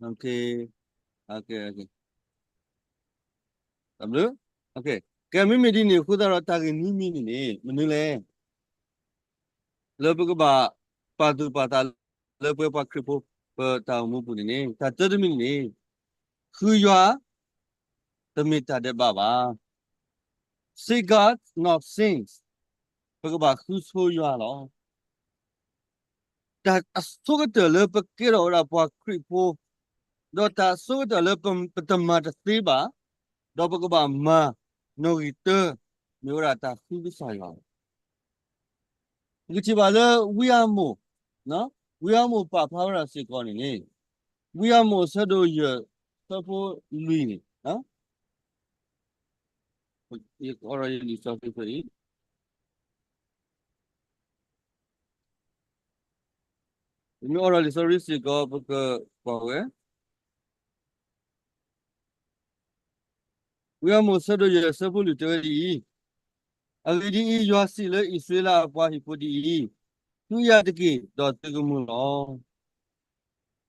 တၢ်ဘျုး. ကဲ မ့မ့ၢ်ဒ်န့ၣ်အဃိသတးဒီး တၢ်ဂ့ၢ်နွံမံၤန့ၣ်န့ၣ် မနုၤလဲၣ်. လၢပကဘၣ်ပာ်သူၣ်ပာ်သးလၢပဝဲပှၤခရံာ်ဖိ ပတၢ်အိၣ်မူပူၤန့ၣ်န့ၣ် တၢ်တၢတမံၤန့ၣ်န့ၣ် ဃုယွၤ တမ့ၢ်တၢ်ဒဲးဘးဘၣ်. Seek God, not things. ပကဘၣ်ဃုဆိယွၤလီၤ. တၢ်အဆိကတၢၢ်လၢပကဲထီၣ်ဝဲဒၣ်ပှၤခရံာ်ဖိ, ဒီးတၢ်အဆိကတၢၢ်လၢပ, ပတမၤတသ့ဘၣ်, ဒီးပကဘၣ်မၤနီၣ်ဂံၢ်တၢ, မ့ၢ်ဝဲဒၣ်တၢ်ဃုကစၢ်ယွၤလီၤ. ပကထံၣ်ဘၣ်လၢဝံအၤမိၣ်, ဝံအၤမိၣ်ပာ်ဖျါဝဲဒၣ်စ့ၢ်ကီးန့ၣ်န့ၣ်, ဝံအၤမိၣ်အဆၢဒိၣ်ယဲၢ် အဆၢဖိလွံၢ်န့ၣ်, ယအိးထီၣ်ယလံာ်စီဆှံဖဲအံၤ, ပမ့ၢ်အိးထီၣ်လံာ်စီဆှံစ့ၢ်ကီး ပကကွၢ်ဝဲ ဝံအၤမိၣ်အဆၢဒိၣ်ယဲၢ် အဆၢဖိလွံၢ်တဲဝဲဒ်အံၤ, အဂ့ၢ်ဒ်အံၤ, ယွၤစံးလၢအံၣ်စရ့လးအပှၤဟံၣ်ဖိဒ်အံၤ, ဃုယၤတက့ၢ်, ဒီးသုကမူလီၤ.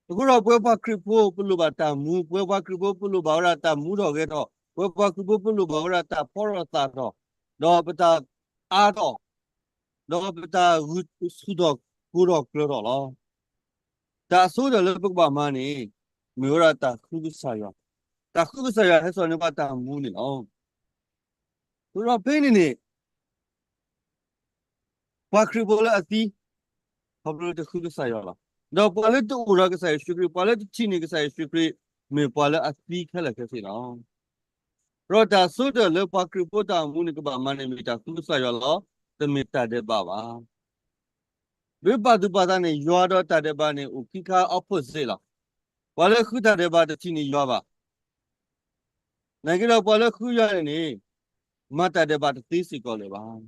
အဃိဒီးပဝဲပှၤခရံာ်ဖိပလိၣ်ဘၣ်တၢ်မူ, ပဝဲပှၤခရံာ်ဖိပလိၣ်ဘၣ်ဝဲဒၣ်တၢ်မူထီၣ်ဂဲၤထီၣ်, ပဝဲပှၤခရံာ်ဖိပလိၣ်ဘၣ်ဝဲဒၣ်တၢ်ဖှီထီၣ်သၣ်ထီၣ်, ဒီးပတၢ်အါထီၣ်, ဒီးပတၢ်ဂုာ်ဆူၣ်ထီၣ်ကိၢ်ထီၣ်ကျၢၤထီၣ်လီၤ. တၢ်အဆိကတၢၢ်လၢပကဘၣ်မၤန့ၣ်, မ့ၢ်ဝဲဒၣ်တၢ်ဃုကစၢ်ယွၤ, တၢ်ဃုကစၢ်ယွၤဟဲစိာ်န့ၢ်ပှၤတၢ်မူန့ၣ်လီၤ. အဃိဒီးဖဲန့ၣ်န့ၣ် ပှၤခရံာ်ဖိလၢအသံ, ခီဖျိလၢတဃုကစၢ်ယွၤလီၤ. ဒီးပှၤလၢတအိၣ်ဒီးကစၢ်ယ့ၣ်ၡူးခရံာ်, ပှၤလၢတထံၣ်န့ၢ်ကစၢ်ယ့ၣ်ၡူးခရံာ်, မ့ၢ်ပှၤလၢအသံခဲလၢာ်ခဲဆ့လီၤ. ဒီးတၢ်အဆိကတၢၢ်လၢပှၤခရံာ်ဖိတၢ်အိၣ်မူန့ၣ် ကဘၣ်မၤန့ၣ် မ့ၢ်တၢ်ဃုကစၢ်ယွၤလီၤ, တမ့ၢ်တၢ်ဒဲးဘးဘၣ်. ပပာ်သူၣ်ပာ်သးန့ၣ် ယွၤဒီးတၢ်ဒဲးဘးန့ၣ် အိၣ်ခံခါ opposite လီၤ. ပှၤလၢဃုတၢ်ဒဲးဘးတထံၣ်န့ၢ်ယွၤဘၣ်. နာ်က့ဒီးပှၤလၢဃုယွၤန့ၣ်န့ၣ်, မၤတၢ်ဒဲးဘးတသ့စ့ၢ်ကီးလၢၤဘၣ်.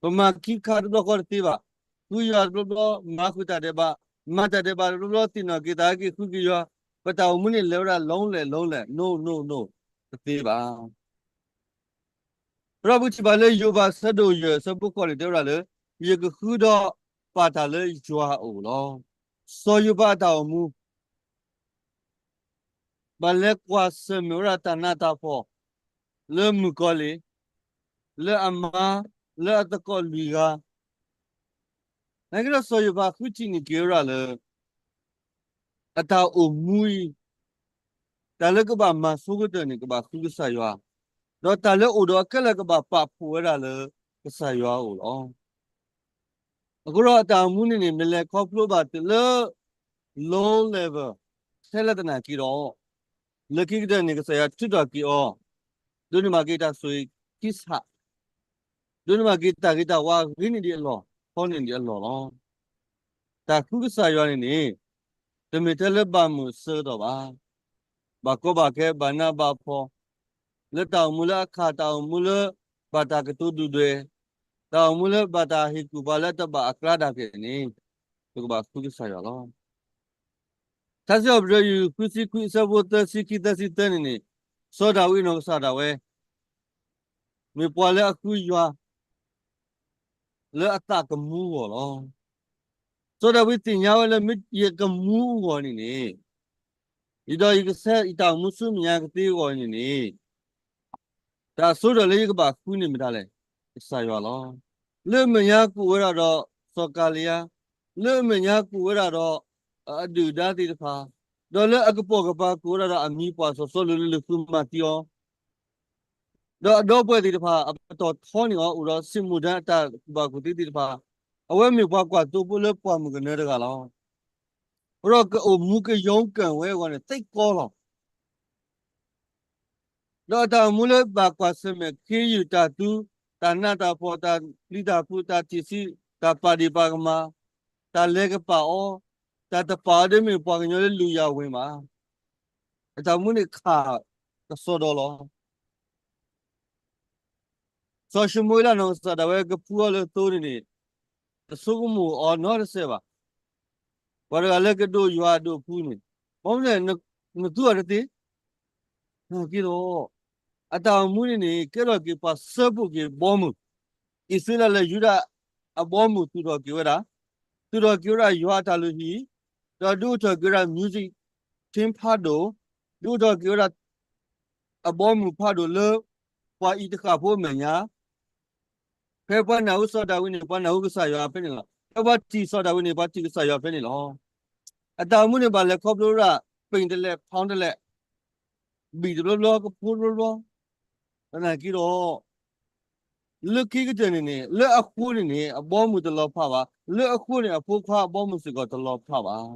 ပမၤခံခါတဘျီဃီတသ့ဘၣ်. ဃုယွၤတဘျီဘျီ, မၤဃုာ်တၢ်ဒဲးဘး, မၤတၢ်ဒဲးဘးတဘျီဘျီ, သ့ၣ်နီၣ်က့ၤသးက့ၤဃုက့ၤယွၤ, ပတၢ်အိၣ်မူန့ၣ်လဲၤဝဲဒၣ် lonely lonely, no no no, တသ့ဘၣ်. ဒီးပထံၣ်ဘၣ်လၢယိၤဘးအဆၢဒိၣ်ယဲၢ် အဆၢဖိဃိးန့ၣ် တဲဝဲဒၣ်လၢ, ယကဃုဒီးပာ်တၢ်လၢယွၤအအိၣ်လီၤ. စီၤယိၤဘးအတၢ်အိၣ်မူ ဘၣ်လဲၤကွၢ်ဆၢၣ်မဲာ်ဝဲဒၣ်တၢ်နးတၢ်ဖှီၣ် လၢမုၣ်ကီၤလံၢ်, လၢအမါ, လၢအသကိးလွံၢ်ဂၤ, နာ်က့ဒီးစီၤယိၤဘးဃုထံၣ်န့ၢ်က့ၤဝဲဒၣ်လၢ အတၢ်အိၣ်မူအံၤ, တၢ်လၢကဘၣ်မၤဆိကတၢၢ်န့ၣ် ကဘၣ်ဃုကစၢ်ယွၤ, ဒီးတၢ်လၢအိၣ်ဒီးအခဲလၢာ်ကဘၣ်ပာ်ဖှိၣ်ဝဲဒၣ်လၢကစၢ်ယွၤအအိၣ်လီၤ. အဃိဒီးအတၢ်အိၣ်မူန့ၣ်န့ၣ် မ့ၢ်လဲၤခီဖျိဘၣ်တုၤလၢ low level ထဲလဲၣ်သနာ်က့ဒီး, လၢခံကတၢၢ်န့ၣ် ကစၢ်ယွၤထုးထီၣ်က့ၤအီၤ, ဒိးန့ၢ်ဘၣ်က့ၤတၢ်ဆိၣ်ဂ့ၤခံဆး, ဒိးန့ၢ်ဘၣ်က့ၤတၢ်ဂ့ၤတၢ်ဝါအဂ့ၤန့ၢ်ဒံးအလီၢ်, ထီန့ၢ်ဒံးအလီၢ်လီၤ. တၢ်ဃုကစၢ်ယွၤန့ၣ်န့ၣ်, တမ့ၢ်ထဲလၢဘၣ်မုာ်အဆၢကတီၢ်ဘၣ်. ဘၣ်ကီဘၣ်ခဲ, ဘၣ်နးဘၣ်ဖှီၣ်, လၢတၢ်အိၣ်မူလၢအခၣ်, တၢ်အိၣ်မူလၢဘၣ်တၢ်ကတိၤဒုၣ်ဒွဲၣ်, တၢ်အိၣ်မူလၢဘၣ်တၢ်ဟ့ၣ်ကူၣ်ပှၤလၢတဘၣ်အကျါဒၣ်က့ၤန့ၣ်, ပကဘၣ်ဃုကစၢ်ယွၤလီၤ. ထါစံးထီၣ်ပတြၢၤ ယူၢ် ဃုဆံခွံ အဆၢဖိသၢဆံခံ သၢဆံသၢန့ၣ်န့ၣ်, စီၤဒၤဝံးအနီၢ်ကစၢ်ဒၣ်ဝဲ မ့ၢ်ပှၤလၢအဃုယွၤ လၢအသးကမူအဂီၢ်လီၤ. စီၤဒၤဝံးသ့ၣ်ညါဝဲလၢ မ့ၢ်ယကမူအဂီၢ်န့ၣ်န့ၣ်, ယဒီးယကဆဲးယတၢ်အိၣ်မူဆူမဲာ်ညါကသ့အဂီၢ်န့ၣ်န့ၣ်, တၢ်အဆိကတၢၢ်လၢယကဘၣ်ဃုန့ၣ်မတၤလဲၣ်, ကစၢ်ယွၤလီၤ. လၢအမဲာ်ညါကအိၣ်ဝဲဒၣ်ဒီးစီၤကၤလံယါ, လၢအမဲာ်ညါကအိၣ်ဝဲဒၣ်ဒီး အဒုၣ်အဒါသ့ၣ်တဖၣ်, ဒီးလၢအကပိာ်ကပၤကအိၣ်ဝဲဒၣ်ဒီးအမံၤပှၢ်စီၤစီလူးလၢလူၤဃုမၤသံအီၤ, ဒီးအဒီပုၢ်ဝဲၢ်သ့ၣ်တဖၣ် အပတီၢ်ထီန့ၢ်အီၤ အိၣ်ဒီးစံးမူဒါအတၢ်ကူၣ်ဘၣ်ကူၣ်သ့သ့ၣ်တဖၣ်, အဝဲမ့ၢ်ပှၤကွၢ်သိဖိလၢပှၢ်မုၢ်ကနၢတဂၤလီၤ. အဃိဒီးကအိၣ်မူကယီကၢ်ဝဲအဂီၢ်န့ၣ် သ့ကီလီၤ. ဒီးအတၢ်အိၣ်မူလၢဘၣ်ကွၢ်ဆၢၣ်မဲာ်ခ့ယုၢ်တၢ်သူ, တၢ်နးတၢ်ဖှီၣ်, တၢ်ပျံၤတၢ်ဖုး, တၢ်ထံၣ်ဆံး, တၢ်ပာ်ဒ့ၣ်ပာ်ကမၣ်, တၢ်လဲၤကပာ်အီၤ, တၢ်တပာ်အီၤဒ်မ့ၢ်ပှၤကညီလၢလူၤယၤဝ့ၤဘၣ်. အတၢ်အိၣ်မူန့ၣ်ခးကစီဒီလီၤ. စီၤၡမူၤအ့လးနီၢ်ကစၢ်ဒၣ်ဝဲကဖှူအီၤလၢသိန့ၣ်န့ၣ်, တဆိကမိၣ်အီၤနီတစဲးဘၣ်. ပှၤတဂၤလၢကဒိးယွၤအဒိးဖှူန့ၣ်, ဘၣ်မနုၤလဲၣ်, နသူအီၤတသ့. နာ်က့ဒီး, အတၢ်အိၣ်မူန့ၣ်န့ၣ် ကဲထီၣ်က့ၤပှၤစၢဖှိၣ်က့ၤဘီမုၢ်, အံၣ်စရ့လးလၢယူဒၤအဘီမုၢ်သူၣ်ထီၣ်က့ၤဝဲဒၣ်, သူၣ်ထီၣ်က့ၤဝဲဒၣ်ယွၤအတၢ်လုၢ်ဟံၣ်, ဒီးဒုးအိၣ်ထီၣ်က့ၤဝဲဒၣ် music ထံဖးဒိၣ်, ဒုးအိၣ်ထီၣ်က့ၤဝဲဒၣ် အဘီအမုၢ်ဖးဒိၣ်လၢ ပှၤအံၤတဃၣ်ဖိအမဲာ်ညါ, ဖဲပှၤနၢ်ဟူစီၤဒၤဝံးန့ၣ် ပှၤနၢ်ဟူကစၢ်ယွၤဖဲန့ၣ်လီၤ. ဖဲပှၤထံၣ်စီၤဒၤဝံးန့ၣ် ပှၤထံၣ်ကစၢ်ယွၤဖဲန့ၣ်လီၤ. အတၢ်အိၣ်မူန့ၣ် ဘၣ်လဲၤခီဖျိဝဲဒၣ် ပ့ၣ်တလဲး ဖီတလဲး, ဘံၣ်တဘျီဘျီ ကဖိတဘျီဘျီ, သနာ်က့ဒီး လၢခံကတၢၢ်န့ၣ်န့ၣ် လၢအဃိန့ၣ်န့ၣ် အဘီအမုၢ်တလီၤဖးဘၣ်, လၢအဃိန့ၣ် အဖိခွါအဘီအမုၢ်စ့ၢ်ကီးတလီၤဖးဘၣ်.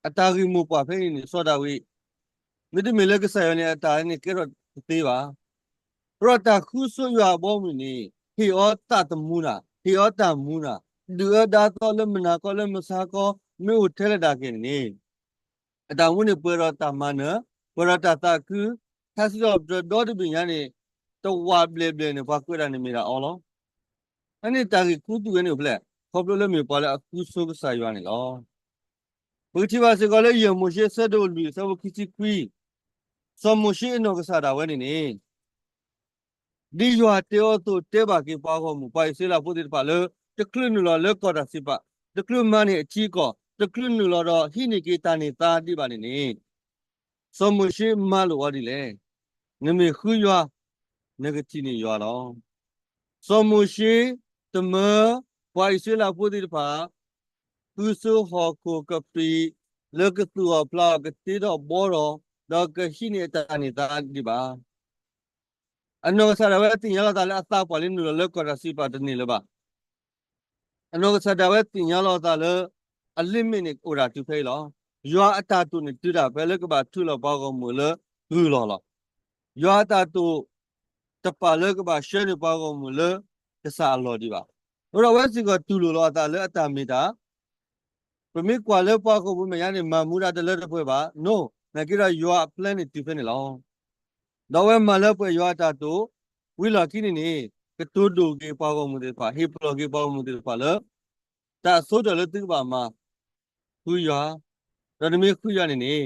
အတၢ်ဂ့ၢ်မိၢ်ပှၢ်ဖဲန့ၣ်န့ၣ် စီၤဒၤဝံး မ့တမ့ၢ်လၢကစၢ်ယွၤန့ၣ် အတၢ်န့ၣ်ကဲထီၣ်တသ့ဘၣ်. ဒီးတၢ်ဃုဆိယွၤအဘီအမုၢ်န့ၣ် ဟ့ၣ်အီၤသးသမူနၤ, ဟ့ၣ်အီၤတၢ်မူနၤ, ဒုၣ်အၢဒါသီလၢမုၢ်နၤခီလၢမုၢ်ဆါခီ မ့ၢ်အိၣ်ထဲလဲၣ်ဒၣ်က့ၤန့ၣ်န့ၣ် အတၢ်အိၣ်မူန့ၣ်ပှဲၤဒီးတၢ်မၤနၢၤ, ပှဲၤဒီးတၢ်သးခု, ထါစံးထီၣ်ပတြၢၤဒီတဘ့ၣ်ညါန့ၣ် တဝးဘျဲၣ်ဘျဲၣ်န့ၣ် ပှၤကွဲးဒၣ်န့ၣ်မ့ၢ်ဒၣ်အီၤလီၤ. အန့ၣ်တၢ်ဂ့ၢ်ခူသူၣ်ဝဲန့ၣ်အိၣ်ဖျဲၣ် ခီဖျိလၢမ့ၢ်ပှၤလၢအဃုဆိကစၢ်ယွၤန့ၣ်လီၤ. ပကထံၣ်ဘၣ်စ့ၢ်ကီးလၢယဲၢ်မိၤၡ့ အဆၢဒိၣ်လွံၢ် အဆၢဖိခံဆံခွံ, စီၤမိၤၡ့အနီၢ်ကစၢ်ဒၣ်ဝဲန့ၣ်န့ၣ် ဒ်ယွၤတဲအီၤအသိး တဲဘၣ်က့ၤပှၤဂီၢ်မုၢ် ပှၤအံၣ်စရ့လးဖိသ့ၣ်တဖၣ်လၢ တချုးနုာ်လီၤလၢကီၢ်တၢ်စံးပာ်, တချုးမၤန့ၢ်အထံအကီၢ်, တချုးနုာ်လီၤဒီးဟံးန့ၢ်က့ၤတၢ်န့ၢ်သါဒံးဘၣ်န့ၣ်န့ၣ်, စီၤမိၤၡ့မၤလိာ်အီၤဒ်လဲၣ်. နမ့ၢ်ဃုယွၤ, နကထံၣ်န့ၢ်ယွၤလီၤ. စီၤမိၤၡ့တမၢ ပှၤအံၣ်စရ့လးဖိသ့ၣ်တဖၣ် ဃုဆိဟီၣ်ခိၣ်ကပံာ် လၢကသူၣ်အီၣ်ဖျးအီၣ် ကတ့ထီၣ်ဘှီထီၣ်, ဒီးကဟံးန့ၢ်အတၢ်န့ၢ်သါဒံးဘၣ်. အနီၢ်ကစၢ်ဒၣ်ဝဲသ့ၣ်ညါလီၤအသးလၢအသးပှၢ်လၢနုာ်လီၤလၢကီၢ်တၢ်စံးပာ်တန့ၢ်လၢၤဘၣ်. အနီၢ်ကစၢ်ဒၣ်ဝဲသ့ၣ်ညါလီၤအသးလၢ အလ့ၣ်မ့ၣ်န့ၣ်အိၣ်ဒၣ်တုၤဖဲအံၤလီၤ. ယွၤအတၢ်တိာ်န့ၣ်တုၤဒၣ်ဖဲလၢကဘၣ်ထုးလီၤပှၤဂီၢ်မုၢ်လၢကုၢ်လီၢ်လီၤ. ယွၤအတၢ်တိာ်တပာ်လၢကဘၣ်ဆှၢန့ၢ်ပှၤဂီၢ်မုၢ်လၢကစၢ်အလီၢ်ဒံးဘၣ်. အဃိဒီးအဝဲစ့ၢ်ကီးတူၢ်လိာ်လီၤအသးလၢအတၢ်မ့ၢ်တၢ် ပမ့ၢ်ကွၢ်လၢပှၤဂီၢ်မုၢ်မဲာ်ညါန့ၣ် မၤမူဒါတလၢတပှဲၤဘၣ်, န, နာ်က့ဒီးယွၤအ plan န့ၣ်တုၤဖဲန့ၣ်လီၤ. ဒီးအဝဲမၤလၢပှဲၤယွၤအတၢ်တိာ်, ဝံၤလီၢ်ခံန့ၣ်န့ၣ် ကတိၤဒိၣ်က့ၤပှၤဂီၢ်မုၢ်သ့ၣ်တဖၣ်, ဟ့ၣ်ပလီၢ်က့ၤပှၤဂီၢ်မုၢ်သ့ၣ်တဖၣ်လၢ တၢ်အဆိကတၢၢ်လၢသုကဘၣ်မၤ ဃုယွၤ, ဒီးနမ့ၢ်ဃုယွၤန့ၣ်န့ၣ်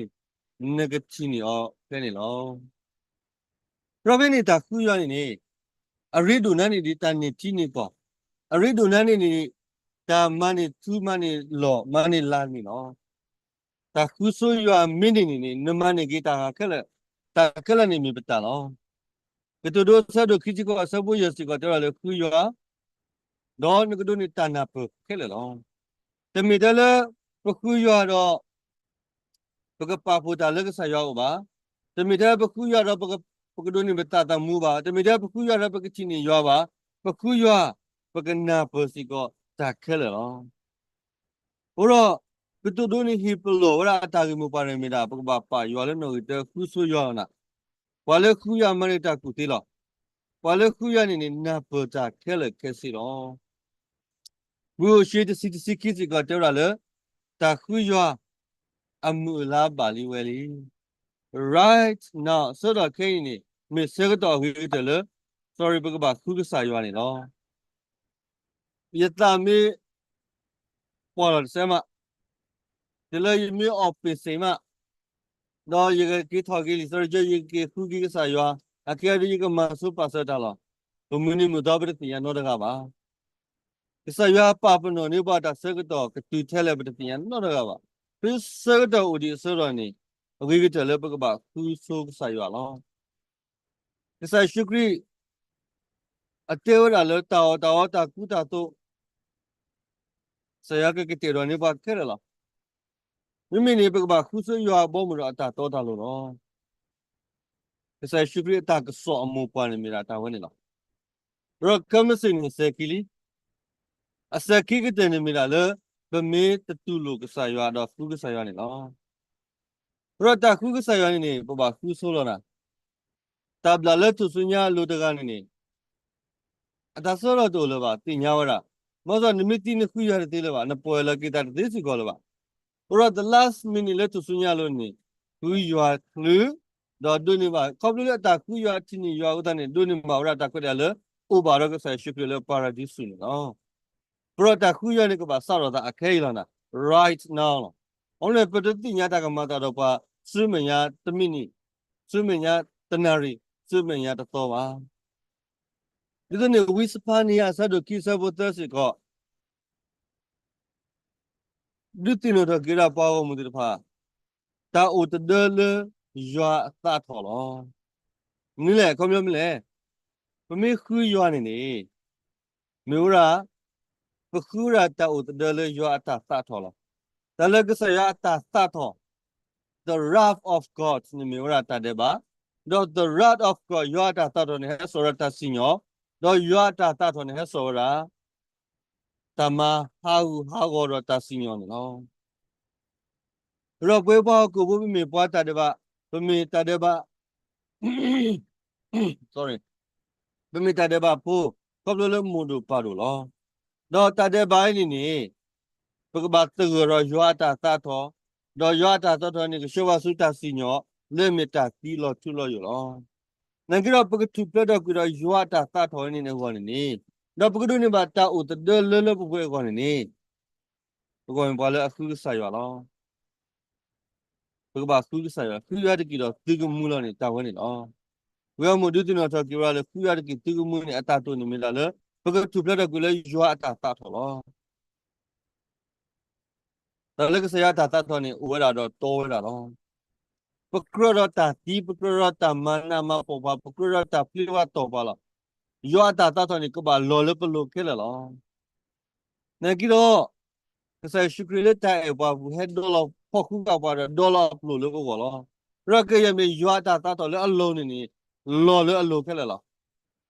နကထံၣ်န့ၢ်အီၤဖဲန့ၣ်လီၤ. ဒီးဖဲန့ၣ်တၢ်ဃုယွၤန့ၣ်န့ၣ် အရ့ဒိၣ်နါန့ၣ်ဒ်တၢ်န့ၢ်ထံန့ၢ်ကီၢ်, အရ့ဒိၣ်နါန့ၣ်န့ၣ် တၢ်မၤန့ၢ်ထူမၤန့ၢ်လီၢ်မၤန့ၢ်လၤန့ၣ်လီၤ. တၢ်ဃုဆိယွၤမ့ၢ်န့ၢ်န့ၣ်န့ၣ် နမၤန့ၢ်က့ၤတၢ်ခဲလၢာ်, တၢ်ခဲလၢာ်န့ၣ်မ့ၢ်ပတၢ်လီၤ. ကတိၤဒိအဆၢဒိၣ်ခံဆံဃိး အဆၢဖိယဲၢ်စ့ၢ်ကီးတဲဝဲဒၣ်လၢဃုယွၤ, ဒီးနကဒိးန့ၢ်တၢ်နၢ်ပၢၢ်ခဲလၢာ်လီၤ. တမ့ၢ်ထဲလၢ ပဃုယွၤဒီး ပကပာ်ဖှိၣ်တၢ်လၢကစၢ်ယွၤအအိၣ်ဘၣ်. တမ့ၢ်ထဲပဃုယွၤဒီး ပကဒိးန့ၢ်ပသးသမူဘၣ်. တမ့ၢ်ထဲပဃုယွၤဒီး ပကထံၣ်န့ၢ်ယွၤဘၣ်. ပဃုယွၤ ပကနၢ်ပၢၢ်စ့ၢ်ကီးတၢ်ခဲလၢာ်လီၤ. အဃိဒီး ကတိၤဒိန့ၣ်ဟ့ၣ်ပလီၢ်ဝဲဒၣ်အတၢ်ဂ့ၢ်မိၢ်ပှၢ်န့ၣ်မ့ၢ်ဒၣ် ပကဘၣ်ပာ်ယွၤလၢနီၣ်ဂံၢ်တၢ ဃုဆိယွၤလီၤနၤ. ပှၤလၢဃုယွၤမၤန့ၢ်တၢ်ကူၣ်သ့လီၤ. ပှၤလၢဃုယွၤန့ၣ်န့ၣ် နၢ်ပၢၢ်တၢ်ခဲလၢာ်ခဲဆ့လီၤ. ဝံဧိၤၡ့တဆံတဆံခံစ့ၢ်ကီးတဲဝဲဒၣ်လၢ တၢ်ဃုယွၤ အမုၢ်အလါဘၣ်လံဝဲလံ. Right now ဆၢကတီၢ်ခဲအံၤန့ၣ် မ့ၢ်ဆၢကတီၢ်အဂ့ၤကတၢၢ်လၢ sorry ပကဘၣ်ဃုကစၢ်ယွၤန့ၣ်လီၤ. ယသးမ့ၢ်ပှၢ်လီၤတစဲးမး, တုၤလၢယမ့ၢ်အီၣ်ပ့ၢ်စ့ၣ်မး, ဒီးယကက့ၤထီၣ်က့ၤလံာ်စီဆှံ ယကက့ၤဃုက့ၤကစၢ်ယွၤ, အခဲအံၤဒ်ယကမၤဆူပာ်စၢၤတၢ်လီၤ. ပမုၢ်နံၤမုၢ်သီပတသ့ၣ်ညါနီတဂၤဘၣ်. ကစၢ်ယွၤပာ်ပနီၣ်န့ၢ်ပှၤတၢ်ဆၢကတီၢ်ကတုၤထဲလဲၣ် ပတသ့ၣ်ညါနီတဂၤဘၣ်. ဖဲဆၢကတီၢ်အိၣ်ဒံးအဆၢကတီၢ်န့ၣ် အဂ့ၤကတၢၢ်လၢပကဘၣ်ဃုဆိကစၢ်ယွၤလီၤ. ကစၢ်ယ့ၣ်ၡူးခရံာ် အတဲဝဲဒၣ်လၢတၢ်အီၣ်တၢ်အီတၢ်ကူတၢ်သိး ကစၢ်ယွၤကကတဲာ်ကတီၤန့ၢ်ပှၤခဲလၢာ်လီၤ. မ့မ့ၢ်န့ၣ် ပကဘၣ်ဃုဆိယွၤအဘီအမုၢ်ဒီးအတၢ်တီတၢ်လိၤလီၤ. ကစၢ်ယ့ၣ်ၡူးခရံာ်အတၢ်ကစီၣ်အမိၢ်ပှၢ်န့ၣ်မ့ၢ်ဒၣ်တၢ်ဝဲန့ၣ်လီၤ. ဒီးခဲမုၢ်ဆ့ၣ်န့ၣ်စဲၤခံလံ. အစဲၤခံကတၢၢ်န့ၣ်မ့ၢ်ဒၣ်လၢ ပမ့ၢ်တတူၢ်လိာ်ကစၢ်ယွၤဒီးဃုကစၢ်ယွၤန့ၣ်လီၤ. ဒီးတၢ်ဃုကစၢ်ယွၤန့ၣ်န့ၣ် ပဘၣ်ဃုဆိလီၤနၤ. တၢ်ဘျုးလၢထူၣ်စုညါအလိၤတဂၤန့ၣ်န့ၣ် အတၢ်ဆၢလီၤတအိၣ်လၢၤဘၣ် သ့ၣ်ညါဝဲဒၣ်. ဘၣ်ဆၣ်နမ့ၢ်သံနဃုယွၤတသ့လၢၤဘၣ်, နပှဲၤလီၤက့ၤတၢ်တသ့စ့ၢ်ကီးလၢၤဘၣ်. အဃိဒီး the last minute လၢထူၣ်စုညါအလိၤန့ၣ် ဃုယွၤချုး ဒီးဒိးန့ၢ်ဘၣ် ခီဖျိလၢအတၢ်ဃုယွၤထံၣ်န့ၢ်ယွၤအဃိသတးန့ၣ် ဒိးန့ၢ်ဘၣ်ဝဲဒၣ်တၢ်ခွဲးတၢ်ယာ်လၢ အိၣ်ဘၣ်ဒီးကစၢ်ယ့ၣ်ၡူးခရံာ်လၢပၤရဒံစူၤန့ၣ်လီၤ. အဃိဒီးတၢ်ဃုယွၤန့ၣ်ကဘၣ်စးထီၣ်သးအခဲအံၤလီၤနၤ, right now လီၤ. အဃိန့ၣ် ပတသ့ၣ်ညါတၢ်ကမၤသးဒီးပှၤ ဆူမဲာ်ညါတမံးနံး, ဆူမဲာ်ညါတနၣ်ရံၣ်, ဆူမဲာ်ညါတသီဘၣ်. ဒ်သိးန့ၣ် ဝံစဖါနယၤ အဆၢဒိၣ်ခံ အဆၢဖိသၢစ့ၢ်ကီး ဒုးသ့ၣ်နီၣ်ထီၣ်က့ၤဝဲဒၣ်ပှၤဂီၢ်မုၢ်သ့ၣ်တဖၣ် တၢ်အိၣ်သဒၢလၢယွၤအသးထီၣ်လီၤ. မနုၤလဲၣ်, ခီပညီမနုၤလဲၣ်, ပမ့ၢ်ဃုယွၤန့ၣ်န့ၣ် မ့ၢ်ဝဲဒၣ် ပဃုဝဲဒၣ်တၢ်အိၣ်သဒၢလၢယွၤအတၢ်သးထီၣ်လီၤ. တၢ်လၢကစၢ်ယွၤအတၢ်သးထီၣ်, the wrath of God န့ၣ်မ့ၢ်ဝဲဒၣ်တၢ်ဒဲးဘး, ဒီး the wrath of God ယွၤအတၢ်သးထီၣ်န့ၣ် ဟဲစိာ်ဝဲဒၣ်တၢ်စံၣ်ညီၣ်, ဒီးယွၤအတၢ်သးထီၣ်န့ၣ် ဟဲစိာ်ဝဲဒၣ် တၢ်မၤဟးဂူာ်ဟးဂီၤဒီးတၢ်စံၣ်ညီၣ်န့ၣ်လီၤ. ဒီးပဝဲပှၤဟီၣ်ခိၣ်ဖိ ပမ့ၢ်ပှၤတၢ်ဒဲးဘး, ပမ့ၢ်တၢ်ဒဲးဘး sorry, ပမ့ၢ်တၢ်ဒဲးဘးဖိ ခီဖျိလၢမိၢ်ဒိၣ်ပၢ်ဒိၣ်လီၤ. ဒီးတၢ်ဒဲးဘးအံၤန့ၣ်န့ၣ် ပကဘၣ်သဂၢၢ်ဒီးယွၤအတၢ်သးထီၣ်, ဒီးယွၤအတၢ်သးထီၣ်န့ၣ် ကဆှၢဘၣ်ဆူတၢ်စံၣ်ညီၣ် လၢမ့ၢ်တၢ်သံလီၤထူလီၤယိာ်လီၤ. နာ်က့ဒီး ပကထူၣ်ဖျဲးထီၣ်ကွံာ်ဒီးယွၤအတၢ်သးထီၣ်ဝဲန့ၣ်အဂီၢ်န့ၣ်န့ၣ်, ဒီးပကဒိးန့ၢ်ဘၣ်တၢ်အိၣ်သဒၢလၢလၢပှဲၤပှဲၤအဂီၢ်န့ၣ်န့ၣ်, ပကဘၣ်မ့ၢ်ပှၤလၢအဃုကစၢ်ယွၤလီၤ. ပကဘၣ်ဃုကစၢ်ယွၤ, ဃုယွၤတက့ၢ်ဒီးသုကမူလီၤန့ၣ် တၢ်ဝဲန့ၣ်လီၤ. ပဝဲမ့ၢ်ဒုးသ့ၣ်နီၣ်ထီၣ်က့ၤဝဲဒၣ်လၢ ဃုယွၤတက့ၢ်သုကမူန့ၣ် အတၢ်တိာ်န့ၣ်မ့ၢ်ဒၣ်လၢ ပကထူၣ်ဖျဲးထီၣ်ကွံာ်လၢယွၤအတၢ်သးထီၣ်လီၤ. တၢ်လၢကစၢ်ယွၤအတၢ်သးထီၣ်န့ၣ် အိၣ်ဝဲဒၣ်ဒီးတီဝဲဒၣ်လီၤ. ပကြၢးဒီးတၢ်သံ, ပကြၢးဒီးတၢ်မၤနးမၤဖှီၣ်ပှၤ, ပကြၢးဒီးတၢ်ပျံၤဝဲတီၢ်ပှၤလီၤ. ယွၤအတၢ်သးထီၣ်န့ၣ် ကဘၣ်လီၤလၢပလိၤခဲလၢာ်လီၤ. နာ်က့ဒီး ကစၢ်ယ့ၣ်ၡူးခရံာ်လၢတၢ်အဲၣ်ပှၤပူၤ ဟဲဒီလီၤဖီၣ်ဃုာ်ဃာ်ပှၤဒီး ဒီလီၤအပျိၢ်လၢပဂီၢ်လီၤ. ဒီးကယဲၢ်မ့ၢ်ယွၤအတၢ်သးထီၣ်လၢအလိၤန့ၣ်န့ၣ် လီၤလၢအလိၤခဲလၢာ်လီၤ.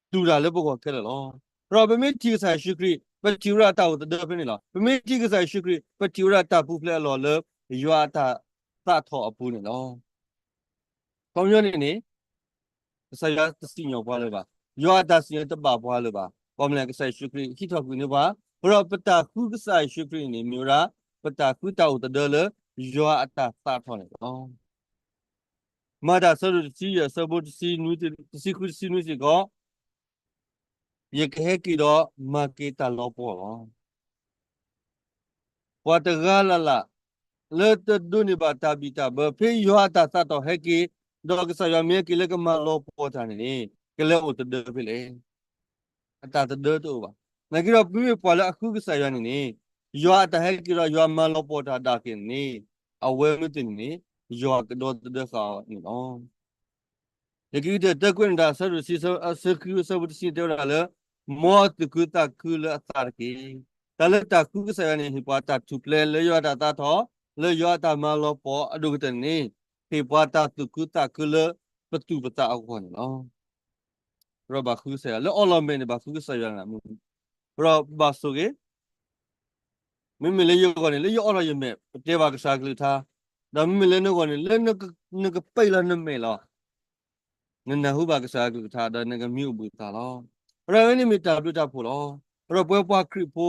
တူၢ်တၢ်လၢပဂီၢ်ခဲလၢာ်လီၤ. ဒီးပမ့ၢ်ထံၣ်ကစၢ်ယ့ၣ်ၡူးခရံာ် ပထံၣ်ဝဲဒၣ်တၢ်အိၣ်သဒၢဖဲန့ၣ်လီၤ. ပမ့ၢ်ထံၣ်ကစၢ်ယ့ၣ်ၡူးခရံာ် ပထံၣ်ဝဲဒၣ်တၢ်ပူၤဖျဲးအလီၢ်လၢယွၤအတၢ်သးထီၣ်အပူၤန့ၣ်လီၤ. ခီပညီန့ၣ်န့ၣ် ကစၢ်ယွၤတစံၣ်ညီၣ်ပှၤလၢၤဘၣ်. ယွၤအတၢ်စံၣ်ညီၣ်တဘၣ်ပှၤလၢၤဘၣ်. ဘၣ်မနုၤလဲၣ်, ကစၢ်ယ့ၣ်ၡူးခရံာ်ဟံးထီၣ်ကွံာ်န့ၢ်ပှၤ, ဒီးပတၢ်ဃုကစၢ်ယ့ၣ်ၡူးခရံာ်န့ၣ် မ့ၢ်ဝဲဒၣ် ပတၢ်ဃုတၢ်အိၣ်သဒၢလၢယွၤအတၢ်သးထီၣ်န့ၣ်လီၤ. မၤတၢ်ဆၢဒိၣ်တဆံယဲၢ် အဆၢဖိတဆံဃု တဆံနွံစ့ၢ်ကီး, ယကဟဲက့ၤဒီးမၤက့ၤတၢ်လီၤပှီၢ်လီၤ. ပှၤတဂၤလၢ်လၢ် လၢတဒိးန့ၢ်ဘၣ်တၢ်ဘံၣ်တၢ်ဘၢ ဖဲယွၤအတၢ်သးထီၣ်ဟဲက့ၤ, ဒီးကစၢ်ယွၤမ့ၢ်ဟဲက့ၤလၢကမၤလီၤပှီၢ်တၢ်န့ၣ်န့ၣ် ကလဲၤအိၣ်သဒၢဖဲလဲၣ်. အတၢ်သဒၢတအိၣ်ဘၣ်. နာ်က့ဒီး ပမ့ၢ်ပှၤလၢအဃုကစၢ်ယွၤန့ၣ်န့ၣ်, ယွၤအတၢ်ဟဲက့ၤဒီးယွၤမၤလီၤပှီၢ်တၢ်ဒၣ်က့ၤန့ၣ်န့ၣ်, အဝဲမ့ၢ်သ့ၣ်န့ၣ်န့ၣ် ယွၤကဒီသဒၢဃာ်အီၤန့ၣ်လီၤ. လံာ်ကရံၣ်သူး တၢ ကွဲးနီၣ်တၢ် အဆၢဒိၣ်တဆံ အဆၢ အဆၢဃု အဆၢဖိတဆံန့ၣ် တဲဝဲဒၣ်လၢ မ်သုၣ်ခုသးခုလၢအသးတက့ၢ်. တၢ်လၢတၢ်ဃုကစၢ်ယွၤန့ၣ် ဟ့ၣ်ပှၤတၢ်ထူၣ်ဖျဲးလၢယွၤအတၢ်သးထီၣ်, လၢယွၤအတၢ်မၤလီၤပှီၢ်အဒိၣ်ကတၢၢ်န့ၣ်န့ၣ်, ဟ့ၣ်ပှၤတၢ်သူၣ်ခုသးခုလၢပသူၣ်ပသးအဂီၢ်န့ၣ်လီၤ. ပဘၣ်ဃုကစၢ်ယွၤ, လၢအီလီၤမဲာ်န့ၣ် ဘၣ်ဃုကစၢ်ယွၤန့ၣ်, ပဘၣ်ဆိၣ်ဂ့ၤ မ့မ့ၢ်လၢယဂီၢ်န့ၣ် လၢယအီလီၤယမဲာ် ပတဲဘၣ်ကစၢ်အကလုၢ်ကထါ, ဒီးမ့မ့ၢ်လၢနဂီၢ်န့ၣ် လၢနကပာ်လီၤနမဲာ်လီၤ. နနၢ်ဟူဘၣ်ကစၢ်အကလုၢ်ကထါ ဒီးနကမံအိၣ်ဘှံးအသးလီၤ. အဝဲန့ၣ်မ့ၢ်တၢ်ဘျုးတၢ်ဖှိၣ်လီၤ. ဒီးပဝဲပှၤခရံာ်ဖိ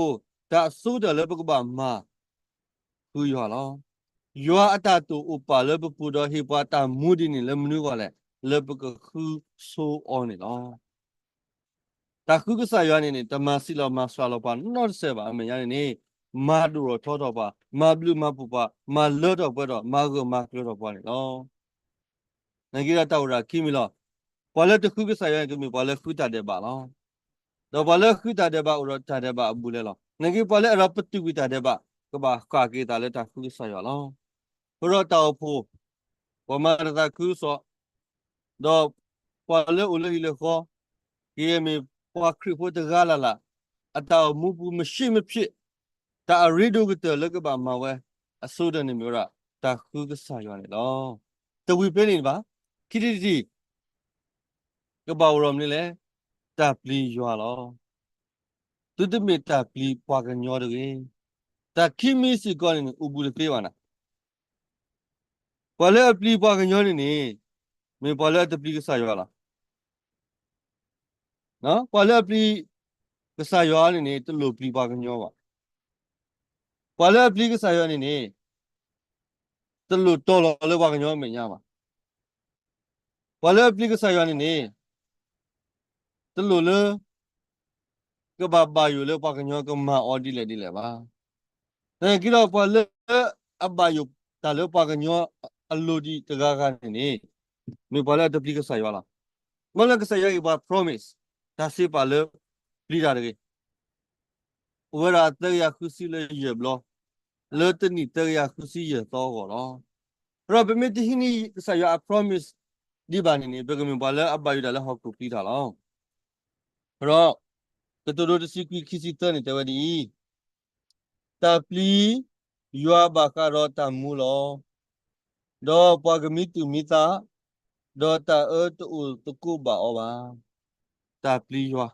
တၢ်အဆိကတၢၢ်လၢပကဘၣ်မၤ ဃုယွၤလီၤ. ယွၤအတၢ်တိာ်အိၣ်ပာ်လၢပပူၤဒီးဟ့ၣ်ပှၤတၢ်မူဒ်န့ၣ်လၢမနုၤအဂီၢ်လဲၣ်, လၢပကဃုဆိအီၤန့ၣ်လီၤ. တၢ်ဃုကစၢ်ယွၤန့ၣ်န့ၣ် တမၤဆံးလီၤမၤစှၤလီၤပှၤနီတစဲးဘၣ်. အမဲာ်ညါန့ၣ်န့ၣ် မၤဒိၣ်ထီၣ်ထီထီၣ်ပှၤ, မၤဘျုးမၤဖှိၣ်ပှၤ, မၤလၢထီၣ်ပှဲၤထီၣ်, မၤဂၢၢ်မၤကျၢၤထီၣ်ပှၤန့ၣ်လီၤ. နာ်က့ဒီးတၢ်အိၣ်ဒၣ်ခံမံၤလီၤ. ပှၤလၢတဃုကစၢ်ယွၤန့ၣ် ကမ့ၢ်ပှၤလၢဃုတၢ်ဒဲးဘးလီၤ. ဒီးပှၤလၢဃုတၢ်ဒဲးဘးအိၣ်ဒီးတၢ်ဒဲးဘးအဘူးအလဲလီၤ. နာ်က့ပှၤလၢအဲၣ်ဒိးပတုာ်ကွံာ်တၢ်ဒဲးဘး ကဘၣ်ဃၣ်က့ၤအသးလၢတၢ်ဃုကစၢ်ယွၤလီၤ. ပဒီးတၢ်အိၣ်ဖှိၣ်, ပှၤမၤတၢ်သးခုကစီၣ်, ဒီးပှၤလၢအိၣ်လၢဟံၣ်လၢဃီ, ကယဲၢ်မ့ၢ်ပှၤခရံာ်ဖိတဂၤလၢ်လၢ်, အတၢ်အိၣ်မူပူၤ မရှေ့မဖြစ် တၢ်အရ့ဒိၣ်ကတၢၢ်လၢကဘၣ်မၤဝဲ အဆိကတၢၢ်န့ၣ်မ့ၢ်ဝဲဒၣ် တၢ်ဃုကစၢ်ယွၤန့ၣ်လီၤ. တဝံၤဖဲန့ၣ်ဘၣ်. ခံထံၣ်တထံၣ် ကဘၣ်အိၣ်ဒီးမနုၤလဲၣ်, တၢ်ပျံၤယွၤလီၤ. သုတမ့ၢ်တၢ်ပျံၤပှၤကညီတဂ့ၤ. တၢ်ခံမံၤစ့ၢ်ကီးန့ၣ်န့ၣ် အိၣ်ဘူးတသ့ဘၣ်နၤ. ပှၤလၢအပျံၤပှၤကညီန့ၣ်န့ၣ် မ့ၢ်ပှၤလၢအတပျံၤကစၢ်ယွၤလီၤ. ပှၤလၢအပျံၤကစၢ်ယွၤန့ၣ်န့ၣ် တလိၣ်ပျံၤပှၤကညီဘၣ်. ပှၤလၢအပျံၤကစၢ်ယွၤန့ၣ်န့ၣ် တလိၣ်တီၤလီၤလၢပှၤကညီအမဲာ်ညါဘၣ်. ပှၤလၢအပျံၤကစၢ်ယွၤန့ၣ်န့ၣ် တလိၣ်လၢ ကဘၣ်ဘၣ်ယိၣ်လၢပှၤကညီကမၤအီၤဒ်လဲၣ်ဒ်လဲၣ်ဘၣ်. နာ်က့ဒီးပှၤလၢအဘၣ်ယိၣ်တၢ်လၢပှၤကညီအလိၤဒံးတဂၤဂၤန့ၣ်န့ၣ် မ့ၢ်ပှၤလၢအတပျံၤကစၢ်ယွၤလီၤ. မ့ၢ်လၢကစၢ်ယွၤဟ့ၣ်ပှၤ promise တၢ်စံးပာ်လၢ ပျံၤတၢ်တဂ့ၤ အိၣ်ဝဲဒၣ်သၢကယၤဃုဆံလၢယဲၢ်ဘျီ, လၢတနံၣ်သၢကယၤဃုဆံယဲၢ်သီအဂီၢ်လီၤ. ဒီးပမ့ၢ်တဟံးန့ၢ်ကစၢ်ယွၤအ promise ဒံးဘၣ်န့ၣ်န့ၣ် ပကမ့ၢ်ပှၤလၢအဘၣ်ယိၣ်တၢ်လၢဟီၣ်ခိၣ်ချံတၢ်လီၤ. ဒီး ကတိၤဒိတဆံခွံ ခံဆံသၢန့ၣ် တဲဝဲဒ်အံၤ, တၢ်ပျံၤယွၤဘၣ်ဃးဒီးတၢ်မူလီၤ. ဒီးပှၤကမံသူၣ်မံသး, ဒီးတၢ်အၢတအိၣ်သကိးဘၣ်အီၤဘၣ်. တၢ်ပျံၤယွၤ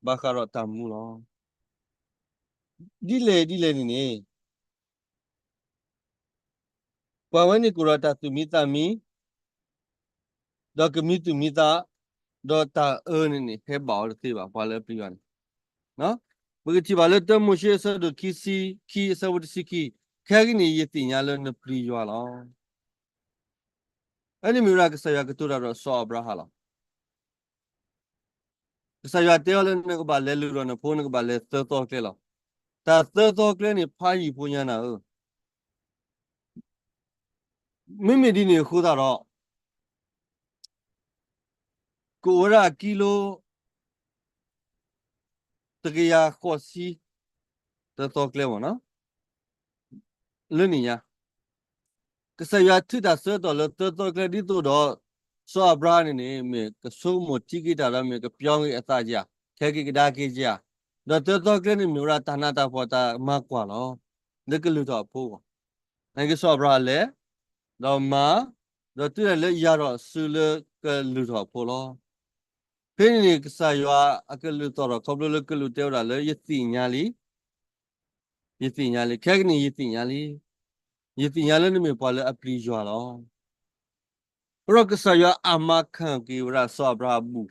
ဘၣ်ဃးဒီးတၢ်မူလီၤ. ဒ်လဲၣ်ဒ်လဲၣ်န့ၣ်န့ၣ် ပှၤဝဲန့ၣ်ကအိၣ်ဒီးတၢ်သူၣ်မံသးမံ, ဒီးကမံသူၣ်မံသး, ဒီးတၢ်အၢန့ၣ်န့ၣ် ဟဲဘၣ်အီၤတသ့ဘၣ် ပှၤလၢအပျံၤယွၤန့ၣ်. ပကထံၣ်ဘၣ်လၢတၢမိၤၡ့အဆၢဒိၣ်ခံဆံခံ အဆၢဖိတဆံခံ, ခဲကနံၣ်အံၤယသ့ၣ်ညါလၢနပျံၤယွၤလီၤ. အန့ၣ်မ့ၢ်ဝဲဒၣ်ကစၢ်ယွၤကတိၤတၢ်ဒီးစီၤအၤဘြၤဟၣ်လီၤ. ကစၢ်ယွၤတဲအီၤလၢနကဘၣ်လဲၤလုၢ်ထီၣ်နဖိ နကဘၣ်လဲၤသၢသီကျဲလီၤ. တၢ်သၢသီကျဲန့ၣ် ဖးယံာ်ဖိညါနၤဧၢ, မ့မ့ၢ်ဒ်န့ၣ်အဃိသတးဒီး ကအိၣ်ဝဲဒၣ်ကံလိ တကယၤဃိးဆံ သၢသီကျဲမ့ၢ်နီၤ, လၢန့ၣ်ညါ ကစၢ်ယွၤထုးတၢ်ဆၢကတီၢ်လၢသၢသီကျဲဒ်သိးဒီး စီၤအၤဘြၤဟၣ်န့ၣ်န့ၣ် မ့ၢ်ကဆိကမိၣ်ထံက့ၤတၢ်ဒီး မ့ၢ်ကပျီက့ၤအသးဧါ, ခဲက့ၤကဒါက့ၤဧါ, ဒီးသၢသီကျဲန့ၣ်မ့ၢ်ဝဲဒၣ်တၢ်နးတၢ်ဖှီၣ်တၢ်မၤကွၢ်လီၤ. လၢကလုၢ်ထီၣ်အဖိအဂီၢ်, နာ်က့စီၤအၤဘြၤဟၣ်လဲၤ, ဒီးမၤ, ဒီးတုၤဒၣ်လဲာ်လၢယၤထီၣ်စုလၢကလုၢ်ထီၣ်အဖိလီၤ. ဖဲန့ၣ်န့ၣ် ကစၢ်ယွၤအကလုၢ်သီၣ်ထီၣ်ခီဖျိလၢကလူးတဲဝဲဒၣ်လၢ ယသ့ၣ်ညါလံ, ယသ့ၣ်ညါလံ, ခဲကနံၣ်ယသ့ၣ်ညါလံ, ယသ့ၣ်ညါလၢနမ့ၢ်ပှၤလၢအပျံၤယွၤလီၤ. အဃိဒီးကစၢ်ယွၤအမၤခၣ်က့ၤဝဲဒၣ်စီၤအၤဘြၤဟၣ်အဘူး,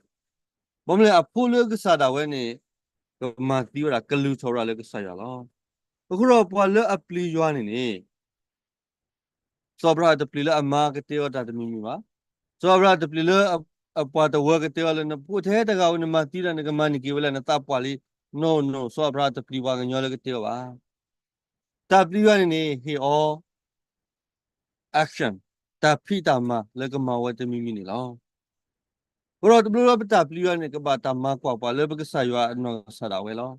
ဘၣ်မနုၤလဲၣ် အဖိလၢကစၢ်ဒၣ်ဝဲန့ၣ် ကမၤသံဝဲဒၣ် ကလုၢ်ထီၣ်ဝဲဒၣ်လၢကစၢ်ယွၤလီၤ. အဃိဒီးပှၤလၢအပျံၤယွၤန့ၣ်န့ၣ် စီၤအၤဘြၤဟၣ်တပျံၤလၢအမါကတဲအီၤတၢ်တမံၤမံၤဘၣ်. စီၤအၤဘြၤဟၣ်တပျံၤလၢအပှၤတဝၢကတဲအီၤလၢ နဖိထဲတဂၤဝဲ နမၤသံဒၣ် နကမၤန့ၢ်က့ၤဝဲလၢနသးပှၢ်လံ. No, no, စီၤအၤဘြၤဟၣ်တပျံၤပှၤကညီလၢကတဲအီၤဘၣ်. တၢ်ပျံၤယွၤန့ၣ်န့ၣ် ဟ့ၣ်အီၤ action, တၢ်ဖံးတၢ်မၤလၢကမၤဝဲတမံၤမံၤန့ၣ်လီၤ. အဃိဒီးတဘျီလၢပတၢ်ပျံၤယွၤန့ၣ် ကဘၣ်တၢ်မၤကွၢ်ပှၤလၢပကစၢ်ယွၤအနီၢ်ကစၢ်ဒၣ်ဝဲလီၤ.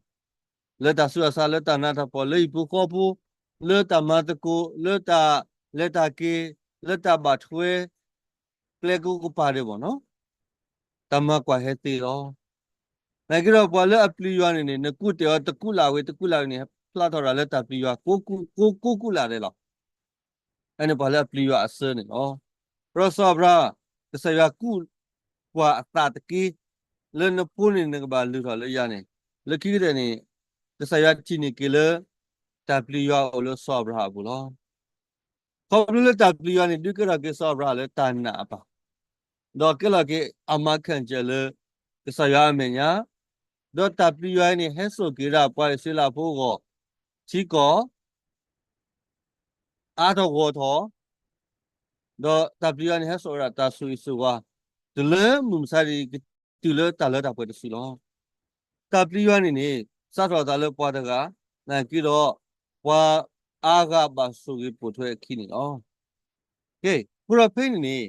လၢတၢ်ဆူးတၢ်ဆါ, လၢတၢ်နးတၢ်ဖှီၣ်, လၢဟံၣ်ဖိဃီဖိ, လၢတၢ်မၤသကိး, လၢတၢ်လဲၤတၢ်က့ၤ, လၢတၢ်ဘၣ်ထွဲ, ကျဲကိးကပၤဒဲးဘၣ်နီၤ, တၢ်မၤကွၢ်ဟဲသ့လီၤ. နာ်က့ဒီးပှၤလၢအပျံၤယွၤန့ၣ်န့ၣ် နကူးတဲာ်အီၤ တကူးလၢ်ဝဲ တကူးလၢ်ဝဲန့ၣ် ဖျါထီၣ်ဒၣ်လၢတၢ်ပျံၤယွၤ ကိးကူးလၢ်ဒဲးလီၤ. အန့ၣ်ပှၤလၢအပျံၤယွၤအဆၢန့ၣ်လီၤ. ဒီးစီၤအၤဘြၤဟၣ်, ကစၢ်ယွၤကူးကွၢ်အသးတက့ၢ်, လၢနဖိန့ၣ် နကဘၣ်လုၢ်ထီၣ်လၢယၤန့ၣ်, လၢခံကတၢၢ်န့ၣ် ကစၢ်ယွၤထံၣ်န့ၢ်က့ၤလၢ တၢ်ပျံၤယွၤအိၣ်လၢစီၤအၤဘြၤဟၣ်အပူၤလီၤ. ခီဖျိလၢတၢ်ပျံၤယွၤန့ၣ် ဒုးကဲထီၣ်က့ၤစီၤအၤဘြၤဟၣ်လၢတၢ်နာ်အပၢ်, ဒီးကဲလီၤက့ၤအမၤခၣ်ကၢၢ်လၢ ကစၢ်ယွၤအမဲာ်ညါ, ဒီးတၢ်ပျံၤယွၤအံၤန့ၣ် ဟဲစိာ်က့ၤဝဲဒၣ်ပှၤအံၣ်စရ့လးဖိအဂီၢ် ထံကီၢ် အါထီၣ်ဂီၢ်ထီၣ်, ဒီးတၢ်ပျံၤယွၤန့ၣ် ဟဲစိာ်ဝဲဒၣ်တၢ်ဆိၣ်ဂ့ၤဆိၣ်ဝါ တုၤလၢမုၢ်မဆါတနံၤ တုၤလၢတၢ်လၢတၢ်ပှဲၤတစုလီၤ. တၢ်ပျံၤယွၤန့ၣ်န့ၣ် စးထီၣ်အသးလၢပှၤတဂၤ, နာ်က့ဒီး ပှၤအါဂၤဘၣ်ဆိၣ်ဂ့ၤပိာ်ထွဲအခံန့ၣ်လီၤ. ကဲ, အဃိဒီးဖဲန့ၣ်န့ၣ်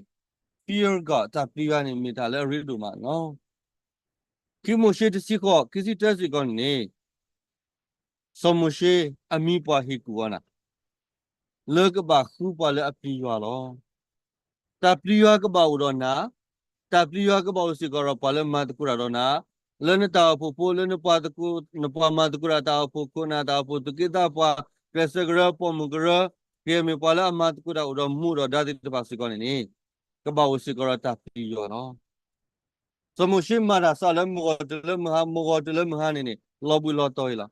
fear God တၢ်ပျံၤယွၤန့ၣ် မ့ၢ်တၢ်လၢအရ့ဒိၣ်မးန့ၣ်လီၤ. ခံမိၤၡ့တဆံဃိး ခံဆံတၢစ့ၢ်ကီးန့ၣ်န့ၣ် စီၤမိၤၡ့အမံၤပှၢ်ဟ့ၣ်ကူၣ်အီၤနၤ, လၢကဘၣ်ဃုပှၤလၢအပျံၤယွၤလီၤ. တၢ်ပျံၤယွၤကဘၣ်အိၣ်ဒီးနၤ, တၢ်ပျံၤယွၤကဘၣ်အိၣ်စ့ၢ်ကီးဒီးပှၤလၢမၤသကိးတၢ်ဒီးနၤ, လၢနတၢ်အိၣ်ဖှိၣ်ဖိ, လၢနပှၤသကိး, နပှၤမၤသကိးတၢ်တၢ်အိၣ်ဖှိၣ်, ခိၣ်နၢ်တၢ်အိၣ်ဖှိၣ်, သူၣ်က့သးပှၢ်, ကျဲးစၢးကရၢ, ပိာ်မုၣ်ကရၢ, ကဲမ့ၢ်ပှၤလၢအမၤသကိးတၢ်အိၣ်ဒီးမူဒီးဒါသ့ၣ်တဖၣ်စ့ၢ်ကီးန့ၣ်န့ၣ်, ကဘၣ်အိၣ်စ့ၢ်ကီးဒီးတၢ်ပျံၤယွၤလီၤ. စီၤမိၤၡ့မၤတၢ်စးလၢမုၢ်ဂီၤတုၤလၢမုၢ်ဟါ, မုၢ်ဂီၤတုၤလၢမုၢ်ဟါန့ၣ်န့ၣ် လီၤဘှံးလီၤတီၤအံၤလီၤ.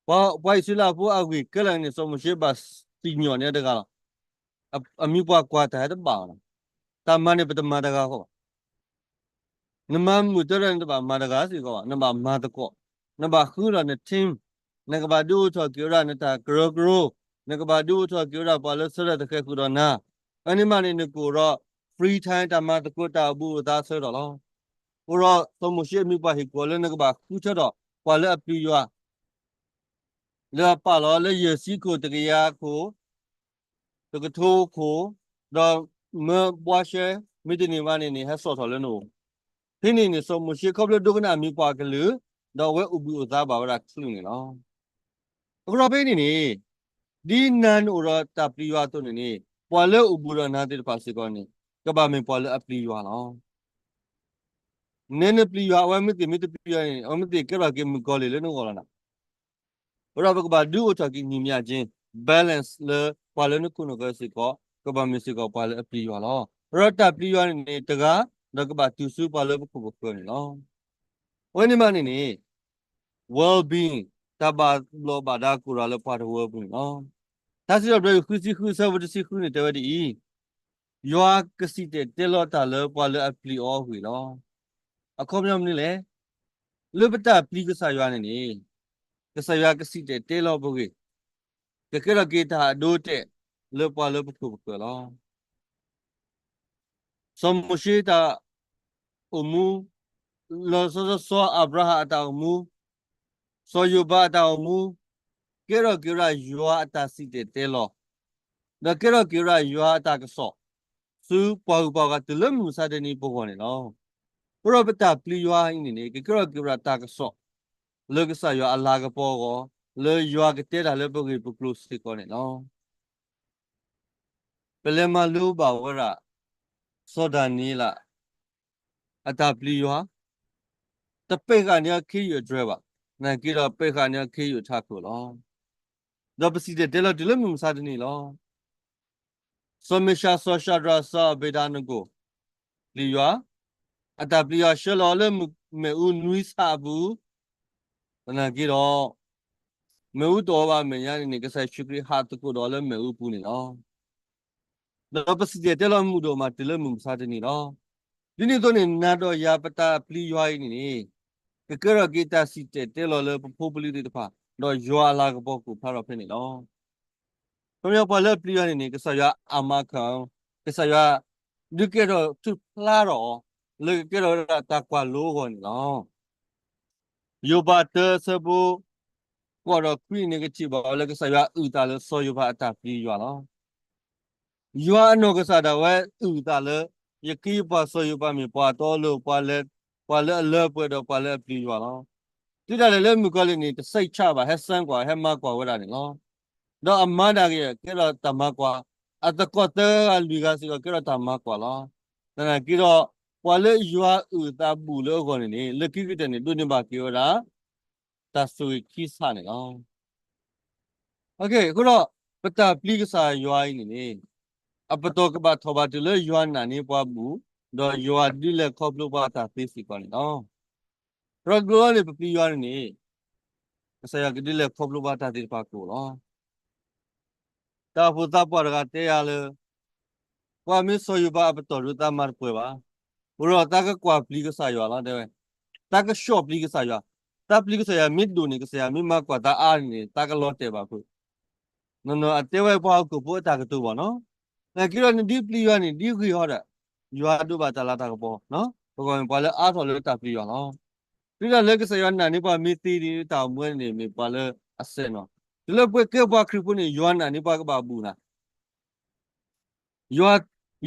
ပှၤအံၣ်စရ့လးဖိအဂ့ၢ်ကဲလၢာ်န့ၣ် စီၤမိၤၡ့ဘၣ်စံၣ်ညီၣ်န့ၢ်တဂၤလီၤ. အမံၤပှၢ်ကွၢ်တၢ်ဟဲတဘၣ်အီၤလီၤ. တၢ်မၤန့ၣ်ပတမၤတဂၤဃီဘၣ်. နမၤမုာ်တၢ်ဒီးနတဘၣ်မၤတဂၤစ့ၢ်ကီးဘၣ်, နဘၣ်မၤသကိး, နဘၣ်ဃုဒီးန team, နကဘၣ်ဒုးအိၣ်ထီၣ်က့ၤဝဲဒၣ်နတၢ်ကရၢကရိ, နကဘၣ်ဒုးအိၣ်ထီၣ်က့ၤဝဲဒၣ်ပှၤလၢဆၢထၢၣ်သဃဲၤဃုာ်ဒီးနၤ, အန့ၣ်မးန့ၣ် နကအိၣ်ဒီး free time တၢ်မၤသကိးတၢ်အိၣ်ဘူးအိၣ်သါဆၢကတီၢ်လီၤ. အဃိဒီးစီၤမိၤၡ့အမံၤပှၢ်ဟ့ၣ်ကူၣ်အီၤလၢနကဘၣ်ဃုထၢထီၣ် ပှၤလၢအပျံၤယွၤ လၢအပာ်လီၤလၢယဲၢ်ဆံခိၣ်, တကယၤခိၣ်, တကထိခိၣ်, ဒီးမၢဘှါရှဲ, မ့ၢ်တန့ၢ်ဘၣ်န့ၣ်န့ၣ် ဟဲစိာ်ထီၣ်လၢနအိၣ်. ဖဲန့ၣ်န့ၣ် စီၤမိၤၡ့ခီဖျိဒိကနၣ်အမံၤပှၢ်အကလုၢ်, ဒီးအဝဲအိၣ်ဘှံးအိၣ်သါဘၣ်ဝဲဒၣ်ချုးန့ၣ်လီၤ. အဃိဒီးဖဲန့ၣ်န့ၣ် ဒ်နၤနအိၣ်ဒီးတၢ်ပျံၤယွၤအသိးန့ၣ်န့ၣ် ပှၤလၢအိၣ်ဘူးဒီးနၤသ့ၣ်တဖၣ်စ့ၢ်ကီးန့ၣ် ကဘၣ်မ့ၢ်ပှၤလၢအပျံၤယွၤလီၤ. နဲနပျံၤယွၤ အဝဲမ့ၢ်သ့ၣ်မ့ၢ်တပျံၤယွၤန့ၣ် အဝဲမ့ၢ်သ့ၣ်ကဲထီၣ်က့ၤမုၣ်ကီၤလံၢ်လၢနဂီၢ်လီၤနၤ. အဃိဒီးပကဘၣ်ဒုးအိၣ်ထီၣ်က့ၤညီမျှခြင်း balance လၢပှၤလၢနခိၣ်နဃၢၤစ့ၢ်ကီး ကဘၣ်မ့ၢ်စ့ၢ်ကီးပှၤလၢအပျံၤယွၤလီၤ. အဃိဒီးတၢ်ပျံၤယွၤန့ၣ်န့ၣ် တဂၤ ဒီးကဘၣ်တုၤဆူပှၤလၢပခိၣ်ပဃၢၤန့ၣ်လီၤ. အဝဲန့ၣ်မးန့ၣ်န့ၣ် well-being တၢ်ဘၣ်ဘျီးဘၣ်ဒါကိၢ်ရၤလၢပှၤတဝၢပူၤန့ၣ်လီၤ. ထါစံးထီၣ်ပတြၢၤ ဃုဆံဃုအဆၢဖိတဆံဃုန့ၣ် တဲဝဲဒ်အံၤ, ယွၤကစံၣ်တဲၤတဲလီၤတၢ်လၢပှၤလၢအပျံၤအီၤအဂ့ၢ်လီၤ. အခီပညီမနုၤလဲၣ်. လၢပတၢ်ပျံၤကစၢ်ယွၤန့ၣ်န့ၣ် ကစၢ်ယွၤကစံၣ်တဲၤတဲလီၤပဂ့ၢ်, ကကဲထီၣ်က့ၤတၢ်အဒိအတဲာ်လၢပှၤလၢပခိၣ်ပဃၢၤလီၤ. စီၤမိၤၡ့တၢ်အိၣ်မူ, လီၤဆီဒၣ်တၢ် စီၤအၤဘြၤဟၣ်အတၢ်အိၣ်မူ, စီၤယိၤဘးအတၢ်အိၣ်မူ, ကဲထီၣ်က့ၤဝဲဒၣ်ယွၤအတၢ်စံၣ်တဲၤတဲလီၤ, ဒီးကဲထီၣ်က့ၤဝဲဒၣ်ယွၤအတၢ်ကစီၣ် ဆူပှၤဂုၤပှၤဂၤတုၤလၢမုၢ်မဆါတနံၤပဂီၢ်န့ၣ်လီၤ. အဃိဒီးပတၢ်ပျံၤယွၤအံၤန့ၣ်န့ၣ် ကကဲထီၣ်က့ၤဝဲဒၣ်တၢ်ကစီၣ် လၢကစၢ်ယွၤအလၤကပီၤအဂီၢ်, လၢယွၤကတဲတၢ်လၢပဂ့ၢ်ပကျိၤစ့ၢ်ကီးန့ၣ်လီၤ. ပလဲၤမၤလိဘၣ်ဝဲဒၣ် စီၤဒၤနံးယ့လး အတၢ်ပျံၤယွၤ, တပဲာ်ဃာ်န့ၢ်အီၤခ့ယုၢ်အတြဲၤဘၣ်, နာ်က့ဒီးပဲာ်ဃာ်န့ၢ်အီၤခ့ယုၢ်အထးခိၣ်လီၤ. ဒီးပစံၣ်တဲၤတဲလီၤတုၤလၢမုၢ်မဆါတနံၤလီၤ. စီၤမ့ၡး စီၤၡၤဒြး စီၤအဘ့းနဒိၣ် ပျံၤယွၤ, အတၢ်ပျံၤယွၤဆှၢလီၤအီၤလၢမ့ၣ်အူနွံဆၣ်အပူၤ, သနာ်က့ဒီး မ့ၣ်အူတအိၣ်ဘၣ်အမဲာ်ညါန့ၣ်န့ၣ် ကစၢ်ယ့ၣ်ၡူးခရံာ်ဟးသကိးဒီးလၢမ့ၣ်အူပူၤန့ၣ်လီၤ. ဒီးပစံၣ်တဲၤတဲလီၤမုာ်ဒိၣ်မးတုၤလၢမုၢ်မဆါတနံၤလီၤ. ဒ်န့ၣ်အသိးန့ၣ် နၤဒီးယၤပတၢ်ပျံၤယွၤအံၤန့ၣ်န့ၣ် ကကဲထီၣ်က့ၤတၢ်စံၣ်တဲၤတဲလီၤလၢပဖိပလံၤသ့ၣ်တဖၣ်, ဒီးယွၤအလၤကပီၤကအိၣ်ဖျါထီၣ်ဖဲန့ၣ်လီၤ. ခီပညီပှၤလၢအပျံၤယွၤန့ၣ်န့ၣ် ကစၢ်ယွၤအမၤခၢၣ်, ကစၢ်ယွၤဒုးကဲထီၣ်ထူၣ်ဖျါထီၣ်အီၤ လၢကကဲထီၣ်ဝဲဒၣ်တၢ်ကွၢ်လိအဂီၢ်န့ၣ်လီၤ. ယိၤဘးတၢအဆၢဖိ ဃိးဒီးခွံန့ၣ် ကထံၣ်ဘၣ်ဝဲလၢကစၢ်ယွၤအုၣ်သးလၢစီၤယိၤဘးအတၢ်ပျံၤယွၤလီၤ. ယွၤအနီၢ်ကစၢ်ဒၣ်ဝဲအုၣ်သးလၢ ယခ့ယပှၤစီၤယိၤဘးမ့ၢ်ပှၤတီလၢ ပှၤလၢအလၢပှဲၤဒီးပှၤလၢအပျံၤယွၤလီၤ. တုၤဒၣ်လဲာ်လၢမုၣ်ကီၤလံၢ်န့ၣ် တစံးဆၣ်ဘၣ် ဟဲစၢကွၢ် ဟဲမၤကွၢ်ဝဲဒၣ်န့ၣ်လီၤ. ဒီးအမါဒၣ်က့ၤကဲထီၣ်တၢ်မၤကွၢ်, အသကိးသၢဂၤလွံၢ်ဂၤစ့ၢ်ကီးကဲထီၣ်တၢ်မၤကွၢ်လီၤ. သနာ်က့ဒီး ပှၤလၢယွၤအုၣ်သးဘူးလၢအဂီၢ်န့ၣ်န့ၣ် လၢခံကတၢၢ်န့ၣ် ဒိးန့ၢ်ဘၣ်က့ၤဝဲဒၣ် တၢ်ဆိၣ်ဂ့ၤခံဆၣ်န့ၣ်လီၤ. အဃိဒီး ပတၢ်ပျံၤကစၢ်ယွၤအံၤန့ၣ်န့ၣ် အပတီၢ်ကဘၣ်ထီၣ်ဘၣ်တုၤလၢယွၤနာ်န့ၢ်ပှၤဘူး, ဒီးယွၤဒုးလဲၤခီဖျိပှၤတၢ်သ့စ့ၢ်ကီးန့ၣ်လီၤ. ဒီးကျိၤလီၤန့ၣ် ပပျံၤယွၤန့ၣ်န့ၣ် ကစၢ်ယွၤကဒုးလဲၤခီဖျိပှၤတၢ်သ့တဖၣ်ကအိၣ်လီၤ. တၢ်အိၣ်ဖှိၣ်သးပှၢ်တဂၤတဲယၤလၢ ပှၤမ့ၢ်စီၤယိၤဘးအပတီၢ်ဒုးသးမၤတပှဲၤဘၣ်. အဃိဒီးသးကကွၢ်ပျံၤကစၢ်ယွၤလီၤ တဲဝဲ. သးကဆှီၣ်ပျံၤကစၢ်ယွၤ. သးပျံၤကစၢ်ယွၤမ့ၢ်ဒိၣ်န့ၣ် ကစၢ်ယွၤမ့ၢ်မၤကွၢ်သးအါန့ၣ်န့ၣ် သးကလီၤတဲာ်ဘၣ်ဖုး. နီၢ်နီၢ်အတဲဝဲပှၤဟီၣ်ခိၣ်ဖိအတၢ်ကတိၤဘၣ်နီၤ. နာ်က့ဒီးနဒုးပျံၤယွၤန့ၣ် ဒ်ဂ့ၤဟီဒီး ယွၤဒိးဘၣ်တၢ်လၤတၢ်ကပီၤ, ပဂီၢ်မ့ၢ်ပှၤလၢအါထီၣ်လၢတၢ်ပျံၤယွၤလီၤ. တုၤဒၣ်လၢကစၢ်ယွၤနာ်န့ၢ်ပှၤမ့ၢ်သ့ဒ်တၢ်အိၣ်မူန့ၣ် မ့ၢ်ပှၤလၢအစဲးနီၤ. တုၤလၢပှၤကဲပှၤခရံာ်ဖိန့ၣ် ယွၤနာ်န့ၢ်ပှၤကဘၣ်ဘူးနၤ ယွၤ,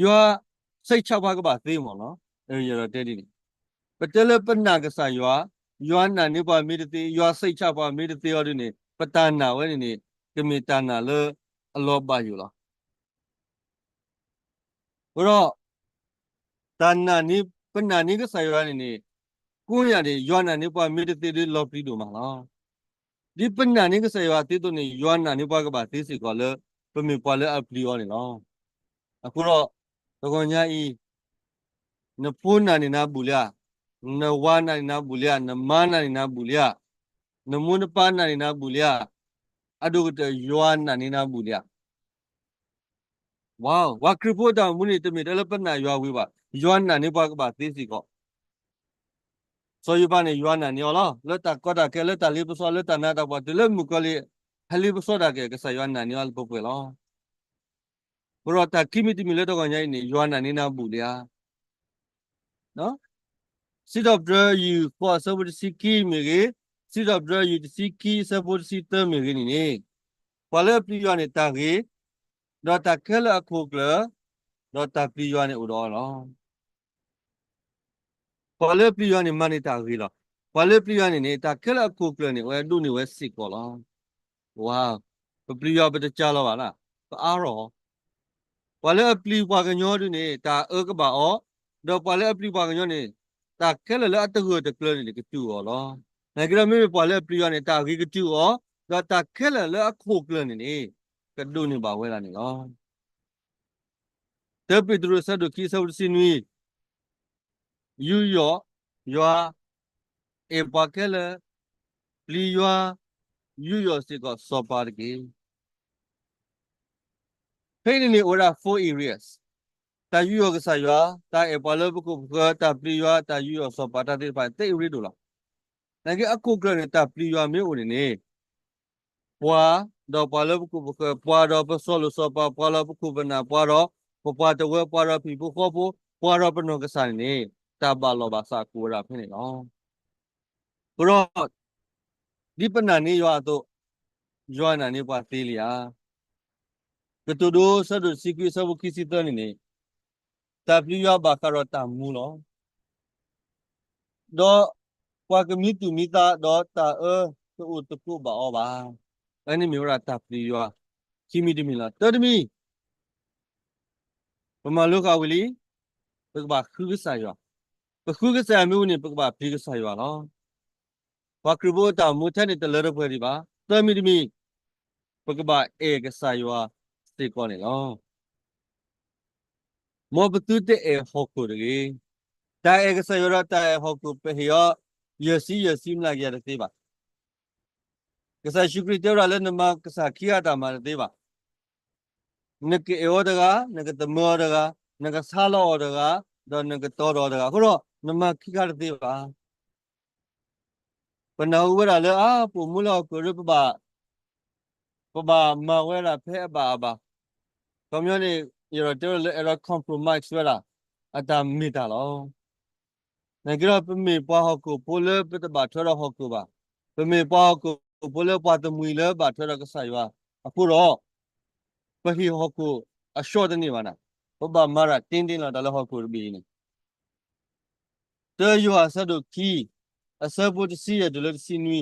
ယွၤစံးဆၣ်ပှၤကဘၣ်သ့မ့ၢ်နီၤ. ယအဲၣ်ဒိးတဲဒ်န့ၣ်, ပတဲလၢပနာ်ကစၢ်ယွၤ, ယွၤနာ်န့ၢ်ပှၤမ့ၢ်တသ့, ယွၤစံးဆၣ်ပှၤမ့ၢ်တသ့အီၤဒ်န့ၣ် ပတၢ်နာ်ဝဲန့ၣ်န့ၣ် ကမ့ၢ်တၢ်နာ်လၢအလီၤဘၣ်ယိၣ်လီၤ. အဃိဒီး တၢ်နာ်န့ၢ်, ပနာ်န့ၢ်ကစၢ်ယွၤန့ၣ်န့ၣ် ကိးညါန့ၣ် ယွၤနာ်န့ၢ်ပှၤမ့ၢ်တသ့ဒီးလီၤပျံၤဒိၣ်မးလီၤ. ဒ်ပနာ်န့ၢ်ကစၢ်ယွၤသ့အသိးန့ၣ် ယွၤနာ်န့ၢ်ပှၤကဘၣ်သ့စ့ၢ်ကီးလၢ ပမ့ၢ်ပှၤလၢအပျံၤအီၤန့ၣ်လီၤ. အဃိဒီး တဂီၤညါအံၤ နဖိနာ်န့ၢ်နၤဘူးလံဧါ, နဝၤနာ်န့ၢ်နၤဘူးလံဧါ, နမါနာ်န့ၢ်နၤဘူးလံဧါ, နမိၢ်နပၢ်နာ်န့ၢ်နၤဘူးလံဧါ, အဒိၣ်ကတၢၢ်ယွၤနာ်န့ၢ်နၤဘူးလံဧါ. ဝါ, ပှၤခရံာ်ဖိအတၢ်အိၣ်မူန့ၣ် တမ့ၢ်ထဲလၢပနာ်ယွၤဝံၤဘၣ်, ယွၤနာ်န့ၢ်ပှၤကဘၣ်သ့စ့ၢ်ကီး. စီၤယိၤဘးန့ၣ် ယွၤနာ်န့ၢ်အီၤလီၤ. လၢတၢ်ကီတၢ်ခဲ, လၢတၢ်လ့ပစီ, လၢတၢ်နးတၢ်ဖှီၣ်, တုၤလၢမုၣ်ကီၤလံၢ် ဟဲလ့ပစီဒၣ်က့ၤ ကစၢ်ယွၤနာ်န့ၢ်အီၤလၢပှဲၤပှဲၤလီၤ. အဃိဒီးတၢ်ခံမံၤတမံၤလၢတဂီၤညါအံၤန့ၣ် ယွၤနာ်န့ၢ်နၤဘူးလံဧါ. စံးထီၣ်ပတြၢၤယုၢ်ဃိးအဆၢဖိတဆံခံမ့ၢ်ဂ့ၤ, စံးထီၣ်ပတြၢၤယုၢ်တဆံခံအဆၢဖိတဆံသၢမ့ၢ်ဂ့ၤန့ၣ်န့ၣ်, ပှၤလၢအပျံၤယွၤန့ၣ်တၢ်ဂ့ၤ, ဒီးတၢ်ခဲလၢာ်အခိၣ်ကျၢၢ်, ဒီးတၢ်ပျံၤယွၤန့ၣ်အိၣ်ဒီးအီၤလီၤ. ပှၤလၢပျံၤယွၤန့ၣ်မၤန့ၢ်တၢ်ဂ့ၤလီၤ. ပှၤလၢပျံၤယွၤန့ၣ်န့ၣ် တၢ်ခဲလၢာ်အခိၣ်ကျၢၢ်န့ၣ် အဝဲဒိးန့ၢ်ဝဲစ့ၢ်ကီးလီၤ. ဝါ, ပပျံၤယွၤပတကးလီၤဘၣ်လၢ, ပအါထီၣ်, ပ ပှၤလၢအပျံၤပှၤကညီဒုန့ၣ် တၢ်အၢကဘၣ်အီၤ, ဒီးပှၤလၢအပျံၤပှၤကညီန့ၣ် တၢ်ခဲလၢာ်လၢအတဂၢၢ်တကျၢၤန့ၣ်န့ၣ် ကတုၤအီၤလီၤ. နာ်က့ဒီး မ့မ့ၢ်ပှၤလၢအပျံၤယွၤန့ၣ် တၢ်ဂ့ၤကတုၤအီၤ, ဒီးတၢ်ခဲလၢာ်လၢအခိၣ်ကျၢၢ်န့ၣ်န့ၣ် ကဒိးန့ၢ်ဘၣ်ဝဲဒၣ်န့ၣ်လီၤ. တၢပ့းတရူး အဆၢဒိၣ်ခံ အဆၢဖိတဆံနွံ, ယူးယီၣ်ယွၤ, အဲၣ်ပှၤခဲလၢာ်, ပျံၤယွၤ, ယူးယီၣ်စ့ၢ်ကီးစီၤပၤတက့ၢ်. ဖဲအံၤန့ၣ်န့ၣ် အိၣ်ဝဲဒၣ် four areas, တၢ်ယူးယီၣ်ကစၢ်ယွၤ, တၢ်အဲၣ်ပှၤလၢပခိၣ်ပဃၢၤ, တၢ်ပျံၤယွၤ, တၢ်ယူးယီၣ်စီၤပၤ, တၢ်သ့ၣ်တဖၣ်န့ၣ် သၢ area ဒိၣ်လီၤ. နာ်က့အခိၣ်ကျၢၢ်န့ၣ် တၢ်ပျံၤယွၤမ့ၢ်အိၣ်န့ၣ်န့ၣ် ပှၤဒီးပှၤလၢပခိၣ်ပဃၢၤ, ပှၤဒီးပစီၤလိၤစီၤပၤ, ပှၤဒီးပခိၣ်ပနၢ်, ပှၤဒီးပပှၤတဝၢ, ပှၤဒီးပဟံၣ်ဖိဃီဖိ, ပှၤဒီးပနီၢ်ကစၢ်န့ၣ်န့ၣ် တၢ်ဘၣ်လီၢ်ဘၣ်စးကအိၣ်ဝဲဒၣ်ဖဲန့ၣ်လီၤ. အဃိဒီး ဒ်ပနာ်န့ၢ်ယွၤအသိး, ယွၤနာ်န့ၢ်ပှၤသ့လံဧါ. ကတိၤဒိ အဆၢဒိၣ်တဆံခွံ အဆၢဖိခံဆံသၢန့ၣ်န့ၣ်, တၢ်ပျံၤယွၤဘၣ်ဃးဒီးတၢ်မူလီၤ. ဒီးပှၤကမံသူၣ်မံသး, ဒီးတၢ်အၢတအိၣ်သကိးဘၣ်အီၤဘၣ်. အန့ၣ်မ့ၢ်ဝဲဒၣ်တၢ်ပျံၤယွၤ ခံမံၤတမံၤလီၤ. တၢတမံၤ ပမၤလိဃာ်ဝံၤလံ, ပကဘၣ်ဃုကစၢ်ယွၤ. ပဃုကစၢ်ယွၤမ့ၢ်အိၣ်န့ၣ် ပကဘၣ်ပျံၤကစၢ်ယွၤလီၤ. ပှၤခရံာ်ဖိအတၢ်အိၣ်မူထဲန့ၣ် တလၢတပှဲၤဒံးဘၣ်. သၢမံၤတမံၤ, ပကဘၣ်အဲၣ်ကစၢ်ယွၤစ့ၢ်ကီးန့ၣ်လီၤ. မ်ပသုတအဲၣ်ဟီၣ်ခိၣ်တဂ့ၤ. တၢ်အဲၣ်ကစၢ်ယွၤဒီးတၢ်အဲၣ်ဟီၣ်ခိၣ် ပဟ့ၣ်အီၤ ယဲၢ်ဆံယဲၢ်ဆံမျးကယၤတသ့ဘၣ်. ကစၢ်ယ့ၣ်ၡူးခရံာ်တဲဝဲဒၣ်လၢ နမၤကစၢ်ခံဂၤအတၢ်မၤတသ့ဘၣ်. နကအဲၣ်အီၤတဂၤ, နကသမၢအီၤတဂၤ, နကဆါလီၤအီၤတဂၤ, ဒီးနကတီဒီးအီၤတဂၤ. အဃိဒီး နမၤခံဂၤတသ့ဘၣ်. ပနၢ်ဟူဝဲဒၣ်လၢ အါ ပအိၣ်မူလၢဟီၣ်ခိၣ်ဒီး ပဘၣ်, ပဘၣ်မၤဝဲဒၣ်ဖဲအဘၣ်အဘၣ်. ခီပညီန့ၣ် ယအဲၣ်ဒိးတဲဝဲဒၣ်လၢ အဲၣ်ဒိး compromise ဝဲဒၣ် အတၢ်မ့ၢ်တၢ်လီၤ. နာ်က့ဒီး ပမ့ၢ်ပှၤဟီၣ်ခိၣ်ဖိလၢပတဘၣ်ထွဲဒီးဟီၣ်ခိၣ်ဘၣ်. ပမ့ၢ်ပှၤဟီၣ်ခိၣ်ဖိလၢပှၤတမှံၤလၢဘၣ်ထွဲဒီးကစၢ်ယွၤအဃိဒီး ပဟ့ၣ်ဟီၣ်ခိၣ်အဆှီတန့ၢ်ဘၣ်နၤ. ပဘၣ်မၤတၢ်တ့ၢ်တ့ၢ်လီၤ တၢ်လၢဟီၣ်ခိၣ်တဘ့ၣ်အံၤန့ၣ်. တၢယိၤဟၣ်အဆၢဒိၣ်ခံ အဆၢဖိတဆံယဲၢ်တုၤလၢတဆံနွံ,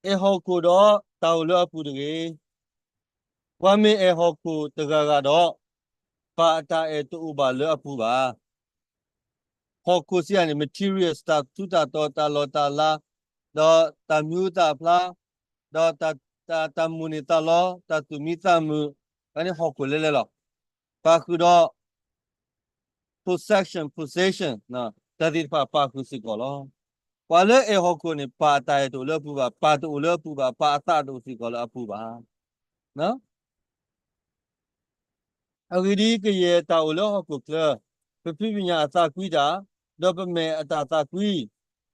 အဲၣ်ဟီၣ်ခိၣ်ဒီးတၢ်အိၣ်လၢအပူၤတဂ့ၤ. ပှၤမ့ၢ်အဲၣ်ဟီၣ်ခိၣ်တဂၤဂၤဒီး ပၢ်အတၢ်အဲၣ်တအိၣ်ဘၣ်လၢအပူၤဘၣ်. ဟီၣ်ခိၣ်စံးယၤန့ၣ် materials တၢ်ထူးတၢ်တီၤ တၢ်လီၢ်တၢ်လၤ, ဒီးတၢ်မံၤဟူသၣ်ဖျါ, ဒီးတၢ်, တၢ်, တၢ်မိၣ်န့ၢ်သးလီ, တၢ်သူၣ်မံသးမုာ်, အန့ၣ်ဟီၣ်ခိၣ်လဲလဲလီၤ. ပာ်ဃုာ်ဒီး possession, possession တၢ်သ့ၣ်တဖၣ်ပာ်ဃုာ်စ့ၢ်ကီးလီၤ. ပှၤလၢအဲၣ်ဟီၣ်ခိၣ်န့ၣ် ပၢ်အတၢ်အဲၣ်တအိၣ်လၢအပူၤဘၣ်, ပၢ်တအိၣ်လၢအပူၤဘၣ်, ပၢ်အသးတအိၣ်စ့ၢ်ကီးလၢအပူၤဘၣ်. အဂ့ၢ်ဒ်အံၤ, ကယဲၢ်တၢ်အိၣ်လၢဟီၣ်ခိၣ်ချၢ, ပဖံးပညၣ်အသးကွံတၢ်, ဒီးပမဲာ်အတၢ်သးကွံ,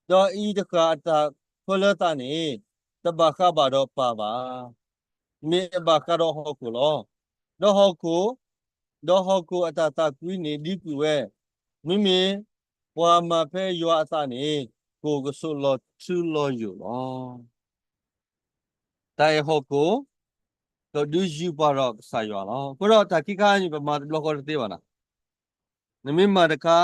ဒီးအအံၤတဃၣ်အတၢ်ဖၢလၢသးန့ၣ်, တဘၣ်ဃးဘၣ်ဒီးပၢ်ဘၣ်. မ့ၢ်အဘၣ်ဃးဒီးဟီၣ်ခိၣ်လီၤ. ဒီးဟီၣ်ခိၣ်, ဒီးဟီၣ်ခိၣ်အတၢ်သးကွံန့ၣ်ဒံကွံာ်ဝဲ, မ့မ့ၢ်ပှၤမၤဖဲယွၤအသးန့ၣ်, ကအိၣ်ကဆိးလီၤထူလီၤယိာ်လီၤ. တၢ်အဲၣ်ဟီၣ်ခိၣ် ကဒုးယုၢ်ပှၤဒီးကစၢ်ယွၤလီၤ. အဃိဒီးတၢ်ခံခါအံၤန့ၣ် ပမၤတဘျီဃီတသ့ဘၣ်နၤ. နမ့ၢ်မၤတခါ,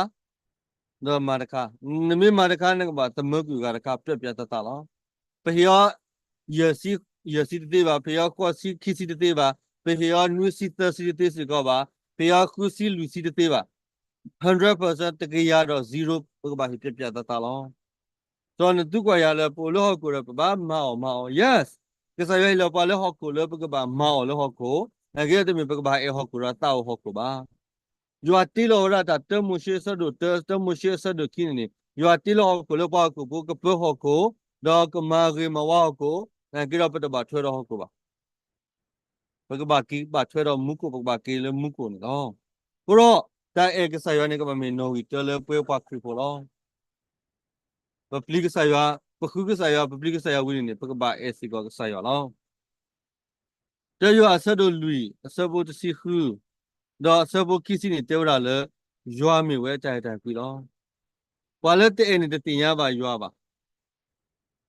ဒီးမၤတခါ, နမ့ၢ်မၤတခါ နကဘၣ်သမၢကွံာ်ဂၤတခါ ပြၢးပြၢးသးသးလီၤ. ပဟ့ၣ်အီၤ ယဲၢ်ဆံ, ယဲၢ်ဆံတသ့ဘၣ်, ပဟ့ၣ်အီၤဃိးဆံ ခံဆံတသ့ဘၣ်, ပဟ့ၣ်အီၤနွံဆံ သၢဆံတသ့စ့ၢ်ကီးဘၣ်, ပဟ့ၣ်အီၤဃုဆံ လွံၢ်ဆံတသ့ဘၣ်. hundred percent တကယၤဒီး zero ပကဘၣ်ဟ့ၣ်ပြၢးပြၢးသးသးလီၤ. ဒီးနသုကွၢ်ယၤလၢပအိၣ်လၢဟီၣ်ခိၣ်ဒီး ပဘၣ်မၤအီၣ်မၤအီ, yes, ကစၢ်ယွၤဟ့ၣ်လီၤပှၤလၢဟီၣ်ခိၣ်လၢပကဘၣ်မၤအီၣ်လၢဟီၣ်ခိၣ်, နာ်က့ဒီးတမ့ၢ်ပကဘၣ်အဲၣ်ဟီၣ်ခိၣ်ဒီးသးအိၣ်ဟီၣ်ခိၣ်ဘၣ်. ယွၤတ့လီၤဝဲဒၣ်တၢ် တၢမိၤၡ့အဆၢဒိၣ်တၢ, တၢမိၤၡ့အဆၢဒိၣ်ခံန့ၣ်န့ၣ်, ယွၤတ့လီၤဟီၣ်ခိၣ်လၢပှၤဟီၣ်ခိၣ်ဖိကပၢဟီၣ်ခိၣ်, ဒီးကမၤဂ့ၤမၤဝါဟီၣ်ခိၣ်, နာ်က့ဒီးပတဘၣ်ထွဲဒီးဟီၣ်ခိၣ်ဘၣ်. ပကဘၣ်က့ၤဘၣ်ထွဲဒီးမူခိၣ်, ပကဘၣ်က့ၤလၢမူခိၣ်န့ၣ်လီၤ. အဃိဒီး တၢ်အဲၣ်ကစၢ်ယွၤန့ၣ် ကဘၣ်မ့ၢ်နီၣ်ဂံၢ်တၢလၢပှၤခရံာ်ဖိလီၤ. ပပျံၤကစၢ်ယွၤ, ပဃုကစၢ်ယွၤ, ပပျံၤကစၢ်ယွၤဝံၤန့ၣ်န့ၣ် ပကဘၣ်အဲၣ်စ့ၢ်ကီးကစၢ်ယွၤလီၤ. တၢယိၤဟၣ်အဆၢဒိၣ်လွံၢ် အဆၢဖိတဆံဃု, ဒီးအဆၢဖိခံဆံန့ၣ်တဲဝဲဒၣ်လၢ ယွၤမ့ၢ်ဝဲတၢ်အဲၣ်တၢ်ကွံလီၤ. ပှၤလၢတအဲၣ်န့ၣ်တသ့ၣ်ညါဘၣ်ယွၤဘၣ်.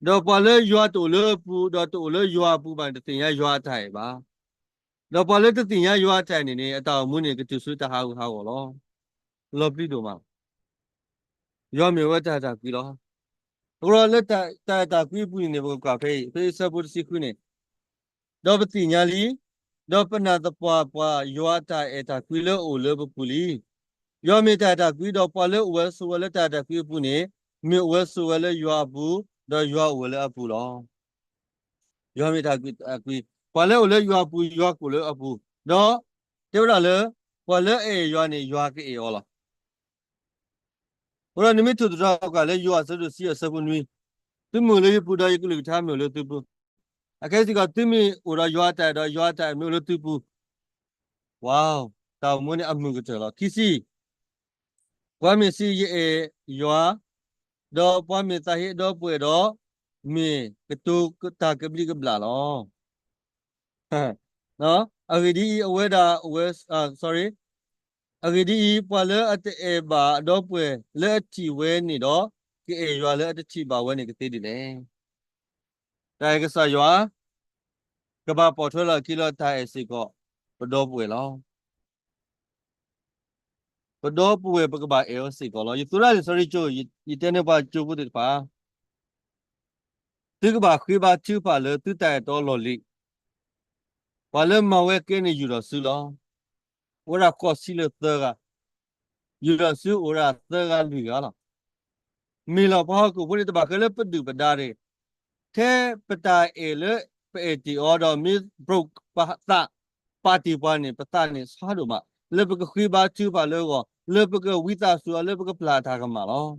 ဒီးပှၤလၢယွၤတအိၣ်လၢအပူၤ, ဒီးတအိၣ်လၢယွၤအပူၤဘၣ်န့ၣ် တသ့ၣ်ညါယွၤအတၢ်အဲၣ်ဘၣ်. ဒီးပှၤလၢတသ့ၣ်ညါယွၤအတၢ်အဲၣ်န့ၣ်န့ၣ် အတၢ်အိၣ်မူန့ၣ် ကတုၤဆူတၢ်ဟးဂူာ်ဟးဂီၤလီၤ. လီၤပျံၤဒိၣ်မး. ယွၤမ့ၢ်ဝဲတၢ်အဲၣ်တၢ်ကွံလီၤ. အဃိဒီးလၢတၢ်အဲၣ်တၢ်ကွံအပူၤန့ၣ်န့ၣ် ပကကွၢ်ဖဲအံၤ, ဖဲအဆၢဖိတဆံဃုန့ၣ်, ဒီးပသ့ၣ်ညါလံ, ဒီးပနာ်သပှၢ်ပှၤယွၤအတၢ်အဲၣ်တၢ်ကွံလၢအအိၣ်လၢပပူၤလံ. ယွၤမ့ၢ်တၢ်အဲၣ်တၢ်ကွံ, ဒီးပှၤလၢအအိၣ်ဝဲဆိးဝဲလၢတၢ်အဲၣ်တၢ်ကွံအပူၤန့ၣ်, မ့ၢ်အိၣ်ဝဲဆိးဝဲလၢယွၤအပူၤ, ဒီးယွၤအိၣ်ဝဲလၢအပူၤလီၤ. ယွၤမ့ၢ်တၢ်အဲၣ်တၢ်ကွံ, ပှၤလၢအအိၣ်လၢယွၤအပူၤ, ယွၤအိၣ်လၢအပူၤ, ဒီးတဲဝဲဒၣ်လၢ ပှၤလၢအအဲၣ်ယွၤန့ၣ် ယွၤကအဲၣ်အီၤလီၤ. အဃိဒီးနမ့ၢ်ထိၣ်သတြီၤကွၢ်လၢယိၤဟၣ်အဆၢဒိၣ်တဆံအဆၢဖိနွံ, သုမ့ၢ်အိၣ်လၢယပူၤဒီးယကလုၢ်ကထါမ့ၢ်အိၣ်လၢသုပူၤ, အခဲစ့ၢ်ကီး သုမ့ၢ်အိၣ်ဒီးယွၤအတၢ်အဲၣ်ဒီး ယွၤအတၢ်အဲၣ်မ့ၢ်အိၣ်လၢသုပူၤ, ဝါ, တၢ်အိၣ်မူန့ၣ်အမုာ်ကတၢၢ်လီၤ. ခံဆံ, ပှၤမ့ၢ်စံးယအဲၣ်ယွၤ, ဒီးပှၤမ့ၢ်သးဟ့အဒီပုၢ်ဝဲၢ်ဒီး, မ့ၢ်ကတိၤတၢ်ကဘျံးကဘျၣ်လီၤ. အဂ့ၢ်ဒ်အံၤ, အဝဲဒၣ်, အဝဲ, sorry, အဂ့ၢ်ဒ်အံၤ, ပှၤလၢအတအဲၣ်ဘၣ်အဒီပုၢ်ဝဲၢ်လၢအထံၣ်ဝဲန့ၣ်ဒီး, ကအဲၣ်ယွၤလၢအတထံၣ်ဘၣ်ဝဲန့ၣ်ကသ့ဒ်လဲၣ်. တၢ်အဲၣ်ကစၢ်ယွၤ ကဘၣ်ပိာ်ထွဲလီၤအခံလၢတၢ်အဲၣ်စ့ၢ်ကီး ပဒီပုၢ်ဝဲၢ်လီၤ. ပဒီပုၢ်ဝဲၢ်ပကဘၣ်အဲၣ်အီၤစ့ၢ်ကီးလီၤ. ယသိးဒၣ်န့ၣ် sorry ကၠိ, ယတဲန့ၢ်ပှၤကၠိဖိသ့ၣ်တဖၣ်, သုကဘၣ်ဃ့ဘါထုကဖၣ်လၢသုတၢ်အဲၣ်တီလီၢ်လံၤ, ပှၤလၢမၤဝဲကဲန့ၣ်ယူၢ်ထီၣ်စုလီၤ. အိၣ်ဝဲဒၣ်ဃိးဆံလၢသၢဂၤ, ယူၢ်ထီၣ်စုအိၣ်ဝဲဒၣ်သၢဂၤလွံၢ်ဂၤလီၤ. မ့ၢ်လီၤ ပှၤဟီၣ်ခိၣ်ဖိန့ၣ် တဘၣ်ဃးလၢပဒုၣ်ပဒါတဂ့ၤ, ထဲပတၢ်အဲၣ်လၢပအဲၣ်တ့ၢ်အီၤဒီး မ့ၢ်ဘြိၣ်ပသး, ပာ်တ့ၢ်ပှၤန့ၣ် ပသးန့ၣ်ဆါဒိၣ်မး, လၢပကဃ့ဘါထုကဖၣ်လၢအဂီၢ်, လၢပကဝံသးစူၤအီၤ, လၢပကပျၢ်အတၢ်ကမၣ်လီၤ.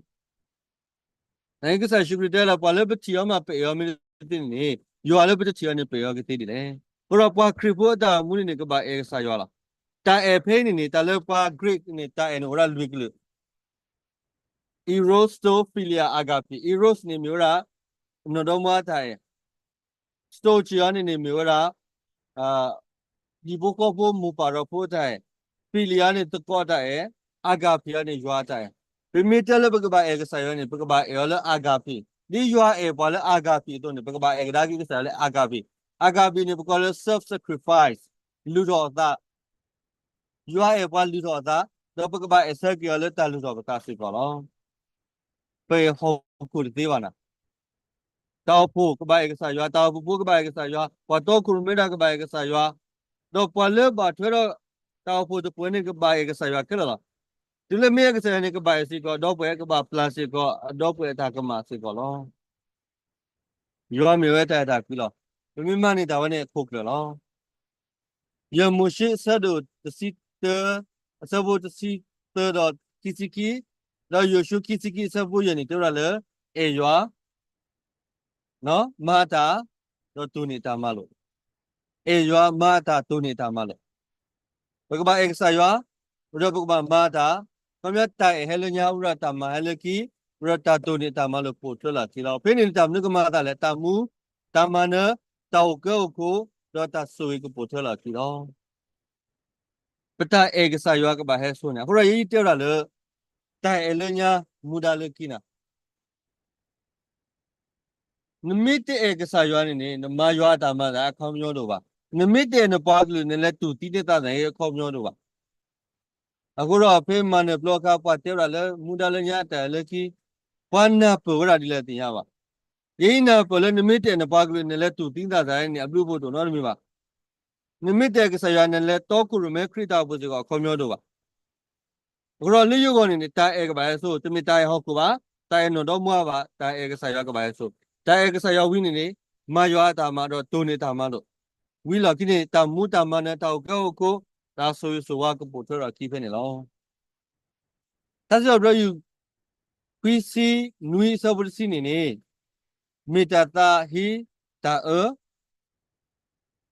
နကစၢ်ယ့ၣ်ၡူးခရံာ်တဲလၢ ပှၤလၢပထံၣ်အီၤမး ပအဲၣ်အီၤမ့ၢ်တသ့န့ၣ်န့ၣ်, ယွၤလၢပတထံၣ်အီၤန့ၣ် ပအဲၣ်အီၤကသ့ဒ်လဲၣ်. အဃိဒီးပှၤခရံာ်ဖိအတၢ်အိၣ်မူန့ၣ်န့ၣ် ကဘၣ်အဲၣ်ကစၢ်ယွၤလီၤ. တၢ်အဲၣ်ဖဲအံၤန့ၣ်န့ၣ် တၢ်လၢပှၤ Greek န့ၣ် တၢ်အဲၣ်န့ၣ်အိၣ်ဝဲဒၣ်လွံၢ်ကလုာ်, eros, storge, philia, agape. Eros န့ၣ်မ့ၢ်ဝဲဒၣ် နီၢ်ဒီမါတၢ်အဲၣ်, storge အံၤန့ၣ်န့ၣ်မ့ၢ်ဝဲဒၣ် ဒံၣ်ဖိဃီဖိမိၢ်ပၢ်ဒီးဖိအတၢ်အဲၣ်, philia န့ၣ်သကိးတၢ်အဲၣ်, agape န့ၣ်ယွၤအတၢ်အဲၣ်. ပမ့ၢ်တဲလၢပကဘၣ်အဲၣ်ကစၢ်ယွၤန့ၣ် ပကဘၣ်အဲၣ်အီၤလၢ agape, ဒ်ယွၤအဲၣ်ပှၤလၢ agape အသိးန့ၣ် ပကဘၣ်အဲၣ်ကဒါက့ၤကစၢ်ယွၤလၢ agape. Agape န့ၣ် ပကိးလၢ self sacrifice, လုၢ်ထီၣ်အသး, ယွၤအဲၣ်ပှၤလုၢ်ထီၣ်အသး, ဒီးပကဘၣ်အဲၣ်ဆၢက့ၤအီၤလၢတၢ်လုၢ်ထီၣ်ပသးစ့ၢ်ကီးလီၤ. ပအဲၣ်ဟီၣ်ခိၣ်တသ့ဘၣ်နၤ. တၢ်အိၣ်ဖှိၣ်ကဘၣ်အဲၣ်ကစၢ်ယွၤ, တၢ်အိၣ်ဖှိၣ်ဖိကဘၣ်အဲၣ်ကစၢ်ယွၤ, ပှၤတီခိၣ်ရိၣ်မဲတၢ်ကဘၣ်အဲၣ်ကစၢ်ယွၤ, ဒီးပှၤလၢဘၣ်ထွဲဒီးတၢ်အိၣ်ဖှိၣ်တဖှိၣ်န့ၣ် ကဘၣ်အဲၣ်ကစၢ်ယွၤခဲလၢာ်လီၤ. တုၤလၢမ့ၢ်အဲၣ်ကစၢ်ယွၤန့ၣ် ကဘၣ်အဲၣ်စ့ၢ်ကီးအဒီပုၢ်ဝဲၢ်, ကဘၣ်ပျၢ်စ့ၢ်ကီးအဒီပုၢ်ဝဲၢ်အတၢ်ကမၣ်စ့ၢ်ကီးလီၤ. ယွၤမ့ၢ်ဝဲတၢ်အဲၣ်တၢ်ကွံလီၤ. ပမ့ၢ်မၤန့ၢ်တၢ်ဝဲန့ၣ်အခိၣ်ကျၢၢ်လီၤ. ယဲၢ်မိၤၡ့အဆၢဒိၣ်တဆံတၢ, အဆၢဖိတဆံသၢဒီးခံဆံခံ, ဒီးယိၤၡူခံဆံခံအဆၢဖိယဲၢ်န့ၣ် တဲဝဲဒၣ်လၢ အဲၣ်ယွၤ, မၤအတၢ်, ဒီးတိၢ်န့ၢ်တၢ်မၤလိာ်. အဲၣ်ယွၤ, မၤအတၢ်, တိၢ်န့ၢ်တၢ်မၤလိာ်. ပကဘၣ်အဲၣ်ကစၢ်ယွၤ, ဒီးပကဘၣ်မၤအတၢ်, ခီပညီတၢ်အဲၣ်ဟဲလၢညါ, ဝံၤဒီးတၢ်မၤဟဲလၢခံ, ဝံၤဒီးတၢ်တိၢ်န့ၢ်တၢ်မၤလိာ်ပိာ်ထွဲလီၤအခံလီၤ. ဖဲန့ၣ်န့ၣ် တၢ်မနုၤကမၤအသးလဲၣ်, တၢ်မူ, တၢ်မၤနၢၤ, တၢ်အိၣ်ကၢအိၣ်ခိၣ်, ဒီးတၢ်ဆိၣ်ဂ့ၤကပိာ်ထွဲလီၤအခံလီၤ. ပတၢ်အဲၣ်ကစၢ်ယွၤကဘၣ်ဟဲစိာ်န့ၣ်, အဃိဒီးယတဲဝဲဒၣ်လၢ တၢ်အဲၣ်လၢညါ, မူဒါလၢခံနၤ. နမ့ၢ်တအဲၣ်ကစၢ်ယွၤန့ၣ်န့ၣ် နမၤယွၤအတၢ်မၤအသးအခီပညီတအိၣ်ဘၣ်. နမ့ၢ်တအဲၣ်နပှၤကလုာ် နလဲၤတူၢ်သံန့ၢ်သးသ့ၣ်အခီပညီတအိၣ်ဘၣ်. အဃိဒီးဖဲမၤနၢၤပျီအခါ ပှၤတဲဝဲဒၣ်လၢမူဒါလၢညါတၢ်အဲၣ်လၢခံ, ပှၤနၢ်ပၢၢ်ဝဲဒၣ်ဒ်လဲၣ်သ့ၣ်ညါဘၣ်. ယအံၤနၢ်ပၢၢ်လၢနမ့ၢ်တအဲၣ်နပှၤကလုာ် နလဲၤတူၢ်သံသးသ့ၣ်န့ၣ် အဘျုးအဖှိၣ်တအိၣ်နီတမံၤဘၣ်. နမ့ၢ်တအဲၣ်ကစၢ်ယွၤ နလဲၤတီခိၣ်ရိၣ်မဲခရံာ်တၢ်အိၣ်ဖှိၣ်စ့ၢ်ကီးအခီပညီတအိၣ်ဘၣ်. အဃိဒီးလၢယဂီၢ်န့ၣ်န့ၣ် တၢ်အဲၣ်ကဘၣ်ဟဲစိာ်, တမ့ၢ်တၢ်အဲၣ်ဟီၣ်ခိၣ်ဘၣ်, တၢ်အဲၣ်နီၢ်ဒီမါဘၣ်, တၢ်အဲၣ်ကစၢ်ယွၤကဘၣ်ဟဲစိာ်. တၢ်အဲၣ်ကစၢ်ယွၤဝံၤန့ၣ်န့ၣ် မၤယွၤအတၢ်မၤဒီးတိၢ်န့ၢ်တၢ်မၤလိာ်. ဝံၤလီၢ်ခံန့ၣ် တၢ်မူတၢ်မၤနၢၤ တၢ်အိၣ်ကၢအိၣ်ခိၣ် တၢ်ဆိၣ်ဂ့ၤဆိၣ်ဝါကပိာ်ထွဲထီၣ်အခံဖဲန့ၣ်လီၤ. တၢ်စံးထီၣ်ပတြၢၤ ယူၢ်ခွံဆံနွံအဆၢဖိတဆံန့ၣ်န့ၣ်, မ့ၢ်တၢ်သးဟ့တၢ်အၢ,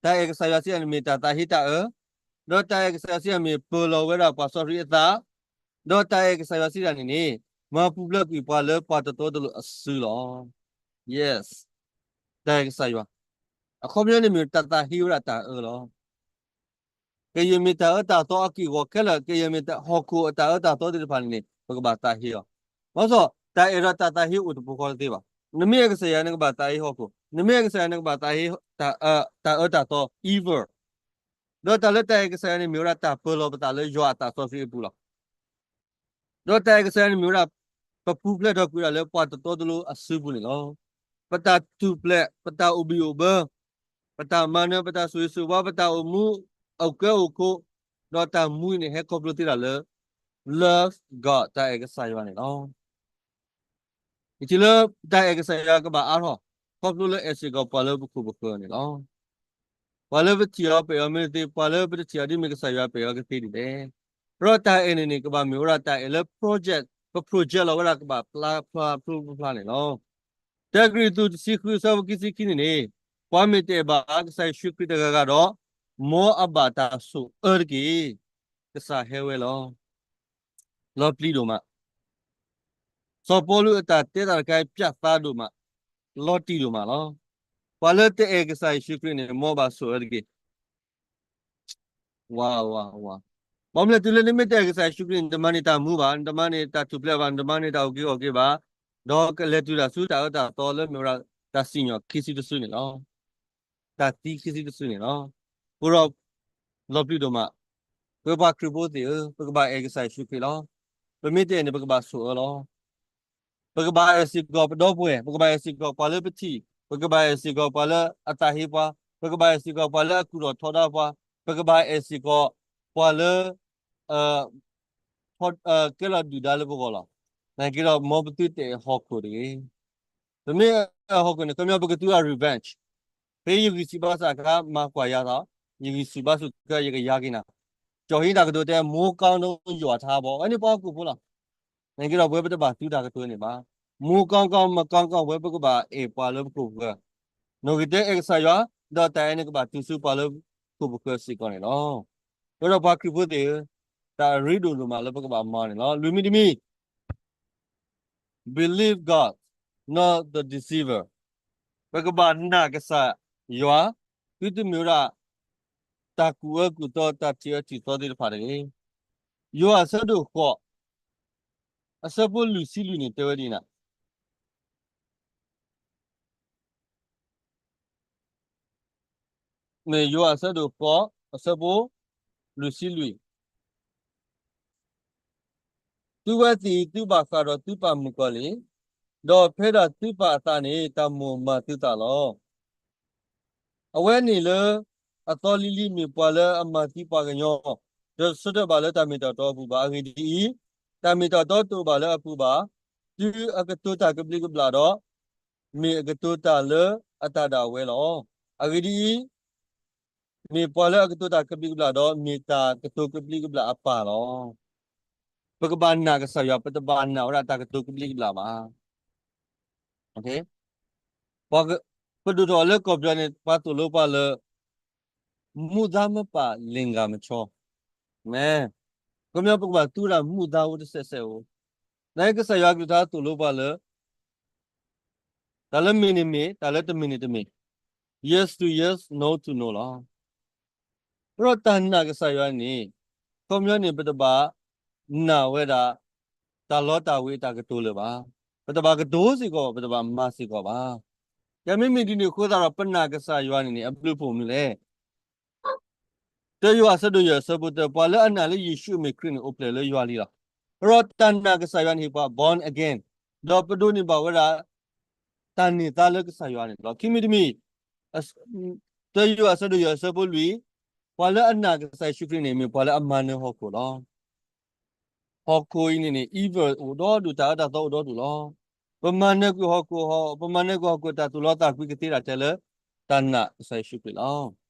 တၢ်အဲၣ်ကစၢ်ယွၤစံးတၢ်န့ၣ် မ့ၢ်တၢ်သးဟ့တၢ်အၢ, ဒီးတၢ်အဲၣ်ကစၢ်ယွၤစံးတၢ်မ့ၢ်ပၢၤလီၤဝဲဒၣ်ပှၤစီဆှံအသး, ဒီးတၢ်အဲၣ်ကစၢ်ယွၤစံးတၢ်န့ၣ်န့ၣ် မၤပူၤဖျဲးကွံာ်ပှၤလၢပှၤတတီတလိၤအစုလီၤ. Yes, တၢ်အဲၣ်ကစၢ်ယွၤ အခီပညီန့ၣ်မ့ၢ်တၢ်သးဟ့ဝဲဒၣ်တၢ်အၢလီၤ. ကယဲၢ်မ့ၢ်တၢ်အၢတၢ်သီအက့ၢ်အဂီၤခဲလၢာ်, ကယဲၢ်မ့ၢ်ဟီၣ်ခိၣ်အတၢ်အၢတၢ်သီသ့ၣ်တဖၣ်န့ၣ်န့ၣ် ပကဘၣ်သးဟ့အီၤ. ဘၣ်ဆၣ် တၢ်အဲၣ်ဒီးတၢ်သးဟ့အိၣ်တပူၤဃီတသ့ဘၣ်. နမ့ၢ်အဲၣ်ကစၢ်ယွၤ နကဘၣ်သးဟ့ဟီၣ်ခိၣ်, နမ့ၢ်အဲၣ်ကစၢ်ယွၤ နကဘၣ်သးဟ့ တၢ်အၢတၢ်သီ evil, ဒီးတၢ်လၢတၢ်အဲၣ်ကစၢ်ယွၤန့ၣ် မ့ၢ်ဝဲဒၣ်တၢ်ပၢၤလီၤပသးလၢယွၤအသးစီဆှံအပူၤလီၤ. ဒီးတၢ်အဲၣ်ကစၢ်ယွၤန့ၣ်မ့ၢ်ဝဲဒၣ် ပပူၤဖျဲးထီၣ်ကွံာ်ဒၣ်လၢပှၤတတီတလိၤအစုပူၤန့ၣ်လီၤ. ပတၢ်ထူၣ်ဖျဲး, ပတၢ်အိၣ်ဘံၣ်အိၣ်ဘၢ, ပတၢ်မၤနၢၤ ပတၢ်ဆိၣ်ဂ့ၤဆိၣ်ဝါ ပတၢ်အိၣ်မူ အိၣ်ကဲအိၣ်ခိး ဒီးတၢ်မူအံၤန့ၣ် ဟဲခီဖျိသ့ဒၣ်လၢ love God တၢ်အဲၣ်ကစၢ်ယွၤန့ၣ်လီၤ. ယထံၣ်လၢတၢ်အဲၣ်ကစၢ်ယွၤကဘၣ်အါထီၣ် ခီဖျိလၢအဲၣ်စ့ၢ်ကီးပှၤလၢပခိၣ်ပဃၢၤန့ၣ်လီၤ. ပှၤလၢပထံၣ်အီၤပအဲၣ်အီၤမ့ၢ်တသ့, ပှၤလၢပတထံၣ်အီၤဒ်မ့ၢ်ကစၢ်ယွၤပအဲၣ်အီၤကသ့ဒ်လဲၣ်. ဒီးတၢ်အဲၣ်န့ၣ်န့ၣ် ကဘၣ်မ့ၢ်ဝဲဒၣ်တၢ်အဲၣ်လၢ project, ပ project လီၤဝဲဒၣ်ကဘၣ်ဖျါဖျါဖျါဖျါန့ၣ်လီၤ. တၢကရံၣ်သူးတဆံဃုအဆၢဖိခံဆံခံန့ၣ်န့ၣ်, ပှၤမ့ၢ်တအဲၣ်ဘၣ်ကစၢ်ယ့ၣ်ၡူးခရံာ်တဂၤဂၤဒီး, မ်အဘၣ်တၢ်ဆိၣ်အၢတက့ၢ်. ကစၢ်ဟဲဝဲလီၤ. လီၤပျံၤဒိၣ်မး. စီၤပီလူးအတၢ်တဲတၢ်တခါအံၤ ပြသးဒိၣ်မး, လီၤတံၢ်ဒိၣ်မးလီၤ. ပှၤလၢတအဲၣ်ကစၢ်ယ့ၣ်ၡူးခရံာ်န့ၣ် မ်ဘၣ်ဆိၣ်အၢတက့ၢ်. ဝါ, ဝါ, ဝါ. ဘၣ်မနုၤလဲၣ် တုၤလၢနမ့ၢ်တအဲၣ်ကစၢ်ယ့ၣ်ၡူးခရံာ်န့ၣ် နတမၤန့ၢ်တၢ်မူဘၣ်, နတမၤန့ၢ်တၢ်ထူၣ်ဖျဲးဘၣ်, နတမၤန့ၢ်တၢ်အုၣ်က့ၤခီၣ်က့ၤဘၣ်, ဒီးကလဲၤတုၤတၢ်ဆူတၢ်အၢတၢ်သီလၢမ့ၢ်ဝဲဒၣ်တၢ်စံၣ်ညီၣ်ခံဆံတစုန့ၣ်လီၤ. တၢ်သံခံဆံတစုန့ၣ်လီၤ. အဃိဒီး လီၤပျံၤဒိၣ်မး, ပပှၤခရံာ်ဖိသ့ၣ်ဧၢ, ပကဘၣ်အဲၣ်ကစၢ်ယ့ၣ်ၡူးခရံာ်လီၤ. ပမ့ၢ်တအဲၣ်န့ၣ် ပကဘၣ်ဆိၣ်အၢလီၤ. ပကဘၣ်အဲၣ်စ့ၢ်ကီးပဒီပုၢ်ဝဲၢ်, ပကဘၣ်အဲၣ်စ့ၢ်ကီးပှၤလၢပထံၣ်, ပကဘၣ်အဲၣ်စ့ၢ်ကီးပှၤလၢအသးဟ့ပှၤ, ပကဘၣ်အဲၣ်စ့ၢ်ကီးပှၤလၢအကူၣ်ထီၣ်ထီဒါပှၤ, ပကဘၣ်အဲၣ်စ့ၢ်ကီးပှၤလၢ ကဲလီၤဒုၣ်ဒါလၢပဂီၢ်လီၤ. နာ်က့ဒီး မ်ပသုတအဲၣ်ဟီၣ်ခိၣ်တဂ့ၤ. ပမ့ၢ်အဲၣ်ဟီၣ်ခိၣ်န့ၣ် ခီပညီပကသူအ revenge. ဖဲယဂံၢ်ဆံးဘါစၢ်အခါ မၤကွၢ်ယၤသး, ယဂံၢ်ဆံးဘါစၢ်အခါ ယကယၤက့ၤနၤ. ကၠီၤဟံးတၢ်ကတိၤတဲ မိုးကောင်းတော့ ရွာထားပေါ့, အဝဲန့ၣ်ပှၤဟီၣ်ခိၣ်ဖိလီၤ. နာ်က့ဒီး ပဝဲပတဘၣ်သူတၢ်ကတိၤန့ၣ်ဘၣ်. မိုးကောင်းကောင်း မကောင်းကောင်း ဝဲပကဘၣ်အဲၣ်ပှၤလၢပခိၣ်ပဃၢၤ. နီၣ်ဂံၢ်တၢ အဲၣ်ကစၢ်ယွၤ, ဒီးတၢ်အဲၣ်န့ၣ်ကဘၣ်တုၤဆူပှၤလၢပခိၣ်ပဃၢၤစ့ၢ်ကီးန့ၣ်လီၤ. အဃိဒီးပှၤခရံာ်ဖိသ့ၣ်ဧၢ, တၢ်အရ့ဒိၣ်ဒိၣ်မးလၢပကဘၣ်မၤန့ၣ်လီၤ. လွံၢ်မံၤတမံၤ believe God, not the deceiver. ပကဘၣ်နာ်ကစၢ်ယွၤ, သုတမ့ၢ်ဝဲဒၣ် တၢ်ကူၣ်အၢကူၣ်သီ တၢ်ထံၣ်အၢထံၣ်သီသ့ၣ်တဖၣ်တဂ့ၤ. ယိၤဟၣ်အဆၢဒိၣ်ဃိး, အဆၢဖိလွံၢ်ဆံလွံၢ်န့ၣ် တဲဝဲဒ်နၤ, မ့ၢ်ယိၤဟၣ်အဆၢဒိၣ်ဃိး အဆၢဖိလွံၢ်ဆံလွံၢ်, သုဝဲသ့ၣ်အံၤ သုဘၣ်ဃးဒီးသုပၢ်မုၣ်ကီၢ်လံ, ဒီးဖဲဒၣ်သုပၢ်အသးန့ၣ် တၢ်မိၣ်မၤသုသးလီၤ. အဝဲန့ၣ်လၢအသီလံၤလံၤ မ့ၢ်ပှၤလၢအမၤသံပှၤကညီ, ဒီးတဆၢထၢၣ်ဘၣ်လၢတၢ်မ့ၢ်တၢ်တီအပူၤဘၣ်. အဂ့ၢ်ဒ်အံၤ, တၢ်မ့ၢ်တၢ်တီတအိၣ်ဘၣ်လၢအပူၤဘၣ်. တုၤအကတိၤတၢ်ကဘျံးကဘျၣ်ဒီး, မ့ၢ်အကတိၤတၢ်လၢအတၢ်ဒၣ်ဝဲလီၤ. အဂ့ၢ်ဒ်အံၤ, မ့ၢ်ပှၤလၢအကတိၤတၢ်ကဘျံးကဘျၣ်ဒီး မ့ၢ်တၢ်ကတိၤကဘျံးကဘျၣ်အပၢ်လီၤ. ပကဘၣ်နာ်ကစၢ်ယွၤ, ပတဘၣ်နာ်ဝဲဒၣ်တၢ်ကတိၤကဘျံးကဘျၣ်ဘၣ်. ပဒိၣ်ထီၣ်လၢကီၢ်ပယီၤန့ၣ် ပှၤသိၣ်လိပှၤလၢ မူဒါမပာ်လင်္ကာမချော, မ့ၢ်, ခီပညီပကဘၣ်သူဝဲဒၣ်မူဒါအိၣ်တစဲးစဲးအိၣ်, နာ်က့ကစၢ်ယွၤကလုၢ်ကထါသိၣ်လိပှၤလၢ တၢ်လၢမ့ၢ်န့ၣ်မ့ၢ်, တၢ်လၢတမ့ၢ်န့ၣ်တမ့ၢ်, yes to yes, no to no လီၤ. အဃိဒီးတၢ်နာ်ကစၢ်ယွၤန့ၣ်, ခီပညီန့ၣ် ပတဘၣ်နာ်ဝဲဒၣ် တၢ်လီတၢ်ဝ့ၤအတၢ်ကတိၤလၢၤဘၣ်. ပတဘၣ်ကတိၤစ့ၢ်ကီး, ပတဘၣ်မၤစ့ၢ်ကီးဘၣ်. ကဲမ့မ့ၢ်ဒ်န့ၣ်အဃိသတးဒီး ပနာ်ကစၢ်ယွၤန့ၣ်န့ၣ် အဘျုးဖှိၣ်မနုၤလဲၣ်. တၢယိၤဟၣ်အဆၢဒိၣ်ယဲၢ်အဆၢဖိတၢ, ပှၤလၢအနာ်လၢယ့ၣ်ၡူးအမ့ၢ်ခရံာ်န့ၣ် အိၣ်ဖျဲၣ်လၢယွၤလံလီၤ. အဃိဒီးတၢ်နာ်ကစၢ်ယွၤန့ၣ်ဟ့ၣ်ပှၤ born again, ဒီးပဒိးန့ၢ်ဘၣ်ဝဲဒၣ် တၢ်န့ၢ်သါလၢကစၢ်ယွၤန့ၣ်လီၤ. ခံမံၤတမံၤ, တၢယိၤဟၣ်အဆၢဒိၣ်ယဲၢ်အဆၢဖိလွံၢ်, ပှၤလၢအနာ်ကစၢ်ယ့ၣ်ၡူးခရံာ်န့ၣ် မ့ၢ်ပှၤလၢအမၤနၢၤဟီၣ်ခိၣ်လီၤ. ဟီၣ်ခိၣ်အံၤန့ၣ်န့ၣ် evil အိၣ်ဒီဒူၣ်, တၢ်အၢတၢ်သီအိၣ်ဒီဒူၣ်လီၤ. ပမၤနၢၤကွံာ်ဟီၣ်ခိၣ်, ပမၤနၢၤကွံာ်ဟီၣ်ခိၣ်တၢ်သူၣ်လီသးကွံကသ့ဒၣ်ထဲလၢ တၢ်နာ်ကစၢ်ယ့ၣ်ၡူးခရံာ်လီၤ.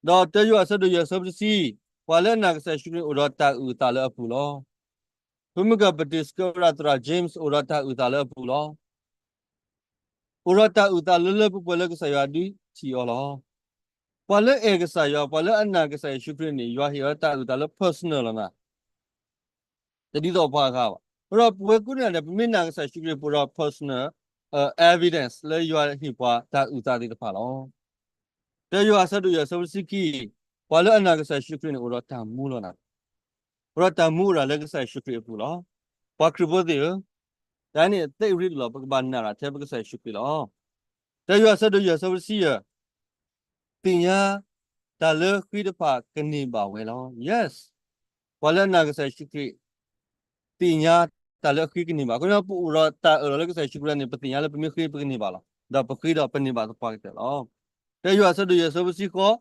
ဒီးတၢယိၤဟၣ်အဆၢဒိၣ်ယဲၢ်အဆၢဖိတဆံ, ပှၤလၢအနာ်ကစၢ်ယ့ၣ်ၡူးခရံာ်န့ၣ် အိၣ်ဒီးတၢ်အုၣ်အသးလၢအပူၤလီၤ. ပမ့ၢ်ကပတံစကဲဝဲဒၣ်သရၣ် James အိၣ်ဒီးတၢ်အုၣ်သးလၢအပူၤလီၤ. အိၣ်ဒီးတၢ်အုၣ်သးလၢလၢပှဲၤပှဲၤလၢကစၢ်ယွၤဒုးထံၣ်အီၤလီၤ. ပှၤလၢအဲၣ်ကစၢ်ယွၤ, ပှၤလၢအနာ်ကစၢ်ယ့ၣ်ၡူးခရံာ်န့ၣ် ယွၤဟ့ၣ်အီၤတၢ်အုၣ်သးလၢ personal လီၤနၤ, တဒ်သိးပှၤဂၤဘၣ်. အဃိဒီးပဝဲကိးဂၤဒဲး ပမ့ၢ်နာ်ကစၢ်ယ့ၣ်ၡူးခရံာ် ပအိၣ်ဒီး personal evidence လၢယွၤဟ့ၣ်ပှၤတၢ်အုၣ်သးသ့ၣ်တဖၣ်လီၤ. တၢယိၤဟၣ်အဆၢဒိၣ်ယဲၢ်အဆၢဖိတဆံခံ, ပှၤလၢအနာ်ကစၢ်ယ့ၣ်ၡူးခရံာ်န့ၣ် အိၣ်ဒီးတၢ်မူလီၤနၤ. အိၣ်ဒီးတၢ်မူအိၣ်ဒၣ်လၢကစၢ်ယ့ၣ်ၡူးခရံာ်အပူၤလီၤ. ပှၤခရံာ်ဖိသ့ၣ်ဧၢ, တၢ်န့ၣ်သ့အရ့ဒိၣ်လီၤ, ပကဘၣ်နာ်ဒၣ်ထဲပကစၢ်ယ့ၣ်ၡူးခရံာ်လီၤ. တၢယိၤဟၣ်အဆၢဒိၣ်ယဲၢ်အဆၢဖိတဆံယဲၢ်, သ့ၣ်ညါတၢ်လၢဃ့တဖၣ်ကန့ၢ်ဘၣ်ဝဲလီၤ. Yes, ပှၤလၢအနာ်ကစၢ်ယ့ၣ်ၡူးခရံာ် သ့ၣ်ညါတၢ်လၢအဃ့ကန့ၢ်ဘၣ်. ခီပညီပအိၣ်ဒီးတၢ်အၢၣ်လီၤလၢကစၢ်ယ့ၣ်ၡူးခရံာ်န့ၣ် ပသ့ၣ်ညါလၢပမ့ၢ်ဃ့ပကန့ၢ်ဘၣ်လီၤ. ဒီးပဃ့ဒီးပန့ၢ်ဘၣ်သပှၢ်ကတၢၢ်လီၤ. တဲယွၤအဆၢဒိၣ်ယဲၢ်ဆၢဖိတဆံဃိး,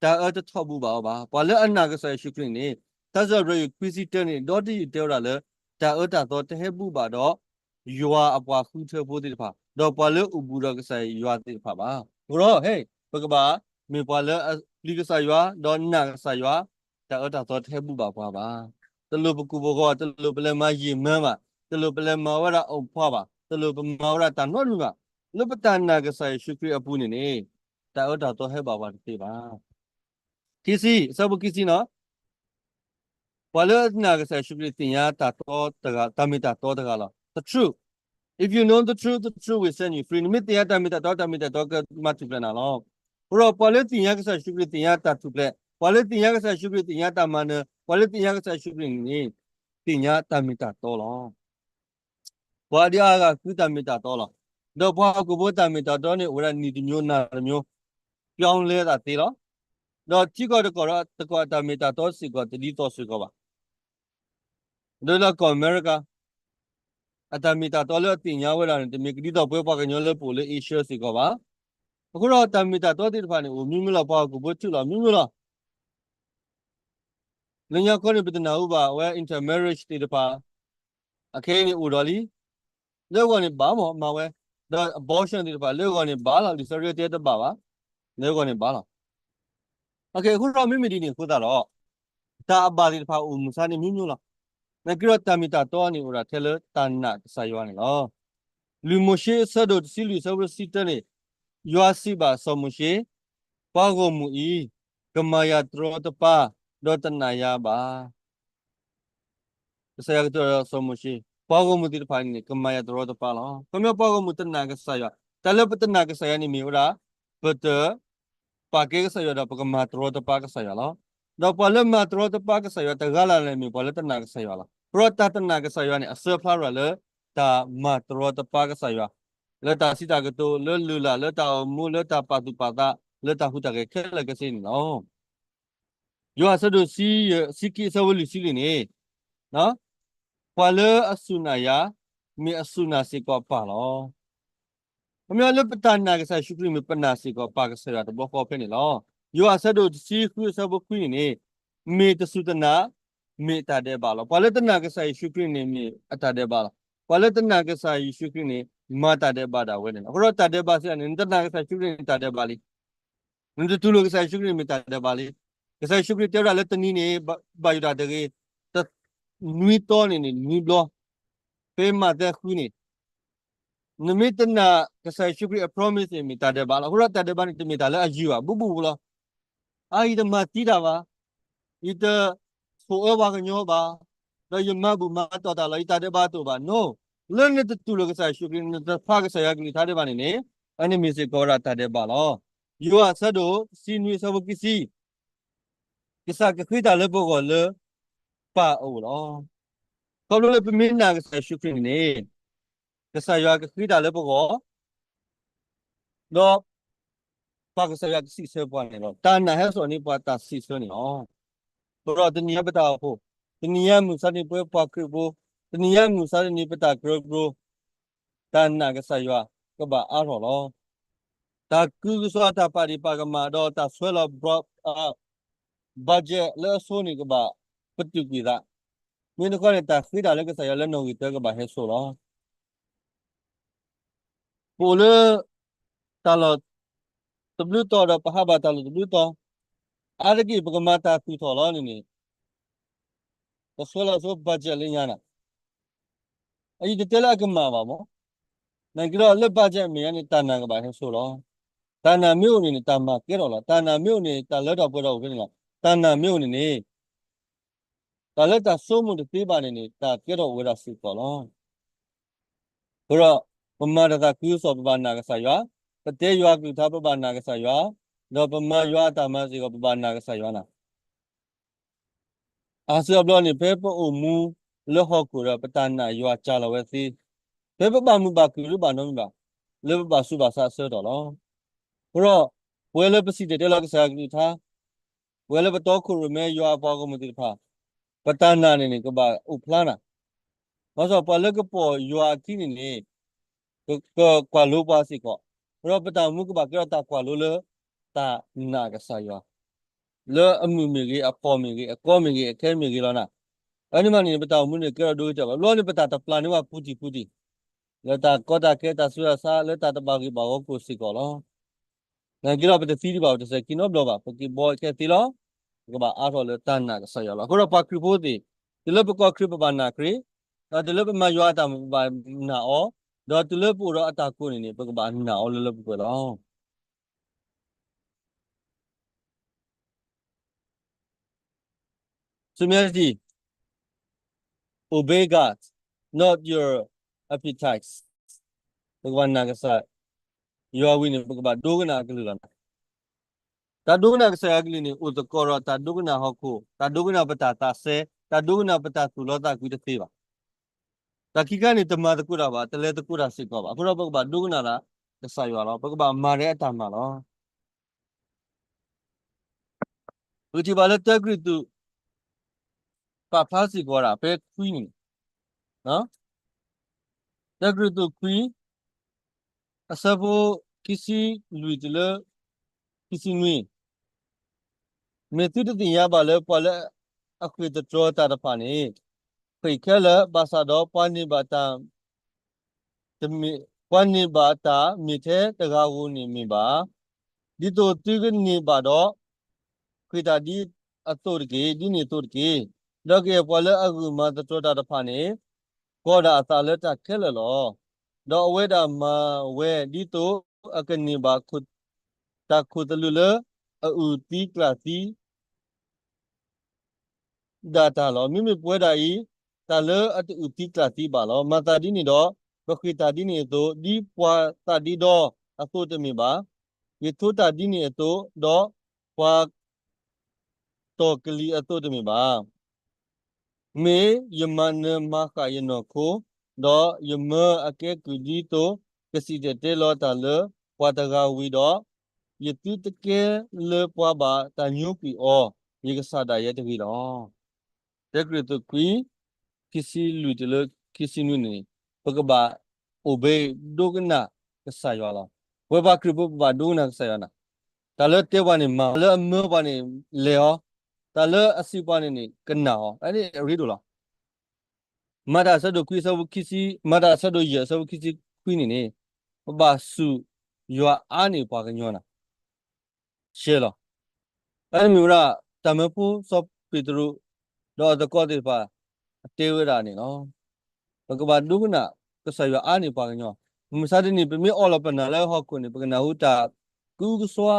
တၢ်အၢတထီၣ်ဘူးဘၣ်အီၤဘၣ်. ပှၤလၢအနာ်ကစၢ်ယ့ၣ်ၡူးခရံာ်န့ၣ်, ထါစံးပတြၢၤခွံဆံတၢန့ၣ် ဒီတယုၢ်တဲဝဲဒၣ်လၢ တၢ်အၢတၢ်သီတဟဲဘူးဘၣ်ဒီး ယွၤအပှၤဃုထၢဖိသ့ၣ်တဖၣ်, ဒီးပှၤလၢအိၣ်ဘူးဒီးကစၢ်ယွၤသ့ၣ်တဖၣ်ဘၣ်. အဃိဒီး ဟဲ, ပကဘၣ်မ့ၢ်ပှၤလၢအပျံၤကစၢ်ယွၤ, ဒီးနာ်ကစၢ်ယွၤ, တၢ်အၢတၢ်သီတဟဲဘူးဘၣ်ပှၤဘၣ်. တလိၣ်ပကူၣ်ပဂီၤ, တလိၣ်ပလဲၤမၤယံာ်မၢဘၣ်, တလိၣ်ပလဲၤမၤဝဲဒၣ်အိၣ်ဖှိၣ်ဘၣ်, တလိၣ်ပမၤဝဲဒၣ်တၢ်နီတမံၤဘၣ်. လၢပတၢ်နာ်ကစၢ်ယ့ၣ်ၡူးခရံာ်အပူၤန့ၣ်န့ၣ်, တၢ်အၢတၢ်သီဟဲဘၣ်ပှၤတသ့ဘၣ်. ခံဆံ, အဆၢဖိခံဆံနီၤ, ပှၤလၢအနာ်ကစၢ်ယ့ၣ်ၡူးခရံာ်သ့ၣ်ညါတၢ်တီတဂၤ, တၢ်မ့ၢ်တၢ်တီတဂၤလီၤ. The truth. If you know the truth, the truth will set you free. နမ့ၢ်သ့ၣ်ညါတၢ်မ့ၢ်တၢ်တီ, တၢ်မ့ၢ်တၢ်တီကမၤထူၣ်ဖျဲးနၤလီၤ. အဃိဒီးပှၤလၢသ့ၣ်ညါကစၢ်ယ့ၣ်ၡူးခရံာ်သ့ၣ်ညါတၢ်ထူၣ်ဖျဲး, ပှၤလၢသ့ၣ်ညါကစၢ်ယ့ၣ်ၡူးခရံာ်သ့ၣ်ညါတၢ်မၤနၢၤ, ပှၤလၢသ့ၣ်ညါကစၢ်ယ့ၣ်ၡူးခရံာ်န့ၣ် သ့ၣ်ညါတၢ်မ့ၢ်တၢ်တီလီၤ. ပှၤဒ်အါဂၤဃုတၢ်မ့ၢ်တၢ်တီလီၤ. ဒီးပှၤဟီၣ်ခိၣ်ဖိတၢ်မ့ၢ်တၢ်တီန့ၣ် အိၣ်ဝဲဒၣ်နံၤတမျိုးနၤတမျိုး, ပြောင်းလဲသးသ့လီၤ. ဒီးထံကီၢ်တကီၢ်ဒီးတကီၢ်အတၢ်မ့ၢ်တၢ်တီစ့ၢ်ကီးတဒ်သိးစ့ၢ်ကီးဘၣ်. ဒ်လၢကီၢ်အမဲရကၤ အတၢ်မ့ၢ်တၢ်တီလၢအသ့ၣ်ညါဝဲဒၣ်န့ၣ် တမ့ၢ်ကဒ်သိးပဝဲပှၤကညီလၢပအိၣ်လၢအ့ရှၢစ့ၢ်ကီးဘၣ်. အဃိဒီးတၢ်မ့ၢ်တၢ်တီသ့ၣ်တဖၣ်န့ၣ် အိၣ်မံၤမံၤလီၤ, ပှၤဟီၣ်ခိၣ်ဖိထုးလီၤမံၤမံၤလီၤ. လၢညါခီန့ၣ် ပတနၢ်ဟူဘၣ်ဝဲ intermarriage သ့ၣ်တဖၣ် အခဲအံၤန့ၣ်အိၣ်ဒီးလံ. လၢအဂီၢ်န့ၣ်ဘၣ်မး မၤဝဲ, ဒီး abortion သ့ၣ်တဖၣ် လၢအဂီၢ်န့ၣ်ဘၣ်လီၤ, လံာ်စီဆှံတဲတဘၣ်ဘၣ်, လၢအဂီၢ်န့ၣ်ဘၣ်လီၤ. အဃိဒီးမ့မ့ၢ်ဒ်န့ၣ်အဃိသတးဒီး တၢ်အဘၣ်သ့ၣ်တဖၣ်အိၣ်မုာ်ဆါန့ၣ်မံၤမံၤလီၤ. နာ်က့ဒီးတၢ်မ့ၢ်တၢ်တီန့ၣ် အိၣ်ဒၣ်ထဲလၢတၢ်နာ်ကစၢ်ယွၤန့ၣ်လီၤ. လံာ်မိၤၡ့အဆၢဒိၣ်တဆံလွံၢ်အဆၢဖိတဆံတၢန့ၣ်, ယွၤစံးဘၣ်စီၤမိၤၡ့, ပှၤဂီၢ်မုၢ်အံၤ ကမၤယၤတရီတပါ, ဒီးတနာ်ယၤဘၣ်. ကစၢ်ယွၤကတိၤဒီးစီၤမိၤၡ့, ပှၤဂီၢ်မုၢ်သ့ၣ်တဖၣ်န့ၣ် ကမၤယၤတရီတပါလီၤ. ခီဖျိပှၤဂီၢ်မုၢ်တနာ်ကစၢ်ယွၤ, တၢ်လၢပတနာ်ကစၢ်ယွၤန့ၣ်မ့ၢ်ဝဲဒၣ် ပတပာ်ကဲကစၢ်ယွၤဒီးပကမၤတရီတပါကစၢ်ယွၤလီၤ. ဒီးပှၤလၢမၤတရီတပါကစၢ်ယွၤတဂၤလၢ်လၢ်န့ၣ်မ့ၢ်ပှၤလၢတနာ်ကစၢ်ယွၤလီၤ. အဃိဒီးတၢ်တနာ်ကစၢ်ယွၤန့ၣ် အစၢဖျါရၤလၢတၢ်မၤတရီတပါကစၢ်ယွၤ, လၢတၢ်စံးတၢ်ကတိၤ, လၢလုၢ်လၢ်, လၢတၢ်အိၣ်မူ, လၢတၢ်ပာ်သူၣ်ပာ်သး, လၢတၢ်ဟူးတၢ်ဂဲၤခဲလၢာ်ခဲဆ့န့ၣ်လီၤ. ယိၤဟၣ်အဆၢဒိၣ်တဆံယဲၢ်, ဆံခံအဆၢဖိလွံၢ်ဆံလွံၢ်န့ၣ်, ပှၤလၢအစူၢ်နာ်ယၤ, မ့ၢ်အစူၢ်နာ်စ့ၢ်ကီးပၢ်လီၤ. ခီဖျိလၢပတၢ်နာ်ကစၢ်ယ့ၣ်ၡူးခရံာ်မ့ၢ်ပနာ်စ့ၢ်ကီးပၢ်ကစၢ်ယွၤတဘျီဃီဖဲန့ၣ်လီၤ. ယိၤဟၣ်အဆၢဒိၣ်တဆံဃုအဆၢဖိခွံန့ၣ်န့ၣ်, မ့ၢ်တစူၢ်တနာ်, မ့ၢ်တၢ်ဒဲးဘးလီၤ. ပှၤလၢတနာ်ကစၢ်ယ့ၣ်ၡူးခရံာ်န့ၣ်မ့ၢ်အတၢ်ဒဲးဘးလီၤ. ပှၤလၢတနာ်ကစၢ်ယ့ၣ်ၡူးခရံာ်န့ၣ် မၤတၢ်ဒဲးဘးဒၣ်ဝဲန့ၣ်လီၤ. အဃိဒီးတၢ်ဒဲးဘးစံးန့ၣ် နတနာ်ကစၢ်ယ့ၣ်ၡူးခရံာ်န့ၣ်တၢ်ဒဲးဘးလံ. နတတူၢ်လိာ်ကစၢ်ယ့ၣ်ၡူးခရံာ်န့ၣ်မ့ၢ်တၢ်ဒဲးဘးလံ. ကစၢ်ယ့ၣ်ၡူးခရံာ်တဲဝဲဒၣ်လၢတနံၤန့ၣ် ဘၣ်ယိၣ်တၢ်တဂ့ၤ, နွံသီန့ၣ်န့ၣ် နွံဘျီ, ဖဲမးသဲဃုန့ၣ်, နမ့ၢ်တနာ်ကစၢ်ယ့ၣ်ၡူးခရံာ်အ promise န့ၣ် မ့ၢ်တၢ်ဒဲးဘးလီၤ. အဃိဒီးတၢ်ဒဲးဘးန့ၣ် တမ့ၢ်တၢ်လၢအယံၤဘၣ်, ဘူးဘူးလီၤ. အါ ယတမၤသံတၢ်ဘၣ်, ယတဆိၣ်အၢပှၤကညီဘၣ်, ဒီးယမၤဘူၣ်မၤတီၢ်တၢ်လီၤ, ယတၢ်ဒဲးဘးတအိၣ်ဘၣ်. No, လၢနတတူၢ်လိာ်ကစၢ်ယ့ၣ်ၡူးခရံာ်, နတဖးကစၢ်ယွၤကလုၢ်ကထါဒံးဘၣ်န့ၣ်န့ၣ်, အန့ၣ်မ့ၢ်စ့ၢ်ကီးဝဲဒၣ်တၢ်ဒဲးဘးလီၤ. ယိၤဟၣ်အဆၢဒိၣ်တဆံနွံအဆၢဖိခံဆံ ကစၢ်ကဃ့တၢ်လၢပဂီၢ်လၢပၢ်အအိၣ်လီၤ. ခီဖျိလၢပမ့ၢ်နာ်ကစၢ်ယ့ၣ်ၡူးခရံာ်န့ၣ်န့ၣ်, ကစၢ်ယွၤကဃ့တၢ်လၢပဂီၢ်, ဒီးပၢ်ကစၢ်ယွၤကစံးဆၢပှၤန့ၣ်လီၤ. တၢ်နာ်ဟဲစိာ်န့ၢ်ပှၤတၢ်စံးဆၢန့ၣ်လီၤ. အဃိဒီးတနံၤအံၤပတၢ်အိၣ်ဖှိၣ်, တနံၤအံၤမုၢ်ဆါန့ၣ်ပဝဲပှၤခရံာ်ဖိ, တနံၤအံၤမုၢ်ဆါတနံၤပတၢ်ကရၢကရိ, တၢ်နာ်ကစၢ်ယွၤကဘၣ်အါထီၣ်လီၤ. တၢ်ကုကစီၣ်တၢ်ပာ်ဒံးပာ်ကမၣ်ဒီးတၢ်ဆွဲလီၤ ဘ budget လၢအဆိန့ၣ်ကဘၣ်ပတုာ်ကွံာ်သး, မ့ၢ်တခီန့ၣ် တၢ်ဃ့တၢ်လၢကစၢ်ယွၤလၢနီၣ်ဂံၢ်တၢကဘၣ်ဟဲစိာ်လီၤ. ပအိၣ်လၢတၢ်လီၢ်တဘျုးတီၤဒီးပဟးဘၣ်တၢ်လီၢ်တဘျုးတီၤ, အါတက့ၢ်ပကမၤတၢ်သူၣ်ထီၣ်လီၤန့ၣ်န့ၣ်, ပဆွဲလီၤဆိ budget လၢညါနၤ, အအံၤတတဲလၢအကမၣ်ဘၣ်မး, နာ်က့ဒီးလၢ budget အမဲာ်ညါန့ၣ် တၢ်နာ်ကဘၣ်ဟဲစိာ်လီၤ. တၢ်နာ်မ့ၢ်အိၣ်န့ၣ်န့ၣ် တၢ်မၤကဲထီၣ်လီၤ. တၢ်နာ်မ့ၢ်အိၣ်န့ၣ် တၢ်လၢထီၣ်ပှဲၤထီၣ်အိၣ်ဖဲန့ၣ်လီၤ. တၢ်နာ်မ့ၢ်အိၣ်န့ၣ်န့ၣ် တၢ်လၢတၢ်ဆိကမိၣ်တသ့ဘၣ်န့ၣ်န့ၣ် တၢ်ကဲထီၣ်အိၣ်ဝဲဒၣ်စ့ၢ်ကီးလီၤ. အဃိဒီး ပမၤတၢ်သးခုကစီၣ် ပဘၣ်နာ်ကစၢ်ယွၤ, ပတဲယွၤကလုၢ်ကထါ ပဘၣ်နာ်ကစၢ်ယွၤ, ဒီးပမၤယွၤအတၢ်မၤစ့ၢ်ကီး ပဘၣ်နာ်ကစၢ်ယွၤနၤ. အါစုအါဘျီန့ၣ် ဖဲပအိၣ်မူလၢဟီၣ်ခိၣ်ဒီး ပတၢ်နာ်ယွၤစှၤလီၤဝဲသ့, ဖဲပဘၣ်မုာ်ဘၣ်ခုၣ်လၢဘၣ်နီတမံၤဘၣ်, လၢပဘၣ်ဆူးဘၣ်ဆါအဆၢကတီၢ်လီၤ. အဃိဒီး ပဝဲလၢပစံၣ်တဲၤတဲလီၤကစၢ်ယွၤကလုၢ်ကထါ, ပဝဲလၢပတီခိၣ်ရိၣ်မဲယွၤအပှၤဂီၢ်မုၢ်သ့ၣ်တဖၣ်, ပတၢ်နာ်န့ၣ်န့ၣ် ကဘၣ်အိၣ်ဖျါနၤ. ဘၣ်ဆၣ်ပှၤလၢကပိာ်ယွၤအခံန့ၣ်န့ၣ် က ကကွၢ်လိပှၤစ့ၢ်ကီး, အဃိဒီးပတၢ်အိၣ်မူကဘၣ်ကဲထီၣ်တၢ်ကွၢ်လိလၢ ပကဘၣ်နာ်ကစၢ်ယွၤ လၢအမုာ်မ့ၢ်ဂ့ၤ, အဖှီၣ်မ့ၢ်ဂ့ၤ, အကီမ့ၢ်ဂ့ၤ, အခဲမ့ၢ်ဂ့ၤလီၤနၤ. အန့ၣ်မးန့ၣ် ပတၢ်အိၣ်မူန့ၣ်ကဲထီၣ်ဒိဂ့ၤတဲာ်ဘၣ်. ဘျီန့ၣ် ပတၢ်တပျၢ်န့ၢ်ဘၣ်ပူၤတံၢ်ပူၤတံၢ်, လၢတၢ်ကီတၢ်ခဲ တၢ်ဆူးတၢ်ဆါ လၢတၢ်တဘၣ်ဂ့ၢ်ဘၣ်ဂီၤကိၣ်စ့ၢ်ကီးလီၤ. နာ်က့ဒီး ပတသံဒံးဘၣ် ပတစဲၤခံနီတဘျီဘၣ်, ပက့ၤဘီခဲသ့လီၤ. ပကဘၣ်အါထီၣ်လၢတၢ်နာ်ကစၢ်ယွၤလီၤ. အဃိဒီးပှၤခရံာ်ဖိသ့ၣ်, တုၤလၢပကီၢ်ခရံာ်ပဘၣ်နာ်ခရံာ်, ဒီးတုၤလၢပမၤယွၤအတၢ်မၤပဘၣ်နာ်အီၤ, ဒီးတုၤလၢပအိၣ်ဒီးအတၢ်ကိးန့ၣ်န့ၣ် ပကဘၣ်နာ်အီၤလၢလၢပှဲၤပှဲၤလီၤ. ဆူမဲာ်တံၢ်, obey God, not your appetites. ပကဘၣ်နာ်ကစၢ်ယွၤဝံၤန့ၣ် ပကဘၣ်ဒိကနၣ်အကလုၢ်လီၤ. တၢ်ဒိကနၣ်ကစၢ်ယွၤအကလုၢ်န့ၣ် အိၣ်သကိးဒီးတၢ်ဒိကနၣ်ဟီၣ်ခိၣ်, တၢ်ဒိကနၣ်ပတၢ်သးစဲ, တၢ်ဒိကနၣ်ပတၢ်သူၣ်လီသးကွံတသ့ဘၣ်. တၢ်ခံခါန့ၣ် တမၤသကိးတၢ်ဘၣ်, တလဲၤသကိးတၢ်စ့ၢ်ကီးဘၣ်. အဃိဒီးပကဘၣ်ဒိကနၣ်ဒၣ်ကစၢ်ယွၤလီၤ. ပကဘၣ်မၤဒၣ်အတၢ်မၤလီၤ. ပကထံၣ်ဘၣ်လၢတၢကရံၣ်သူး ပာ်ဖျါစ့ၢ်ကီးဝဲဒၣ် ဖဲခွံန့ၣ်, တၢကရံၣ်သူးခွံ အဆၢဖိခံဆံလွံၢ်တုၤလၢ ခံဆံနွံ, မ့ၢ်သုတသ့ၣ်ညါဘၣ်လၢပှၤလၢအဃ့ၢ်သတြီၤတၢ်တဖၣ်န့ၣ် ဃ့ၢ်ခဲလၢာ်, ဘၣ်ဆၣ်ဒီးပှၤန့ၢ်ဘၣ်တၢ် တမ့ၢ်, ပှၤန့ၢ်ဘၣ်တၢ်မ့ၢ်ထဲတဂၤဧိၤန့ၣ်မ့ၢ်ဘၣ်, ဒ်သိးသုကန့ၢ်ဘၣ်ဒီး ဃ့ၢ်တၢ်ဒ်အသိးတက့ၢ်, ဒ်န့ၣ်အသိးတက့ၢ်. ဒီးကယဲၢ်ပှၤလၢအဂုာ်မၤသတြီၤတၢ်တဖၣ်န့ၣ် ကီၢ်ဒၣ်အသးလၢတၢ်ခဲလၢာ်လီၤ. ဒီးအဝဲဒၣ်မၤဝဲဒ်သိးအကန့ၢ်ဘၣ် တၢ်ခိၣ်သလုးလၢအအုၣ်သံကျၣ်သံ ဒၣ်တၢ်လီၤ. မ့မ့ၢ်ပဝဲဒၣ်အံၤ တၢ်လၢအတအုၣ်သံကျၣ်သံဘၣ်လီၤ. မၤသးဒ်န့ၣ်ဒီး ပဃ့ၢ်တၢ်ဒ်န့ၣ်အသိး, ဒ်ပှၤသးဒ့ဒီအသိးတမ့ၢ်ဘၣ်. ယထိတၢ်ဒ်န့ၣ်အသိး, ဒီးပှၤတီၢ်ကလံၤအသိးတမ့ၢ်ဘၣ်. မ့ၢ်ယမၤနၢၤမၤဃၣ်ယနီၢ်ခိ, ဒီးယမၢအကဲကုၢ်ဒ်သိး ကစံၣ်တဲၤတဲလီၤတၢ်လၢပှၤတဂၤဝံၤဒီး, ယသုတကဲလၢပှၤဘၣ်တၢ်ညိကွံာ်အီၤ, ယကစၢ်ဒၣ်ယဲတဂ့ၤလီၤ. တၢကရံၣ်သူးခွံ ခံဆံလွံၢ်တုၤလၢခံဆံနွံန့ၣ် ပကဘၣ်အိၣ်ဘှံးဒိကနၣ်ကစၢ်ယွၤလီၤ. ပဝဲပှၤခရံာ်ဖိပဘၣ်ဒိကနၣ်ကစၢ်ယွၤနၤ, တၢ်လၢအတဲပှၤန့ၣ်မၤအီၤ, တၢ်လၢအမၢပှၤန့ၣ်လဲၤအီၤ, တၢ်လၢအစံးပှၤန့ၣ်န့ၣ် ကနၣ်အီၤ, အန့ၣ်အရ့ဒိၣ်လီၤ. မၤတၢ်အဆၢဒိၣ်ခွံအဆၢဖိခံဆံ, မၤတၢ်အဆၢဒိၣ်ယဲၢ်အဆၢဖိခံဆံခွံန့ၣ်န့ၣ်, ပဘၣ်စူၢ်ယွၤအါန့ၢ်ပှၤကညီနၤ ရှဲလီၤ. အန့ၣ်မ့ၢ်ဝဲဒၣ် တၢ်မၢဖိစီၤပ့းတရူး ဒီးအသကိးသ့ၣ်တဖၣ် အတဲဝဲဒၣ်န့ၣ်လီၤ. ပကဘၣ်ဒိကနၣ်ကစၢ်ယွၤအါန့ၢ်ပှၤကညီ, မုၢ်မဆါတနံၤ ပမ့ၢ်အီၣ်လီၤပနၢ်လၢဟီၣ်ခိၣ်န့ၣ် ပကနၢ်ဟူတၢ်ကအုကစွါ,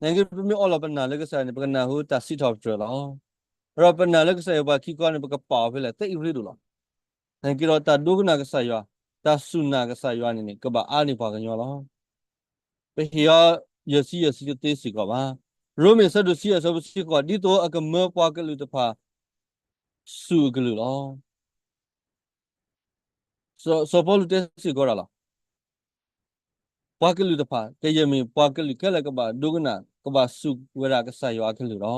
နာ်က့ ပမ့ၢ်အီၣ်လီၤပနၢ်လၢကစၢ်ယွၤန့ၣ် ပကနၢ်ဟူတၢ်စံးထီၣ်ပတြၢၤလီၤ. ဒီးပနၢ်လၢကစၢ်ယွၤပှၤခံခီန့ၣ် ပကပာ်အီၤဖဲလဲၣ် သ့အရ့ဒိၣ်လီၤ. နာ်က့ဒီးတၢ်ဒိကနၣ်ကစၢ်ယွၤ, တၢ်စူၢ်နာ်ကစၢ်ယွၤန့ၣ်န့ၣ် ကဘၣ်အါန့ၢ်ပှၤကညီလီၤ. ပဟ့ၣ်အီၤယဲၢ်ဆံယဲၢ်ဆံတသ့စ့ၢ်ကီးဘၣ်. ရိမ့ၤအဆၢဒိၣ်ဆံအဆၢဖိတဆံဃိး, ဒ်သိးအကမၢပှၤကလုာ်တဖၣ် စူၢ်အကလုၢ်လီၤ. စီၤပီလူးတဲစ့ၢ်ကီးဒၣ်လီၤ. ပှၤကလုာ်တဖၣ် ကယဲၢ်မ့ၢ်ပှၤကလုာ်ခဲလၢာ်ကဘၣ်ဒိကနၣ် ကဘၣ်စူၢ်ဝဲဒၣ်ကစၢ်ယွၤအကလုၢ်လီၤ.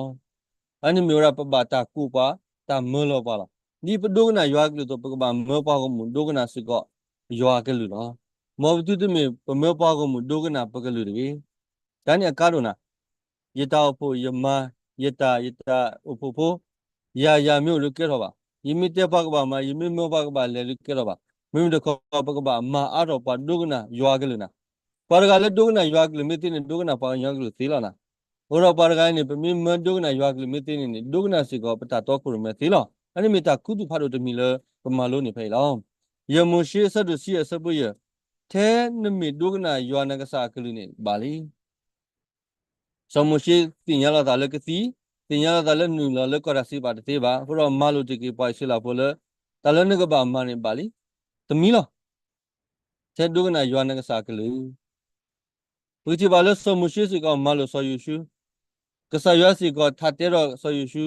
အန့ၣ်မ့ၢ်ဝဲဒၣ်ပဘၣ်တၢ်ကိးပှၤ တၢ်မၢလီၤပှၤလီၤ. ဒ်ပဒိကနၣ်ယွၤအကလုၢ်အသိး ပကဘၣ်မၢပှၤဂီၢ်မုၢ်ဒိကနၣ်စ့ၢ်ကီးယွၤအကလုၢ်လီၤ. မ်ပသုတမ့ၢ်ပမၢပှၤဂီၢ်မုၢ်ဒိကနၣ်ပကလုာ်တဂ့ၤ. တၢ်န့ၣ်အကါဒိၣ်နၤ, ယတၢ်အိၣ်ဖှိၣ်ယမၤ, ယတၢ် ယတၢ်အိၣ်ဖှိၣ်ဖိ, ယၤယၤမ့ၢ်အိၣ်ဒီးကဲထီၣ်ဘၣ်. ယမ့ၢ်တဲပှၤကဘၣ်မၤ, ယမ့ၢ်မၢပှၤကဘၣ်လဲၤဒီးကဲထီၣ်ဘၣ်. မ့မ့ၢ်တခီ ပကဘၣ်မၤအါထီၣ်ပှၤဒိကနၣ်ယွၤအကလုၢ်နၤ. ပှၤတဂၤလၢဒိကနၣ်ယွၤအကလုၢ်မ့ၢ်သ့န့ၣ် ဒိကနၣ်ပှၤကညီအကလုၢ်သ့လီၤနၤ. အဃိဒီးပှၤတဂၤန့ၣ် ပမ့ၢ်မၢဒိကနၣ်ယွၤအကလုၢ်မ့ၢ်သ့န့ၣ်န့ၣ် ဒိကနၣ်စ့ၢ်ကီးပတၢ်တီခိၣ်ရိၣ်မဲသ့လီၤ. အန့ၣ်မ့ၢ်တၢ်ခူသူၣ်ဖးဒိၣ်တမံၤလၢပမၤလိန့ၢ်ဖဲအံၤလီၤ. ယမိၤၡ့အဆၢဒိၣ်ဆံအဆၢဖိယဲၢ်, ထဲနမ့ၢ်ဒိကနၣ်ယွၤနကစၢ်အကလုၢ်န့ၣ်ဘၣ်လံ. စီၤမိၤၡ့သ့ၣ်ညါလီၤသးလၢကသံ, သ့ၣ်ညါလီၤသးလၢနုာ်လီၤလၢကီၢ်တၢ်စံးပာ်တသ့ဘၣ်. အဃိဒီးမၤလိာ်တက့ၢ်ပှၤအံၣ်စရ့လးဖိလၢ တၢ်လၢနကဘၣ်မၤန့ၣ်ဘၣ်လံ. တမံၤလီၤ. ထဲဒိကနၣ်ယွၤနကစၢ်အကလုၢ် ပကထံၣ်ဘၣ်လၢစီၤမိၤၡ့စ့ၢ်ကီးမၤလိာ်စီၤယိၤၡူ, ကစၢ်ယွၤစ့ၢ်ကီးထးတဲဒီးစီၤယိၤၡူ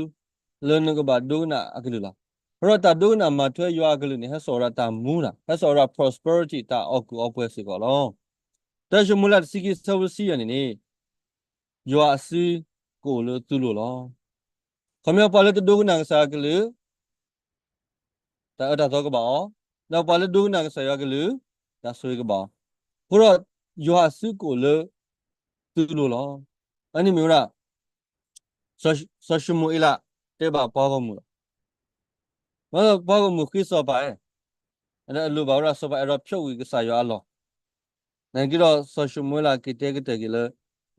လၢနကဘၣ်ဒိကနၣ်အကလုၢ်လီၤ. အဃိဒီးတၢ်ဒိကနၣ်မၤထွဲယွၤအကလုၢ်န့ၣ် ဟဲစိာ်ဝဲဒၣ်တၢ်မူနၤ, ဟဲစိာ်ဝဲဒၣ် prosperity တၢ်အီၣ်ကုးအီပှဲၤစ့ၢ်ကီးလီၤ. တၢၡမူၤအ့လးတဆံခံအဆၢဖိတဆံယဲၢ်န့ၣ်န့ၣ် ယွၤအစုကအိၣ်လၢသုလိၤလီၤ. ခီဖျိပှၤလၢတဒိကနၣ်ကစၢ်ယွၤအကလုၢ် တၢ်အၢတၢ်သီကဘၣ်အီၤ, ဒီးပှၤလၢဒိကနၣ်ကစၢ်ယွၤအကလုၢ် တၢ်ဆိၣ်ဂ့ၤကဘၣ်အီၤ. အဃိဒီး ယွၤအစုကအိၣ်လၢ သုလိၤလီၤ. အန့ၣ်မ့ၢ်ဝဲဒၣ် စီၤၡမူၤအ့လး တဲဘၣ်ပှၤဂီၢ်မုၢ်လီၤ. ပှၤဂီၢ်မုၢ်ဃ့စီၤပၤ, အလိၣ်ဘၣ်ဝဲဒၣ်စီၤပၤအဲၣ်ဒိးဖျိးကွံာ်ကစၢ်ယွၤအလီၢ် နာ်က့ဒီး စီၤၡမူၤအ့လးက့ၤတဲကတၢၢ်က့ၤလၢ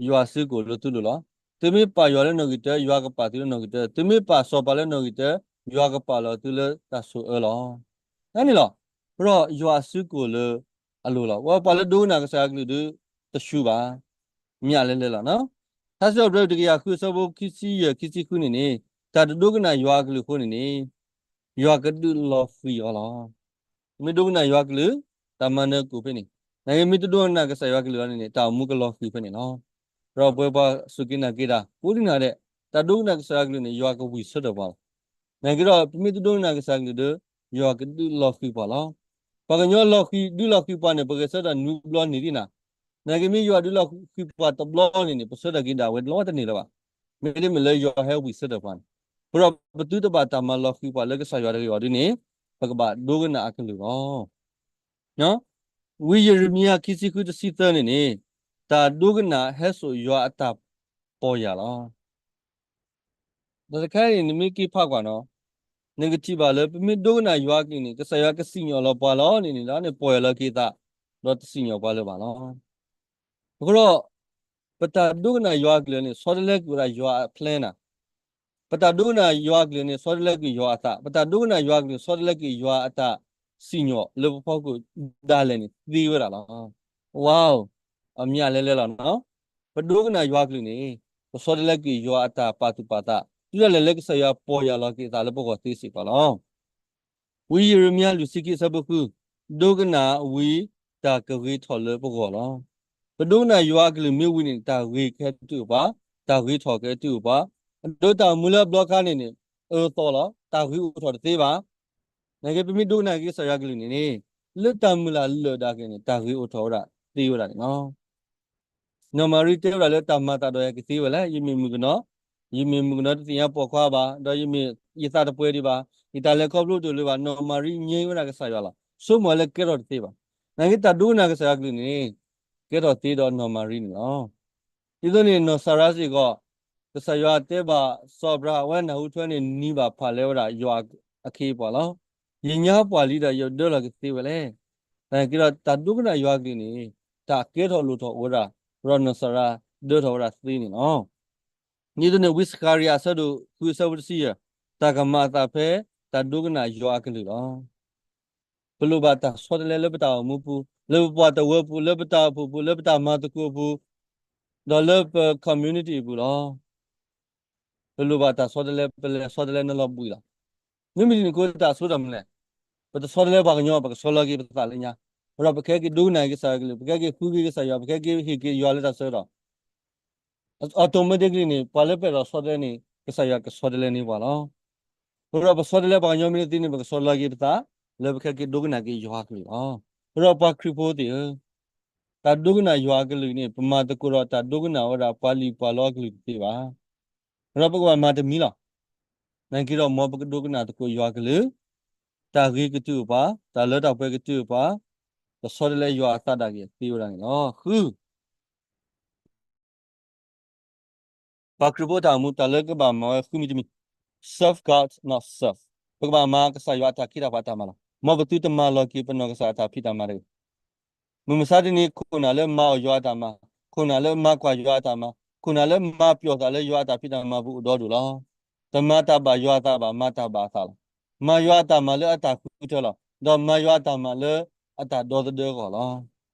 ယွၤစုကိၣ်လၢသုလိၤလီၤ. သုမ့ၢ်ပာ်ယွၤလၢနီၣ်ဂံၢ်တၢ, ယွၤကပာ်သုလၢနီၣ်ဂံၢ်တၢ, သုမ့ၢ်ပာ်စီၤပၤလၢနီၣ်ဂံၢ်တၢ, ယွၤကပာ်လီၤသုလၢတၢ်ဆိၣ်အၢလီၤ. အန့ၣ်လီၤ. ဒီးယွၤစုကိၣ်လၢအလိၤလီၤ. ပှၤလၢဒိကနၣ်ကစၢ်ယွၤကလုၢ်ဒီး တဆူဘၣ်, မ့ၢ်လဲၤလဲၤလီၤ. ထါစံးထီၣ်ပတြၢၤတကယၤဃုအဆၢဖိခံဆံယဲၢ် ခံဆံဃုန့ၣ်န့ၣ်, တၢ်တဒိကနၣ်ယွၤအကလုၢ်အဃိန့ၣ်န့ၣ်, ယွၤကဒုးလီၤဃံၤအီၤလီၤ. မ့ၢ်ဒိကနၣ်ယွၤကလုၢ်, တၢ်မၤနၢၤကအိၣ်ဖဲန့ၣ်, နာ်က့မ့ၢ်တဒိကနၣ်ကစၢ်ယွၤကလုၢ်အီၤန့ၣ်န့ၣ် တၢ်အိၣ်မူကလီၤဃံၤဖဲန့ၣ်လီၤ. ဒီးပဝဲပှၤစူၢ်က့ၤနာ်က့ၤတၢ် ကိးဒံနီၢ်ဒဲး, တၢ်ဒိကနၣ်ကစၢ်ယွၤကလုၢ်န့ၣ် ယွၤကဝံၤဆၢထၢၣ်ပှၤလီၤ. နာ်က့ဒီး ပမ့ၢ်တဒိကနၣ်ကစၢ်ယွၤကလုၢ်ဒီး ယွၤကဒုးလီၤဃံၤပှၤလီၤ. ပှၤကညီလီၤဃံၤ ဒုးလီၤဃံၤပှၤန့ၣ် ပဂဲၤဆၢထၢၣ်နွံဘျီန့ၣ်ဒ်နၤ, နာ်က့မ့ၢ်ယွၤဒုးလီၤဃံၤပှၤတဘျီန့ၣ်န့ၣ် ပဆၢထၢၣ်က့ၤဒၣ်ဝဲတလီတန့ၢ်လၢၤဘၣ်. မ့တမ့ၢ်လၢယွၤဟဲဝံၤဆၢထၢၣ်ပှၤန့ၣ်, အဃိဒီးပသုတဘၣ်တၢ်မၤလီၤဃံၤပှၤလၢကစၢ်ယွၤတဂ့ၤအီၤဒ်န့ၣ်, ပကဘၣ်ဒိကနၣ်အကလုၢ်လီၤ. ဝံယံးရမံယၤခံဆံဃု တဆံသၢန့ၣ်န့ၣ်, တၢ်ဒိကနၣ်ဟဲစိာ်ယွၤအတၢ်ပီၢ်ယၢ်လီၤ. တၢ်တခါအံၤန့ၣ် နမ့ၢ်က့ၤဖးကွၢ်နီၤ, နကထံၣ်ဘၣ်လၢ ပမ့ၢ်ဒိကနၣ်ယွၤအကလုၢ်န့ၣ် ကစၢ်ယွၤကစံၣ်ညီၣ်လီၤပှၤလီၤန့ၣ်န့ၣ် ဒီးန့ၣ်ပီၢ်ယၢ်လီၤက့ၤသး, ဒီးတစံၣ်ညီၣ်ပှၤလၢၤဘၣ်လီၤ. အဃိဒီး ပတၢ်ဒိကနၣ်ယွၤအကလုၢ်န့ၣ် ဆီတလဲကွံာ်ဝဲဒၣ်ယွၤအ plan နၤ, ပတၢ်ဒိကနၣ်ယွၤအကလုၢ်န့ၣ် ဆီတလဲကွံာ်ယွၤအသး, ပတၢ်ဒိကနၣ်ယွၤအကလုၢ် ဆီတလဲကွံာ်ယွၤအတၢ်စံၣ်ညီၣ်လၢပဖီခိၣ်ဒၣ်လဲာ်န့ၣ်သ့ဝဲဒၣ်လီၤ. ဝါ, အမ့ၢ်လဲၤလဲၤလီၤနီၤ. ပဒိကနၣ်ယွၤအကလုၢ်န့ၣ် ပဆီတလဲကွံာ်ယွၤအတၢ်ပာ်သူၣ်ပာ်သး တုၤဒၣ်လဲာ်လၢကစၢ်ယွၤပီၢ်ယၢ်လီၤက့ၤအသးလၢပဂီၢ်သ့စ့ၢ်ကီးလီၤ. ဝံယံးရမံယၤလွံၢ်ဆံခံအဆၢဖိဃု, ဒိကနၣ်ဝံၤတၢ်ကဂ့ၤထီၣ်လၢပဂီၢ်လီၤ. ပဒိကနၣ်ယွၤအကလုၢ်မ့ၢ်ဝံၤန့ၣ် တၢ်ဂ့ၤကဟဲတုၤအိၣ်ပှၤ, တၢ်ဂ့ၤထီၣ်ကဟဲတုၤအိၣ်ပှၤ, အဒိတၢ်အိၣ်မူလၢအဘျီခါန့ၣ်န့ၣ် အၢသီလီၤ, တၢ်ဂ့ၤအိၣ်ထီၣ်တသ့ဘၣ်. နာ်က့ပမ့ၢ်ဒိကနၣ်က့ၤကစၢ်ယွၤကလုၢ်န့ၣ်န့ၣ် လၢတၢ်မုၢ်လၢ်လၢာ်ဒၣ်က့ၤန့ၣ် တၢ်ဂ့ၤအိၣ်ထီၣ်ဝဲဒၣ်သ့ဝဲဒၣ်န့ၣ်လီၤ. နီၢ်မၤရံတဲဝဲဒၣ်လၢတၢ်မၤသးဒီးယၤကသ့ဝဲလဲၣ်, ယမ့ၢ်မုၣ်ကနီၤ, ယမ့ၢ်မုၣ်ကနီၤတသ့ၣ်ညါပိာ်ခွါဘၣ်, ဒီးယမ့ၢ်ယသးတပှဲၤဒံးဘၣ်, ယတၢ်လဲၤခီဖျိတအိၣ်လၢၤဘၣ်, နီၢ်မၤရံငြိဝဲဒၣ်ကစၢ်ယွၤလီၤ. ဆိကမိၣ်လၢကဲထီၣ်တသ့ဘၣ်. နာ်က့တၢ်ဒိကနၣ်ကစၢ်ယွၤကလုၢ်န့ၣ် ကဲထီၣ်သ့ဒီးနီၢ်မၤရံန့ၣ်လီၤ. ဒ်သိးန့ၣ်နီၢ်စၤရါစ့ၢ်ကီး ကစၢ်ယွၤတဲဘၣ်စီၤအၤဘြၤဟၣ် အဝဲနၢ်ဟူထွဲန့ၣ် နံၤဘၣ်ဖးလဲဝဲဒၣ်ယွၤအခ့အပှၤလီၤ. ယညါပှၢ်လံဒီးယဒၢလီၤကသ့ဝဲလဲၣ်. နာ်က့ဒီးတၢ်ဒိကနၣ်ယွၤကလုၢ်န့ၣ် တၢ်ကဲထီၣ်လိၣ်ထီၣ်အိၣ်ဝဲဒၣ်, ဒီးနီၢ်စၤရါဒၢထီၣ်ဝဲဒၣ်သ့န့ၣ်လီၤ. ဒ်သိးန့ၣ် ဝံစကၤရယၤအဆၢဒိၣ်ဃုအဆၢဖိတဆံယဲၢ်, တၢ်ကမၤအသးဖဲတၢ်ဒိကနၣ်ယွၤအကလုၢ်လီၤ. ပလိၣ်ဘၣ်တၢ်ဆီတလဲလၢပတၢ်အိၣ်မူပူၤ, လၢပပှၤတဝၢပူၤ, လၢပတၢ်အိၣ်ဖှိၣ်ပူၤ, လၢပတၢ်မၤသကိးပူၤ, ဒီးလၢပ community အပူၤလီၤ. ပလိၣ်ဘၣ်တၢ်ဆီတလဲ, ပလဲၤဆီတလဲနလီၤဘှံးလီၤ. မ့မ့ၢ်ဒ်န့ၣ်အဃိတၢ်အဆိကတၢၢ်မနုၤလဲၣ်. ပတဆီတလဲပှၤကညီ, ပကဆီလီၤက့ၤပသးလၢညါ, ဒီးပကဟဲက့ၤဒိကနၣ်က့ၤကစၢ်ယွၤကလုၢ်, ပကဟဲက့ၤဃုက့ၤကစၢ်ယွၤ, ပကဟဲက့ၤဟ့ၣ်က့ၤယွၤလၢတၢ်ဆၢကတီၢ် automatically န့ၣ် ပှၤလၢပအဲၣ်ဒိးဆီတလဲန့ၣ် ကစၢ်ယွၤကဆီတလဲန့ၢ်ပှၤလီၤ. အဃိဒီးပဆီတလဲပှၤကညီမ့ၢ်တသ့န့ၣ် ပကဆီတလဲက့ၤပသး လၢပကဟဲက့ၤဒိကနၣ်က့ၤယွၤအကလုၢ်လီၤ. အဃိဒီးပှၤခရံာ်ဖိသ့ၣ်ဧၢ, တၢ်ဒိကနၣ်ယွၤအကလုၢ်န့ၣ် ပမၤသကိးဒီးတၢ်ဒိကနၣ်ဝဲဒၣ်ပှၤလံၣ်ပှၤလီအကလုၢ်တသ့ဘၣ်. အဃိဒီးပကဘၣ်မၤတမံၤလီၤ. နာ်က့ဒီးမ်ပကဒိကနၣ်သကိးယွၤအကလုၢ်, တၢ်ဂ့ၤကတုၤအိၣ်ပှၤ, တၢ်လၢတၢ်ပှဲၤကတုၤအိၣ်ပှၤ, ပဆီတလဲယွၤအသးဒၣ်က့ၤသ့ဝဲဒၣ်န့ၣ်လီၤ. ဃု ပှၤခရံာ်ဖိတၢ်အိၣ်မူ တၢ်လၢကဘၣ်မၤဝဲဃုမံၤတမံၤ, serve God, not self. ပကဘၣ်မၤကစၢ်ယွၤအတၢ်ခ့တၢ်ပှၤအတၢ်မၤလီၤ. မ်ပသုတမၤလီၤက့ၤပနီၢ်ကစၢ်အတၢ်ဖံးတၢ်မၤတဂ့ၤ. မုၢ်မဆါတနံၤ ခိၣ်နၢ်လၢမၤအီၣ်ယွၤအတၢ်မၤ, ခိၣ်နၢ်လၢမၤကွၢ်ယွၤအတၢ်မၤ, ခိၣ်နၢ်လၢမၤပျီၢ်သးလၢယွၤအတၢ်ဖံးတၢ်မၤပူၤအိၣ်ဒီဒူၣ်လီၤ. တမၤတၢ်ဘၣ်ယွၤအသးဘၣ်, မၤတၢ်ဘၣ်အသးလီၤ. မၤယွၤအတၢ်မၤလၢအတၢ်ဃုထၢလီၤ. ဒီးမၤယွၤအတၢ်မၤလၢအတၢ်ဒီသဒၢအဂီၢ်လီၤ.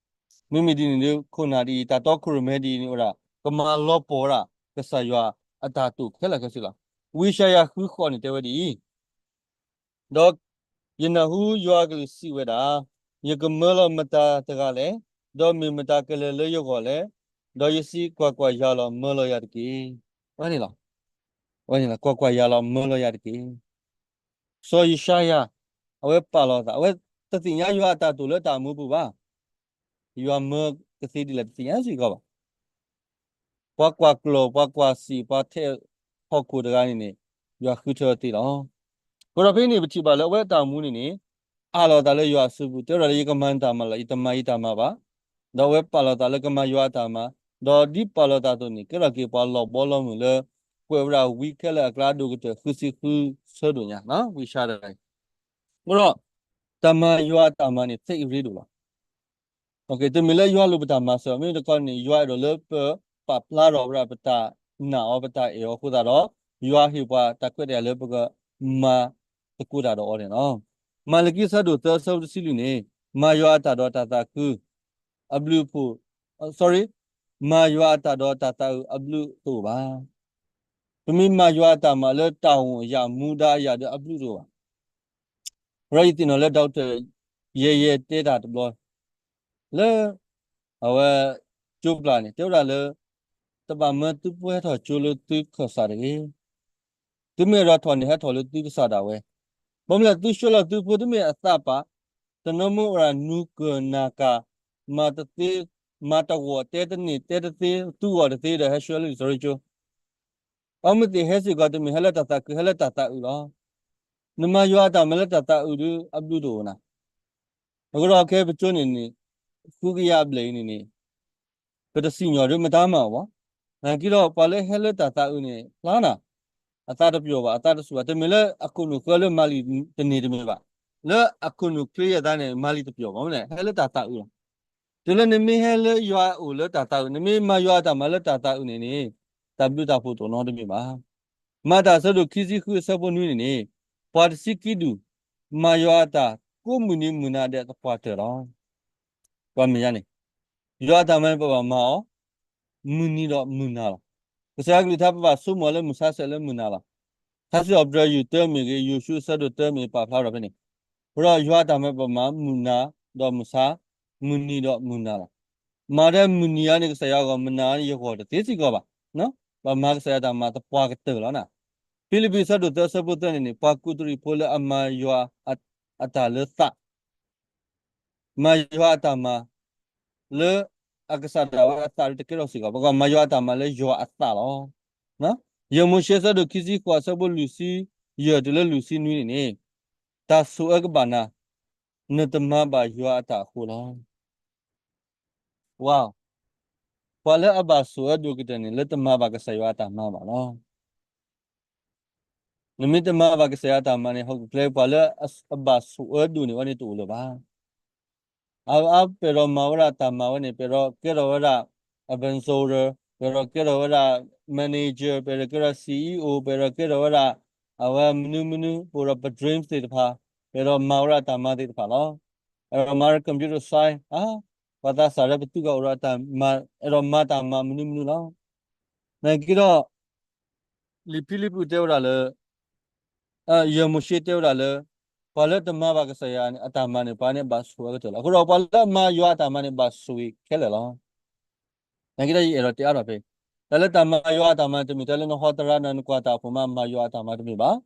မ့မ့ၢ်ဒ်န့ၣ်ဒီး ခိၣ်နၢ်ဒ်အံၤ တၢ်တီခိၣ်ရိၣ်မဲဒ်အံၤန့ၣ်အိၣ်ဒၣ် ကမၤလီၤပှီၢ်ဝဲဒၣ် ကစၢ်ယွၤအတၢ်တိာ်ခဲလၢာ်ခဲဆ့လီၤ. ဝံယၡါယၤဃုဃိးန့ၣ်တဲဝဲဒ်အံၤ, ဒီးယနၢ်ဟူယွၤအကလုၢ်စံးဝဲဒၣ်, ယကမၢလီၤမတၤတဂၤလဲၣ်, ဒီးမ့ၢ်မတၤကလဲၤလၢယဂီၢ်လဲၣ်, ဒီးယစံး ကွၢ်ကွၢ်, ယၤလီၤ, မၢလီၤယၤတက့ၢ်. ဝဲန့ၣ်လီၤ. ဝဲန့ၣ်လီၤ, ကွၢ်ကွၢ်, ယၤလီၤ, မၢလီၤယၤတက့ၢ်. စီၤယၡါယၤ အဝဲပာ်လီၤအသး, အဝဲတသ့ၣ်ညါယွၤအတၢ်တိာ်လၢတၢ်မူပူၤဘၣ်. ယွၤမၢကသ့ဒ်လဲၣ်တသ့ၣ်ညါစ့ၢ်ကီးဘၣ်. ပှၤကွၢ်ကျီၢ်, ပှၤကွၢ်စံာ်, ပှၤထဲးဟီၣ်ခိၣ်တဂၤန့ၣ်န့ၣ် ယွၤဃုထၢအီၤသ့လီၤ. အဃိဒီးဖဲန့ၣ် ပထံၣ်ဘၣ်လၢအဝဲအတၢ်အိၣ်မူန့ၣ်န့ၣ် အးလီၤအသးလၢယွၤအစုပူၤ, တဲဝဲဒၣ်လၢ ယကမၤနတၢ်မၤလီၤ, ယတမၤယတၢ်မၤဘၣ်. ဒီးအဝဲပာ်လီၤအသးလၢကမၤယွၤအတၢ်မၤ, ဒီးဒ်ပာ်လီၤသးအသိးန့ၣ် ကဲထီၣ်က့ၤပှၤလီၤဘီလီၤမုၢ်လၢ ကွဲးဝဲဒၣ်ဝံခဲလၢာ်အကျါဒိၣ်ကတၢၢ်ဃုဆံဃုဆၢဒိၣ်ညါ, ဝံၡါတဂၤအံၤ. အဃိဒီး တၢ်မၤယွၤအတၢ်မၤန့ၣ် သ့အရ့ဒိၣ်လီၤ. တမ့ၢ်လၢယွၤလိၣ်ပတၢ်မၤစၢၤ, မ့မ့ၢ်တခီန့ၣ် ယွၤအဲၣ်ဒိးလၢပပာ်ဖျါထီၣ်ဝဲဒၣ်ပတၢ်နာ်အီၤ ပတၢ်အဲၣ်အီၤအဃိသတးဒီး ယွၤဟ့ၣ်ပှၤတၢ်ခွဲးတၢ်ယာ်လၢပကမၤသကိးတၢ်ဒီးအီၤန့ၣ်လီၤ. မၤလကံဆၢဒိၣ်သၢဆၢဖိတဆံလွံၢ်န့ၣ် မၤယွၤအတၢ်ဒီးတၢ်သးခု အဘျုးအဖှိၣ်, sorry, မၤယွၤအတၢ်ဒီးတၢ်သးအုးအဘျုးတအိၣ်ဘၣ်. ပမ့ၢ်မၤယွၤအတၢ်မၤလၢတၢ်အိၣ်အယာ်မူဒါအယာ်ဒီးအဘျုးတအိၣ်ဘၣ်. ဝဲဒၣ်ယသ့ၣ်နီၣ်လၢ doctor ယဲယဲတဲတၢ်တဘျီ လၢ အဝဲ ကၠိပျၢ်န့ၣ် တဲဝဲဒၣ်လၢ တဘၣ်မၢသုဖိဟဲထီၣ်ကၠိလၢသုခၢၣ်စးတဂ့ၤ. သုမ့ၢ်အဲၣ်ဒိးထီၣ်န့ၣ် ဟဲထီၣ်လၢသုကစၢ်ဒၣ်ဝဲ. ဘၣ်မနုၤလဲၣ် သုဆှၢလီၤသုဖိ သုမ့ၢ်အသးပာ် တနီၤမိၢ်ဝဲဒၣ်နူၤကၢၢ်နၢ်ကၢ် မၤတသ့ မၤတဂီၢ် တဲတန့ၢ်တဲတသ့ သုဂီၢ်တသ့ဒီး ဟဲဆှၢလၢလံာ်စီဆှံကၠိ အမ့ၢ်သ့ၣ်ဟဲစ့ၢ်ကီး တမ့ၢ်ဟဲလၢတၢ်သးခု ဟဲလၢတၢ်သးအုးလီၤ. နမၤယွၤအတၢ်မၤလၢတၢ်သးအုးဒီး အဘျုးတအိၣ်နၤ. အဃိဒီးခဲအံၤပကၠိန့ၣ်န့ၣ် ဃုကယၤအဘျဲၣ်အံၤန့ၣ်န့ၣ် ပတစံၣ်ညီၣ်ဒီးမတၤမၤအီၤဘၣ်. နာ်က့ဒီး ပှၤလၢဟဲလၢတၢ်သးအုးန့ၣ် ဖျါနၤ အသးတပျီၢ်ဘၣ် အသးတဆူၣ်ဘၣ် တမ့ၢ်လၢအခိၣ်နူာ်ဃၢလၢမၤလံာ်တန့ၢ်တမ့ၢ်ဘၣ်. လၢအခိၣ်နူာ်ချ့အသးန့ၣ် မၤလံာ်တပျီၢ်ဘၣ် မ့ၢ်န့ၣ် ဟဲလၢတၢ်သးအုးလီၤ. တုၤလၢနမ့ၢ်ဟဲလၢယွၤအအိၣ်လၢတၢ်သးအုး နမ့ၢ်မၤယွၤအတၢ်မၤလၢတၢ်သးအုးန့ၣ်န့ၣ် တၢ်ဘျုးတၢ်ဖှိၣ်တအိၣ်နီတမံၤဘၣ်. မၤတၢ်အဆၢဒိၣ်ခံဆံဃုအဆၢဖိနွံန့ၣ်န့ၣ် ပှၤတဆံခံဒူၣ် မၤယွၤအတၢ် ကိးမုၢ်နံၤမုၢ်နၤဒဲးသပှၢ်တၢၢ်လီၤ. ပှၤမ့ၢ်ယါန့ၣ် ယွၤအတၢ်မၤန့ၣ် ပဘၣ်မၤအီၤ မုၢ်နံၤဒီးမုၢ်နၤလီၤ. ကစၢ်ယွၤကလုၢ်ကထါ ပဘၣ်ဆိကမိၣ်လၢမုၢ်ဆါဆဲးလၢမုၢ်နၤလီၤ. ထါစံးထီၣ်ပတြၢၤယုၢ်တၢမ့ၢ်ဂ့ၤ ယိၤၡူအဆၢဒိၣ်တၢမ့ၢ်ပာ်ဖျါထီၣ်ဖဲန့ၣ်, အဃိဒီးယွၤအတၢ်မၤပဘၣ်မၤမုၢ်နၤဒီးမုၢ်ဆါ, မုၢ်နံၤဒီးမုၢ်နၤလီၤ. မၤဒ်မုၢ်နံၤအံၤန့ၣ် ကစၢ်ယွၤအဂီၢ်, မုၢ်နၤအံၤန့ၣ် ယဂီၢ်တသ့စ့ၢ်ကီးဘၣ်. ဘၣ်မၤကစၢ်ယွၤအတၢ်မၤသပှၢ်ကတၢၢ်လီၤနၤ. ဖံလံးပံးအဆၢဒိၣ်သၢအဆၢဖိသၢန့ၣ်န့ၣ် ပှၤကူးတရံးဖိလၢအမၤယွၤအတၢ်လၢသး မၤယွၤအတၢ်မၤ လၢအကစၢ်ဒၣ်ဝဲအသးဒီးတကဲထီၣ်စ့ၢ်ကီး, ပကမၤယွၤအတၢ်မၤလၢယွၤအသးလီၤ. ယဲၢ်မိၤၡ့အဆၢဒိၣ်ခံဆံဃိးအဆၢဖိလွံၢ်ဆံယဲၢ်တုၤလၢလွံၢ်ဆံနွံန့ၣ်န့ၣ်, တၢ်ဆိၣ်အၢကဘၣ်နၤ, နတမၤဘၣ်ယွၤအတၢ်အဃိလီၤ. ဝါ, ပှၤလၢအဘၣ်ဆိၣ်အၢဒိၣ်ကတၢၢ်န့ၣ် လၢတမၤဘၣ်ကစၢ်ယွၤအတၢ်မၤဘၣ်လီၤ. နမ့ၢ်တမၤဘၣ်ကစၢ်ယွၤအတၢ်မၤန့ၣ် ဟီၣ်ခိၣ်ချၢ ပှၤလၢအဘၣ်ဆိၣ်အၢဒိၣ်န့ၣ် အဝဲန့ၣ်တအိၣ်လၢၤဘၣ်. အအါ ပအဲၣ်ဒိးမၤဝဲဒၣ်တၢ်မၤဝဲန့ၣ် ပအဲၣ်ဒိးကဲထီၣ်ဝဲဒၣ် ambassador, ပအဲၣ်ဒိးကဲထီၣ်ဝဲဒၣ် manager, ပအဲၣ်ဒိးကဲထီၣ် CEO, ပအဲၣ်ဒိးကဲထီၣ်ဝဲဒၣ် အဝဲမနုၤမနုၤ, ပအိၣ်ဒီးပ dreams သ့ၣ်တဖၣ်, ပအဲၣ်ဒိးမၤဝဲဒၣ်တၢ်မၤသ့ၣ်တဖၣ်လီၤ. အဲၣ်ဒိးမၤ computer science, ပှၤသးစၢ်လၢပသုးဂၤအိၣ်ဒီးတၢ်မၤ, အဲၣ်ဒိးမၤတၢ်မၤမနုၤမနုၤလီၤ. နာ်က့ဒီး လံာ်ဖံလံးပံးတဲဝဲဒၣ်လၢ ယဲၢ်မိၤၡ့တဲဝဲဒၣ်လၢ ပှၤလၢတမၤဘၣ်ကစၢ်ယွၤအတၢ်မၤန့ၣ် ပှၤန့ၣ်ဘၣ်ဆိၣ်အၢကတၢၢ်လီၤ. အဃိဒီးပှၤလၢအမၤယွၤအတၢ်မၤန့ၣ် ဘၣ်ဆိၣ်ဂ့ၤခဲလၢာ်လီၤ. နာ်က့ဒီးယအဲၣ်ဒိးတဲအါထီၣ်ဖဲ တၢ်လၢတၢ်မၤယွၤအတၢ်မၤ တမ့ၢ်တၢ်လၢနဟီတရါနၤ နကွၢ်တၢ်အဖီမး မၤယွၤအတၢ်မၤတမ့ၢ်ဘၣ်.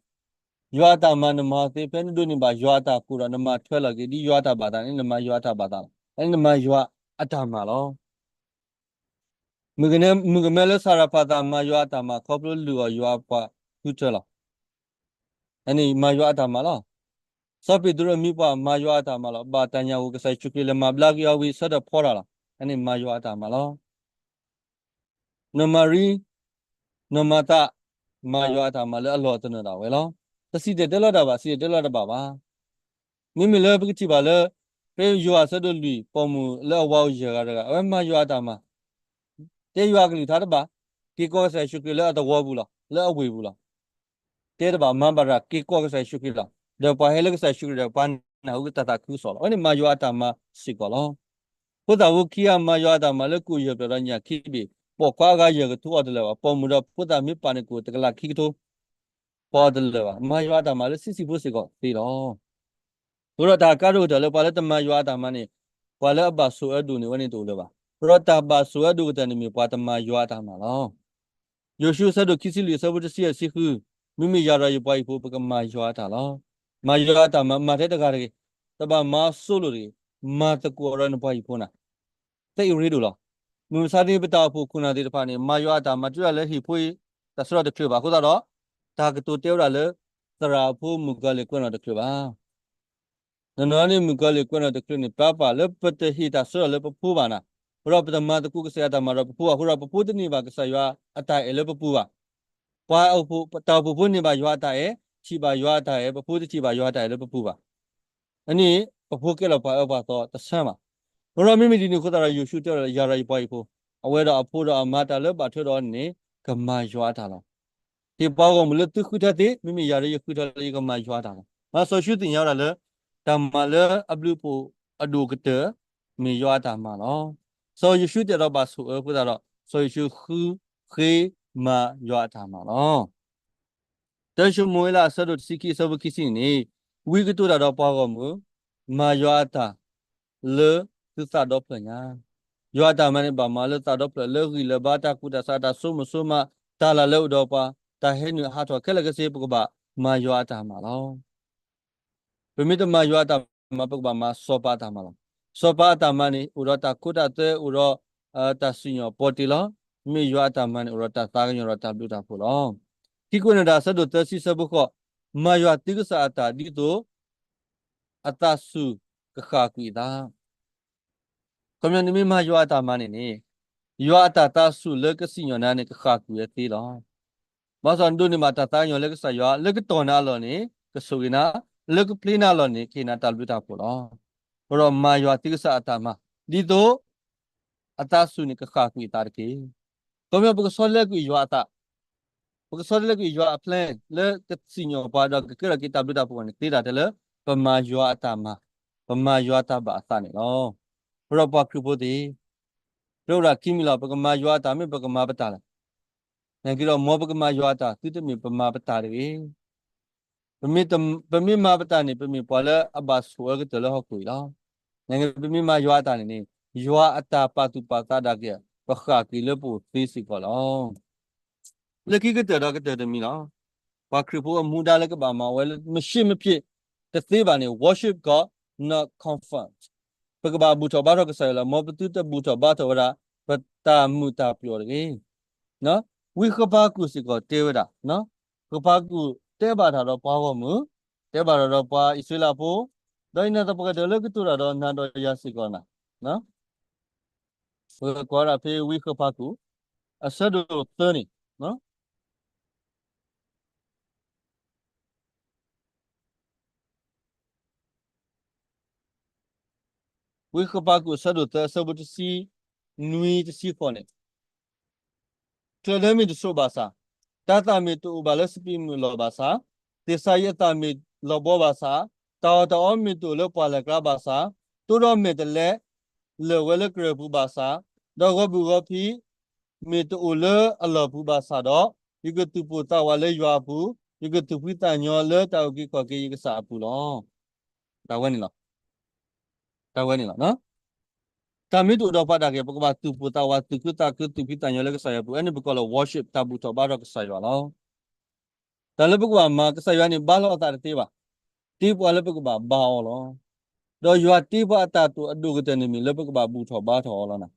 ယွၤအတၢ်မၤနမၤသ့ ဖဲနဒိးန့ၢ်ဘၣ်ယွၤအတၢ်ကိးဒီး နမၤထွဲလီၤက့ၤ ဒ်ယွၤအတၢ်ဘၣ်သးန့ၣ် နမၤယွၤအတၢ်ဘၣ်သးလီၤ. အန့ၣ်နမၤယွၤအတၢ်မၤလီၤ. မုၣ်ကမဲလၢစၤရဖးသး မၤယွၤအတၢ်မၤ ခီဖျိလုၢ်အီၣ်ယွၤအပှၤဃုထၢလီၤ. အန့ၣ်မၤယွၤအတၢ်မၤလီၤ. စီၤပ့းတရူးမံပှၢ် မၤယွၤအတၢ်မၤလီၤ. ဘၣ်တၢ်ညၣ်ဂိၢ် ကစၢ်ယ့ၣ်ၡူးခရံာ်လဲၤမၤဘျါက့ၤအီၤဝံၤ ဆၢထၢၣ်ဖီတၢ်လီၤ. အန့ၣ်မၤယွၤအတၢ်မၤလီၤ. နီၢ်မၤရံ နီၢ်မၤသး မၤယွၤအတၢ်မၤလၢအလီၢ်တနီၤဒၣ်ဝဲလီၤ. တစံၣ်တဲၤတဲလီၤတၢ်ဘၣ်, စံၣ်တဲၤတဲလီၤတဘၣ်ဘၣ်. မ့မ့ၢ်လၢပကထံၣ်ဘၣ်လၢ ဖဲယိၤဟၣ်အဆၢဒိၣ်လွံၢ် ပိာ်မုၣ်လၢအဝၤအိၣ်ယဲၢ်ဂၤတဂၤ အဝဲမၤယွၤအတၢ်မၤ, တဲယွၤအကလုၢ်ကထါတဘၣ်, က့ၤကိးကစၢ်ယ့ၣ်ၡူးခရံာ်လၢအသဝီပူၤလီၤ, လၢအဝ့ၢ်ပူၤလီၤ. တဲတဘၣ် မၤဘၣ်တၢ် က့ၤကိးကစၢ်ယ့ၣ်ၡူးခရံာ်လီၤ. ဒီးပှၤဟဲလၢကစၢ်ယ့ၣ်ၡူးခရံာ်ဒီး ပှၤနၢ်ဟူတၢ်သးခုကစီၣ်လီၤ. အဝဲန့ၣ်မၤယွၤအတၢ်မၤစ့ၢ်ကီးလီၤ. ဖိသၣ်ဖိခံဂၤ မၤယွၤအတၢ်မၤလၢကိၣ်ယဲၢ်ဖျၢၣ်ဒီးညၣ်ခံဘ့ၣ်, ပိာ်ခွါအဂၤယဲၢ်ကထိအီၤတလၢာ်ဘၣ်. ပိာ်မုၣ်ဒီးဖိသၣ်မ့ၢ်ပာ်န့ၣ် ကိၣ်တကလးခံကထိ ပှၤအီၤတလၢာ်ဘၣ်. မၤယွၤအတၢ်မၤလၢဆံးဆံးဖိစ့ၢ်ကီးသ့လီၤ. အဃိဒီးတၢ်ကါဒိၣ်ကတၢၢ်လၢပှၤလၢတမၤယွၤအတၢ်မၤန့ၣ် ပှၤလၢအဘၣ်ဆိၣ်အၢဒိၣ်န့ၣ် အဝဲန့ၣ်တအိၣ်လၢၤဘၣ်. အဃိဒီးတၢ်ဘၣ်ဆိၣ်အၢဒိၣ်ကတၢၢ်န့ၣ်မ့ၢ်ပှၤတမၤယွၤအတၢ်မၤလီၤ. ယိၤၡူအဆၢဒိၣ်ခံဆံလွံၢ်အဆၢဖိတဆံယဲၢ်တဆံဃု, မ့မ့ၢ်ယၤဒီးယပှၤဟံၣ်ဖိ ပကမၤယွၤအတၢ်လီၤ. မၤယွၤအတၢ်မၤ မၤထဲတဂၤတဂ့ၤ, တဘၣ်မၤအီၤစိလိာ်တဂ့ၤ, မၤသကိးဒီးနပှၤဟံၣ်ဖိနၤ သ့အရ့ဒိၣ်လီၤ. မုၢ်မဆါတနံၤ ပတၢ်အိၣ်ဖှိၣ်ခိၣ်နၢ်သ့ၣ်တဖၣ်န့ၣ် မၤယွၤအတၢ်မၤ တုၤဒၣ်လၢဟံၣ်ဖိအံၤ တၢ်ဆၢထၢၣ်တချုးဘၣ်အဃိသတးဒီး တၢ်ကတိၤတဲဝဲဒၣ်လၢ သရၣ်အဖိမုၣ်ကီၤလံၢ်ကွဲးနီၣ်တချုးဘၣ်. နီၢ်နီၢ်န့ၣ် မုၣ်ကီၤလံၢ်ကွဲးနီၣ်တချုးန့ၣ် ပၢ်ပၢ်လၢပတဟ့ၣ်တၢ်ဆၢထၢၣ်လၢပဖိဘၣ်နၤ အဃိဒီးပတမၤသကိးကစၢ်ယွၤအတၢ်မၤဒီးပဖိ, အဃိဒီးပဖိတန့ၢ်ဘၣ်ကစၢ်ယွၤအတၢ်အဲၣ်လၢပပူၤဘၣ်. ပှၤတၢ်အိၣ်ဖှိၣ်ဖိန့ၢ်ဘၣ်ယွၤအတၢ်အဲၣ်, ထံၣ်ဘၣ်ယွၤအတၢ်အဲၣ်, ပဖိတထံၣ်ဘၣ်ယွၤအတၢ်အဲၣ်လၢပပူၤဘၣ်. အန့ၣ် ပဖိကဲလီၤပှၤအၢပှၤသီတဆၢဘၣ်. အဃိဒီးမ့မ့ၢ်ဒ်န့ၣ်အဃိသတးဒီး ယိၤၡူတဲဝဲဒၣ် ယၤဒီးယပှၤဟံၣ်ဖိ, အဝဲဒီးအဖိဒီးအမါတၢ်လၢဘၣ်ထွဲဒီးအီၤန့ၣ် ကမၤယွၤအတၢ်လီၤ. ဟ့ၣ်ပှၤဂီၢ်မုၢ်လၢသုဃုထၢသ့, မ့မ့ၢ်ယၤဒီးယဃုထၢလၢယကမၤယွၤအတၢ်လီၤ. မ့ၢ်စီၤယိၤၡူသ့ၣ်ညါဝဲဒၣ်လၢ တၢ်မၤလၢအဘျုးအဖှိၣ်အဒိၣ်ကတၢၢ် မ့ၢ်ယွၤအတၢ်မၤလီၤ. စီၤယိၤၡူတဲဒီးဘၣ်ဆိၣ်အၢအဃိသတးဒီး စီၤယိၤၡူဃုဃ့မၤယွၤအတၢ်မၤလီၤ. တၢၡမူၤအ့လးအဆၢဒိၣ်တဆံခံအဆၢဖိခံဆံန့ၣ်န့ၣ်, ဝံကတိၤတၢ်ဒီးပှၤဂီၢ်မုၢ်, မၤယွၤအတၢ်လၢသုသးဒီဖျၢၣ်ညါ. ယွၤအတၢ်မၤန့ၣ် ဘၣ်မၤလၢသးဒီဖျၢၣ်, လၢဂံၢ်လၢဘါ, တၢ်ကူၣ်တၢ်ဆး, တၢ်ဆိကမိၣ်ဆိကမး, တၢ်လၢ်လၢအိၣ်ဒီးပှၤ, တၢ်ဟဲနုာ်ဟးထီၣ်ခဲလၢာ်ခဲဆ့ ပကဘၣ်မၤယွၤအတၢ်မၤလီၤ. ပမ့ၢ်တမၤယွၤအတၢ်မၤ ပကဘၣ်မၤစီၤပၤအတၢ်မၤလီၤ. စီၤပၤအတၢ်မၤန့ၣ် အိၣ်ဒီးတၢ်ခိတၢ်သွဲ, အိၣ်ဒီး တၢ်စံၣ်ညီၣ်ပီတ့လီၤ. မ့ၢ်ယွၤအတၢ်မၤန့ၣ် အိၣ်ဒီးတၢ်သးကညီၤဒီးတၢ်ဘျုးတၢ်ဖှိၣ်လီၤ. ခံကွဲးန့ၣ်ဒီးအဆၢဒိၣ်သၢဆံအဆၢဖိဃိး, မၤယွၤသုကစၢ်အတၢ်ဒ်သိး အသးဆူၣ်ကဃၣ်ကွံာ်အသး. ခီပညီနမ့ၢ်မၤယွၤအတၢ်မၤန့ၣ်န့ၣ်, ယွၤအတၢ်သးဆူၣ်လၢကစံၣ်ညီၣ်နၤန့ၣ် ကဃၣ်ကွံာ်ဝဲသ့လီၤ. ဘၣ်ဆၣ်နဒိးန့ၢ်ဘၣ်တၢ်သးကညီၤလၢကစၢ်ယွၤ, လၢကတီၢ်နၤအလီၢ်န့ၣ် ကဆိၣ်ဂ့ၤနၤ, လၢကဖျ့နၤအလီၢ်န့ၣ် ကဟ့ၣ်နၤတၢ်ဘျုးတၢ်ဖှိၣ်လီၤ. အဃိဒီးမၤယွၤသုကစၢ်အတၢ်မၤ, ဒ်သိး အသးဆူၣ်န့ၣ်ကဃၣ်ကွံာ်အသးတက့ၢ်. ခီပညီပကဆီတလဲကွံာ်ယွၤအသး, ပကဆီတလဲကွံာ်ယွၤအ plan လၢကစံၣ်ညီၣ်ပှၤဒီးကကဲထီၣ်က့ၤတၢ်ဘျုးတၢ်ဖှိၣ်န့ၣ် သ့တၢ်ထဲလၢ ပမၤယွၤအတၢ်မၤ, ပမၤယွၤတၢ်ဘၣ်အသးန့ၣ်လီၤ. အဃိဒီးပှၤခရံာ်ဖိသ့ၣ်, ကြၢးဝဲဒၣ်ခံမံၤလီၤ. ပကမၤယွၤအတၢ် မ့ၢ်ပကမၤပတၢ်လဲၣ်. နာ်က့ဒီးမ်ပကမၤယွၤအတၢ် သုတမ့ၢ်ပမၤပတၢ်တဂ့ၤ. ပမ့ၢ်တ, ပမ့ၢ်မၤပတၢ်န့ၣ် ပမ့ၢ်ပှၤလၢအဘၣ်ဆိၣ်အၢကတၢၢ်လၢဟီၣ်ခိၣ်အံၤလီၤ. နာ်က့ပမ့ၢ်မၤယွၤအတၢ်န့ၣ်န့ၣ် ယွၤအတၢ်ပာ်သူၣ်ပာ်သးဒၣ်က့ၤ ပဃၣ်ကွံာ်လၢပအိၣ်သ့စ့ၢ်ကီးလီၤ. လၢခံကတၢၢ်ဒီးကတၢၢ်တမံၤလီၤ. ပှၤခရံာ်ဖိအမူဒါလၢကဘၣ်မၤဝဲလၢ မရှေ့မဖြစ် တသ့ဘၣ်န့ၣ် worship God, not comfort. ပကဘၣ်ဘူၣ်ထီၣ်ဘါထီၣ်ကစၢ်ယွၤလီၤ. မ်ပသုတဘူၣ်ထီၣ်ဘါထီၣ်ဝဲဒၣ် ပတၢ်မုာ်တၢ်ပျီၣ်တဂ့ၤ. ဝံဃပၤကူၣ်စ့ၢ်ကီးတဲဝဲဒၣ်, ဃပၤကူၣ်တဲဘၣ်တၢ်ဒီးပှၤဂီၢ်မုၢ်, တဲဘၣ်တၢ်ဒီးပှၤအံၣ်စရ့လးဖိ, ဒီးအံၤနၤသပှၢ်ကတၢၢ်လၢကတိၤတၢ်ဒီးနၤဒီးယၤစ့ၢ်ကီးနၤ, ပကကွၢ်ဒၣ်ဖဲဝံဃပၤကူၣ် အဆၢဒိၣ်သၢန့ၣ်, ဝံဃပၤကူၣ်အဆၢဒိၣ်သၢအဆၢဖိတဆံနွံတဆံဃိးန့ၣ်, ကျၢၢ်ဒၢမ့ၢ်တစိးဘၣ်ဆၣ်, တၤသၣ်မ့ၢ်တအိၣ်ဘၣ်လၢစပံးမုၢ်အလီၢ်ဘၣ်ဆၣ်, သ့ၣ်စၤယံးအသၣ်မ့ၢ်လီၤဘှီဘၣ်ဆၣ်, တၢ်အီၣ်တၢ်အီမ့ၢ်တအိၣ်လၢပှၢ်လၢ်ကျါဘၣ်ဆၣ်, တိၢ်ဒီးမဲာ်တလဲလၢာ်ဝဲလၢကရၢၢ်ပူၤဘၣ်ဆၣ်, ဒီးဂီၤဘုၣ်ဂီၤဖံးမ့ၢ်တအိၣ်လၢအလီၢ်ပူၤဘၣ်ဆၣ်ဒီး, ယကသူၣ်ပိၢ်သးဝးလၢယွၤအပူၤ, ယကသူၣ်ဖှံသးညီလၢတၢ်အုၣ်က့ၤခီၣ်က့ၤယကစၢ်အပူၤလီၤ. တၢ်ဝဲန့ၣ်လီၤ. တၢ်ဝဲန့ၣ်လီၤ. တၢ်မ့ၢ်တအိၣ်ဒီးပှၤဒၣ်က့ၤ ပကဘၣ်သူၣ်ပိၢ်သးဝး သူၣ်ခုသးခု သူၣ်ဖှံသးညီလၢကစၢ်ယွၤအပူၤ, အန့ၣ်ပကိးလၢ worship တၢ်ဘူၣ်ထီၣ်ဘါထီၣ်ကစၢ်ယွၤလီၤ. တၢ်လၢပကဘၣ်မၤ ကစၢ်ယွၤန့ၣ် ဘါလီၤအသးတသ့ဘၣ်. တ့ပှၤလၢပကဘၣ်ဘါအီၤလီၤ. ဒီးယွၤတ့ပှၤအတၢ်တိာ်အဒိၣ်ကတၢၢ်န့ၣ်မ့ၢ်လၢပကဘၣ်ဘူၣ်ထီၣ်ဘါထီၣ်အီၤလီၤ.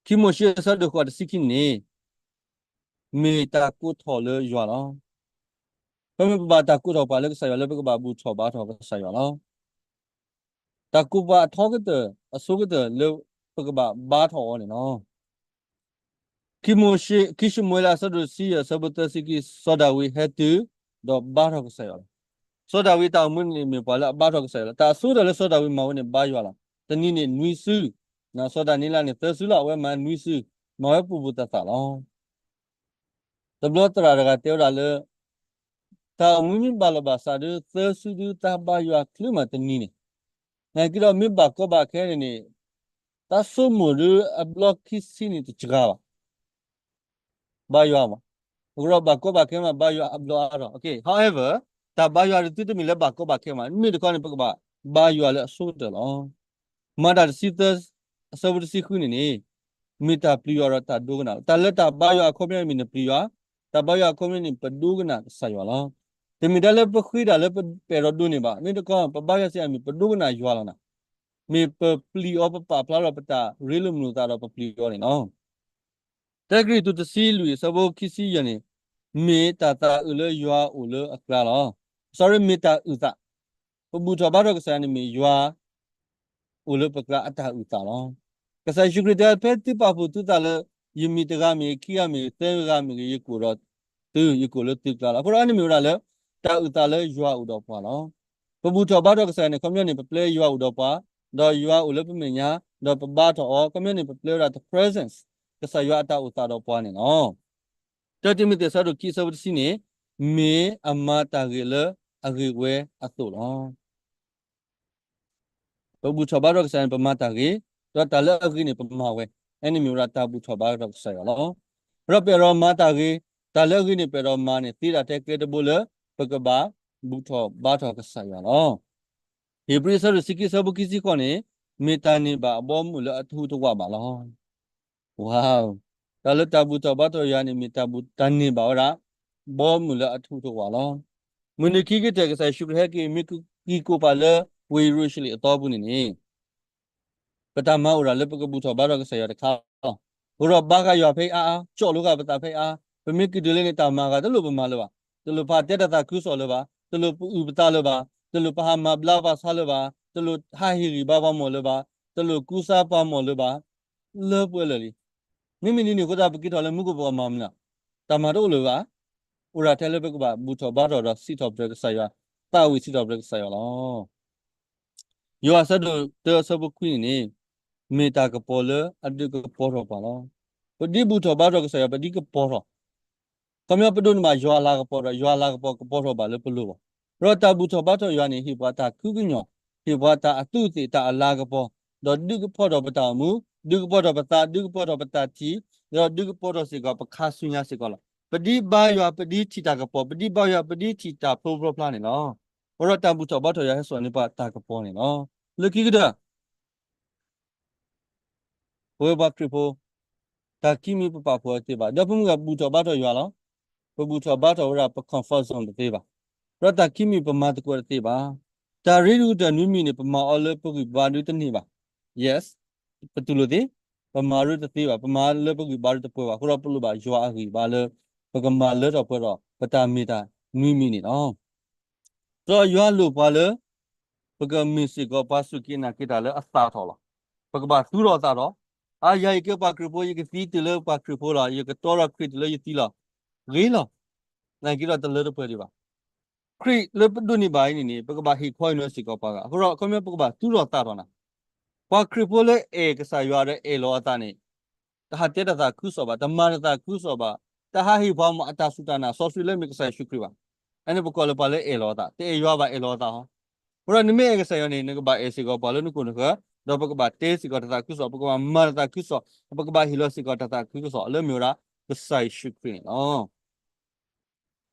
ခံမိၤၡ့အဆၢဒိၣ်ဃိးတဆံခံန့ၣ် မ့ၢ်တၢ်ကိးထီၣ်လၢယွၤလီၤ. ပမ့ၢ်ပဘၣ်တၢ်ကိးထီၣ်ပှၤလၢကစၢ်ယွၤ လၢပကဘၣ်ဘူၣ်ထီၣ်ဘါထီၣ်ကစၢ်ယွၤလီၤ. တၢ်ကိးပှၤအထီကတၢၢ် အဆိကတၢၢ်လၢပကဘၣ်ဘါထီၣ်အီၤန့ၣ်လီၤ. ခံမိၤၡ့, ခံၡမူၤအ့လးအဆၢဒိၣ်တဆံယဲၢ် အဆၢဖိသၢဆံခံ, စီၤဒၤဝံးဟဲတုၤ ဒီးဘါထီၣ်ကစၢ်ယွၤလီၤ. စီၤဒၤဝံးတၢ်အိၣ်မူန့ၣ်မ့ၢ်ပှၤလၢအဘါထီၣ်ကစၢ်ယွၤလီၤ. တၢ်အဆိကတၢၢ်လၢစီၤဒၤဝံးမၤဝဲန့ၣ်ဘါယွၤလီၤ. တနံၤန့ၣ်နွံစု, စီၤဒၤနံးလးန့ၣ်သၢစုလီၤ, အဝဲမၤနွံစု, မၤဝဲပူၤပူၤသးသးလီၤ. တဘျီသရၣ်တဂၤတဲဝဲဒၣ်လၢ တၢ်အိၣ်မူမ့ၢ်ဘၣ်လီၤဘၣ်စးဒီး သၢစုဒုးတၢ်ဘါယွၤချုးမးတနံၤန့ၣ်, နာ်က့ဒီးမ့ၢ်ဘၣ်ကီဘၣ်ခဲန့ၣ်န့ၣ်, တၢ်ဆိကမိၣ်ဒီးအဘျီခံဆံန့ၣ်တစှၤဘၣ် ဘါယွၤမး. အဃိဒီးဘၣ်ကီဘၣ်ခဲမး ဘါယွၤအဘျီအါထီၣ်. Okay, however, တၢ်ဘါယွၤဒီးသုတမ့ၢ်လၢဘၣ်ကီဘၣ်ခဲမး, မ့ၢ်တခီန့ၣ် ပကဘၣ်ဘါယွၤလၢအဆိကတၢၢ်လီၤ. မၤတၢ်တဆံသၢ အဆၢဖိတဆံဃုန့ၣ်န့ၣ်, မ့ၢ်တၢ်ပျံၤယွၤဒီးတၢ်ဒိကနၣ်လီၤ. တၢ်လၢတၢ်ဘါယွၤအခီပညီမ့ၢ်နပျံၤယွၤ, တၢ်ဘါယွၤအခီပညီန့ၣ် ပဒိကနၣ်ကစၢ်ယွၤလီၤ. တမ့ၢ်ဒၣ်လၢပဃ့တၢ်လၢပအဲၣ်ဒိးဒိးန့ၢ်ဘၣ်, မ့ၢ်တခီ ပဘါယွၤစ့ၢ်ကီးမ့ၢ်ပဒိကနၣ်ယွၤလီၤနၤ. မ့ၢ်ပပျံၤအီၤ ပပာ်ဖျါထီၣ်ပတၢ်ရ့လိာ်မုာ်လိာ်သးဒီးပပျံၤအီၤန့ၣ်လီၤ. တၢကရံၣ်သူးတဆံလွံၢ်အဆၢဖိခံဆံယဲၢ်န့ၣ်, မ့ၢ်တၢ်သးအုးလၢယွၤအိၣ်လၢအကျါလီၤ. Sorry, မ့ၢ်တၢ်အုၣ်သး. ပဘူၣ်ထီၣ်ဘါထီၣ်ကစၢ်ယွၤန့ၣ်မ့ၢ်ယွၤ အိၣ်လၢပကျါအတၢ်အုၣ်သးလီၤ. ကစၢ်ယ့ၣ်ၡူးခရံာ်တဲ ဖဲသုပာ်ဖှိၣ်သုသးလၢ ယမ့ၢ်တဂၤမ့ၢ်ဂ့ၤ ခံဂၤမ့ၢ်ဂ့ၤ သၢဂၤမ့ၢ်ဂ့ၤ ယကအိၣ်ဒီးသု, ယကအိၣ်လၢသုကျါလီၤ. အဃိဒီးအန့ၣ်မ့ၢ်ဝဲဒၣ်လၢ တၢ်အုၣ်သးလၢယွၤအိၣ်ဒီးပှၤလီၤ. ပဘူၣ်ထီၣ်ဘါထီၣ်ကစၢ်ယွၤန့ၣ် ခီပညီန့ၣ် ပပျဲယွၤအိၣ်ဒီးပှၤ, ဒီးယွၤအိၣ်လၢပမဲာ်ညါ, ဒီးပဘါထီၣ်အီၤ, ခီပညီန့ၣ် ပပျဲဝဲဒၣ် the presence ကစၢ်ယွၤအတၢ်အိၣ်သးဒီးပှၤန့ၣ်လီၤ. တၢတံၤမသ့း အဆၢဒိၣ်ခံ အဆၢဖိတဆံန့ၣ်, မ့ၢ်အမၤတၢ်ဂ့ၤလၢအဂ့ၤဝဲအသိးလီၤ. ပဘူၣ်ထီၣ်ဘါထီၣ်ကစၢ်ယွၤန့ၣ် ပမၤတၢ်ဂ့ၤ, ဒီးတၢ်လၢအဂ့ၤန့ၣ် ပမၤဝဲ, အန့ၣ်မ့ၢ်ဝဲဒၣ်တၢ်ဘူၣ်ထီၣ်ဘါထီၣ်ကစၢ်ယွၤလီၤ. ဒီးပအဲၣ်ဒိးမၤတၢ်ဂ့ၤ, တၢ်လၢအဂ့ၤန့ၣ် ပအဲၣ်ဒိးမၤန့ၣ် သ့ဒၣ်ထဲကျဲတဘိလၢ ပကဘၣ်ဘူၣ်ထီၣ်ဘါထီၣ်ကစၢ်ယွၤလီၤ. ဧ့ၤဘြံၤ အဆၢဒိၣ်တဆံခံ အဆၢဖိခံဆံဃိးန့ၣ်, မ့ၢ်တၢ်န့ၢ်ဘၣ်အဘီအမုၢ်လၢအတဟူးတဝးဘၣ်လီၤ. ဝါ, တၢ်လၢတၢ်ဘူၣ်ထီၣ်ဘါထီၣ်ယွၤန့ၣ် မ့ၢ်တၢ်န့ၢ်ဘၣ်ဝဲဒၣ် ဘီမုၢ်လၢအတဟူးတဝးလီၤ. မုၢ်နံၤခံကတၢၢ် ကစၢ်ယ့ၣ်ၡူးခရံာ်ဟဲက့ၤ မ့ၢ်က့ၤက့ၤကီၢ်ပှၤလၢ ဝ့ၢ်ယရူၤၡလ့ၣ်အသီပူၤန့ၣ်န့ၣ်, ပတၢ်မၤအိၣ်ဒၣ်လၢပကဘူၣ်ထီၣ်ဘါထီၣ်ကစၢ်ယွၤတခါလီၤ. အဃိဒီးဘါဃာ်ယွၤဖဲအံၤအါအါ, ကၠီၣ်လိဃာ်ပသးဖဲအံၤအါ, ပမ့ၢ်က့ၤတုၤလၢန့ၣ် တၢ်မၤအဂၤတလိၣ်ပမၤလၢၤဘၣ်, တလိၣ်ပတဲတၢ်သးခုကစီၣ်လၢၤဘၣ်, တလိၣ်ပအုၣ်ပသးလၢၤဘၣ်, တလိၣ်ပဟးမၤဘျါပှၤဆါလၢၤဘၣ်, တလိၣ်ဟးဟ့ၣ်ဂံၢ်ဘါပှၤမီၢ်လၢၤဘၣ်, တလိၣ်ကူစါပှၤမီၢ်လၢၤဘၣ်, လၢပှဲၤလၢာ်လံ. မ့မ့ၢ်ဒ်န့ၣ်အဃိသတး ပက့ၤထီၣ်လၢမူခိၣ် ပကမၤမနုၤလဲၣ်, တၢ်မၤတအိၣ်လၢၤဘၣ်. အိၣ်ဒၣ်ထဲလၢပကဘၣ်ဘူၣ်ထီၣ်ဘါထီၣ်ဒီးစံးထီၣ်ပတြၢၤကစၢ်ယွၤ, သးဝံၣ်စံးထီၣ်ပတြၢၤကစၢ်ယွၤလီၤ. ယိၤဟၣ် အဆၢဒိၣ်တၢ အဆၢဖိခွံန့ၣ်န့ၣ်, မ့ၢ်တၢ်ကပီၤလၢအဒုးကပီၤထီၣ်ပှၤလီၤ. ပဒ်ဘူၣ်ထီၣ်ဘါထီၣ်ကစၢ်ယွၤ ပဒ်ကပီၤထီၣ် ခီပညီပဒိးန့ၢ်ဘၣ်ယွၤအလၤကပီၤဒီး ယွၤအလၤကပီၤကပီၤထီၣ်ဘၣ်လၢပလိၤလီၤ. ဒီးတၢ်ဘူၣ်ထီၣ်ဘါထီၣ်ယွၤန့ၣ် ဟ့ၣ်ပှၤတၢ်ခုကညီၢ်, ဟ့ၣ်ပှၤတၢ်အသူးအသ့ၣ် တၢ်အလၤကပီၤ, ဒီးဒုးကပီၤထီၣ်ပတၢ်အိၣ်မူ, ဒုးကပီၤထီၣ်ပသး, ဒုးကပီၤထီၣ်ပတၢ်ထံၣ်, ဒီးဒုးကပီၤထီၣ်စ့ၢ်ကီး ပခါဆူညါစ့ၢ်ကီးလီၤ. ပဒ်ဘါယွၤ ပဒ်ထံၣ်တၢ်ကပီၤ, ပဒ်ဘါယွၤ ပဒ်ထံၣ်တၢ်ဖျိဖျိဖျါန့ၣ်လီၤ. အဃိဒီးတၢ်ဘူၣ်ထီၣ်ဘါထီၣ်ယွၤဟဲစိာ်န့ၢ်ပှၤတၢ်ကပီၤန့ၣ်လီၤ. လၢခံကတၢၢ် ပဝဲပှၤခရံာ်ဖိ, တၢ်ခံမံၤပပာ်ဖှိၣ်တသ့ဘၣ်. ဒီးပမ့ၢ်ဂ့ၤဘူၣ်ထီၣ်ဘါထီၣ်ယွၤလီၤ. ပဘူၣ်ထီၣ်ဘါထီၣ်ဝဲဒၣ်ပ comfort zone တသ့ဘၣ်. ဒီးတၢ်ခံမံၤပမၤသကိးတသ့ဘၣ်. တၢ်ရ့ဒိၣ်ကတၢၢ်နွံမံၤန့ၣ် ပမၤအီၤလၢပဂံၢ်ပဘါဒုတန့ၢ်ဘၣ်. Yes, ပတူၢ်လိာ်သ့, ပမၤရ့တသ့ဘၣ်, ပမၤလၢပဂံၢ်ဘါဒုတပှဲၤဘၣ်. အဃိဒီးပလိၣ်ဘၣ်ယွၤအဂံၢ်ဘါလၢ ပကမၤလၢထီၣ်ပှဲၤထီၣ် ပတၢ်မ့ၢ်တၢ်နွံမံၤန့ၣ်လီၤ. ဒီးယွၤလိၣ်ပှၤလၢ ပကမ့ၢ်စ့ၢ်ကီးပှၤစူၢ်က့ၤနာ်က့ၤတၢ်လၢအသၣ်ထီၣ်လီၤ. ပကဘၣ်သူၣ်ထီၣ်သၣ်ထီၣ်. အါ ယၤယကဲပှၤခရံာ်ဖိ, ယကသံတုၤလၢပှၤခရံာ်ဖိလီၤ, ယကတီဒီးခရံာ်တုၤလၢယသံလီၤ. ဂ့ၤလီၤ. နာ်က့ဒီးတလၢတပှဲၤဒံးဘၣ်. ခရံာ်လၢပဒိးန့ၢ်ဘၣ်အံၤန့ၣ်န့ၣ် ပကဘၣ်ဟ့ၣ်ခီဟ့ၣ်နီၤစ့ၢ်ကီးပှၤဂၤ. အဃိဒီး အခီပညီပကဘၣ်သူၣ်ထီၣ်သၣ်ထီၣ်နၤ. ပှၤခရံာ်ဖိလၢအဲၣ်ကစၢ်ယွၤဒီးအဲၣ်လီၤအသးန့ၣ် တဟးတဲတၢ်သးခုကစီၣ်ဘၣ်, တမၤတၢ်သးခုကစီၣ်ဘၣ်, တဟးဟ့ၣ်ပှၤမၤအတၢ်စူၢ်တၢ်နာ်စီဆှံလၢမ့ၢ်ကစၢ်ယ့ၣ်ၡူးခရံာ်ဘၣ်. အန့ၣ်ပကိးလၢပှၤလၢအဲၣ်လီၤအသး, တအဲၣ်ယွၤဘၣ်အဲၣ်လီၤအသးဟီ. အဃိဒီးနမ့ၢ်အဲၣ်ကစၢ်ယွၤန့ၣ် နကဘၣ်အဲၣ်စ့ၢ်ကီးပှၤလၢနခိၣ်နဃၢၤ, ဒီးပကဘၣ်တဲစ့ၢ်ကီးတၢ်သးခုကစီၣ်, ပကဘၣ်မၤတၢ်သးခုကစီၣ်, ပကဘၣ်ဟ့ၣ်လီၤစ့ၢ်ကီးတၢ်သးခုကစီၣ် လၢမ့ၢ်ဝဲဒၣ်ကစၢ်ယ့ၣ်ၡူးခရံာ်န့ၣ်လီၤ.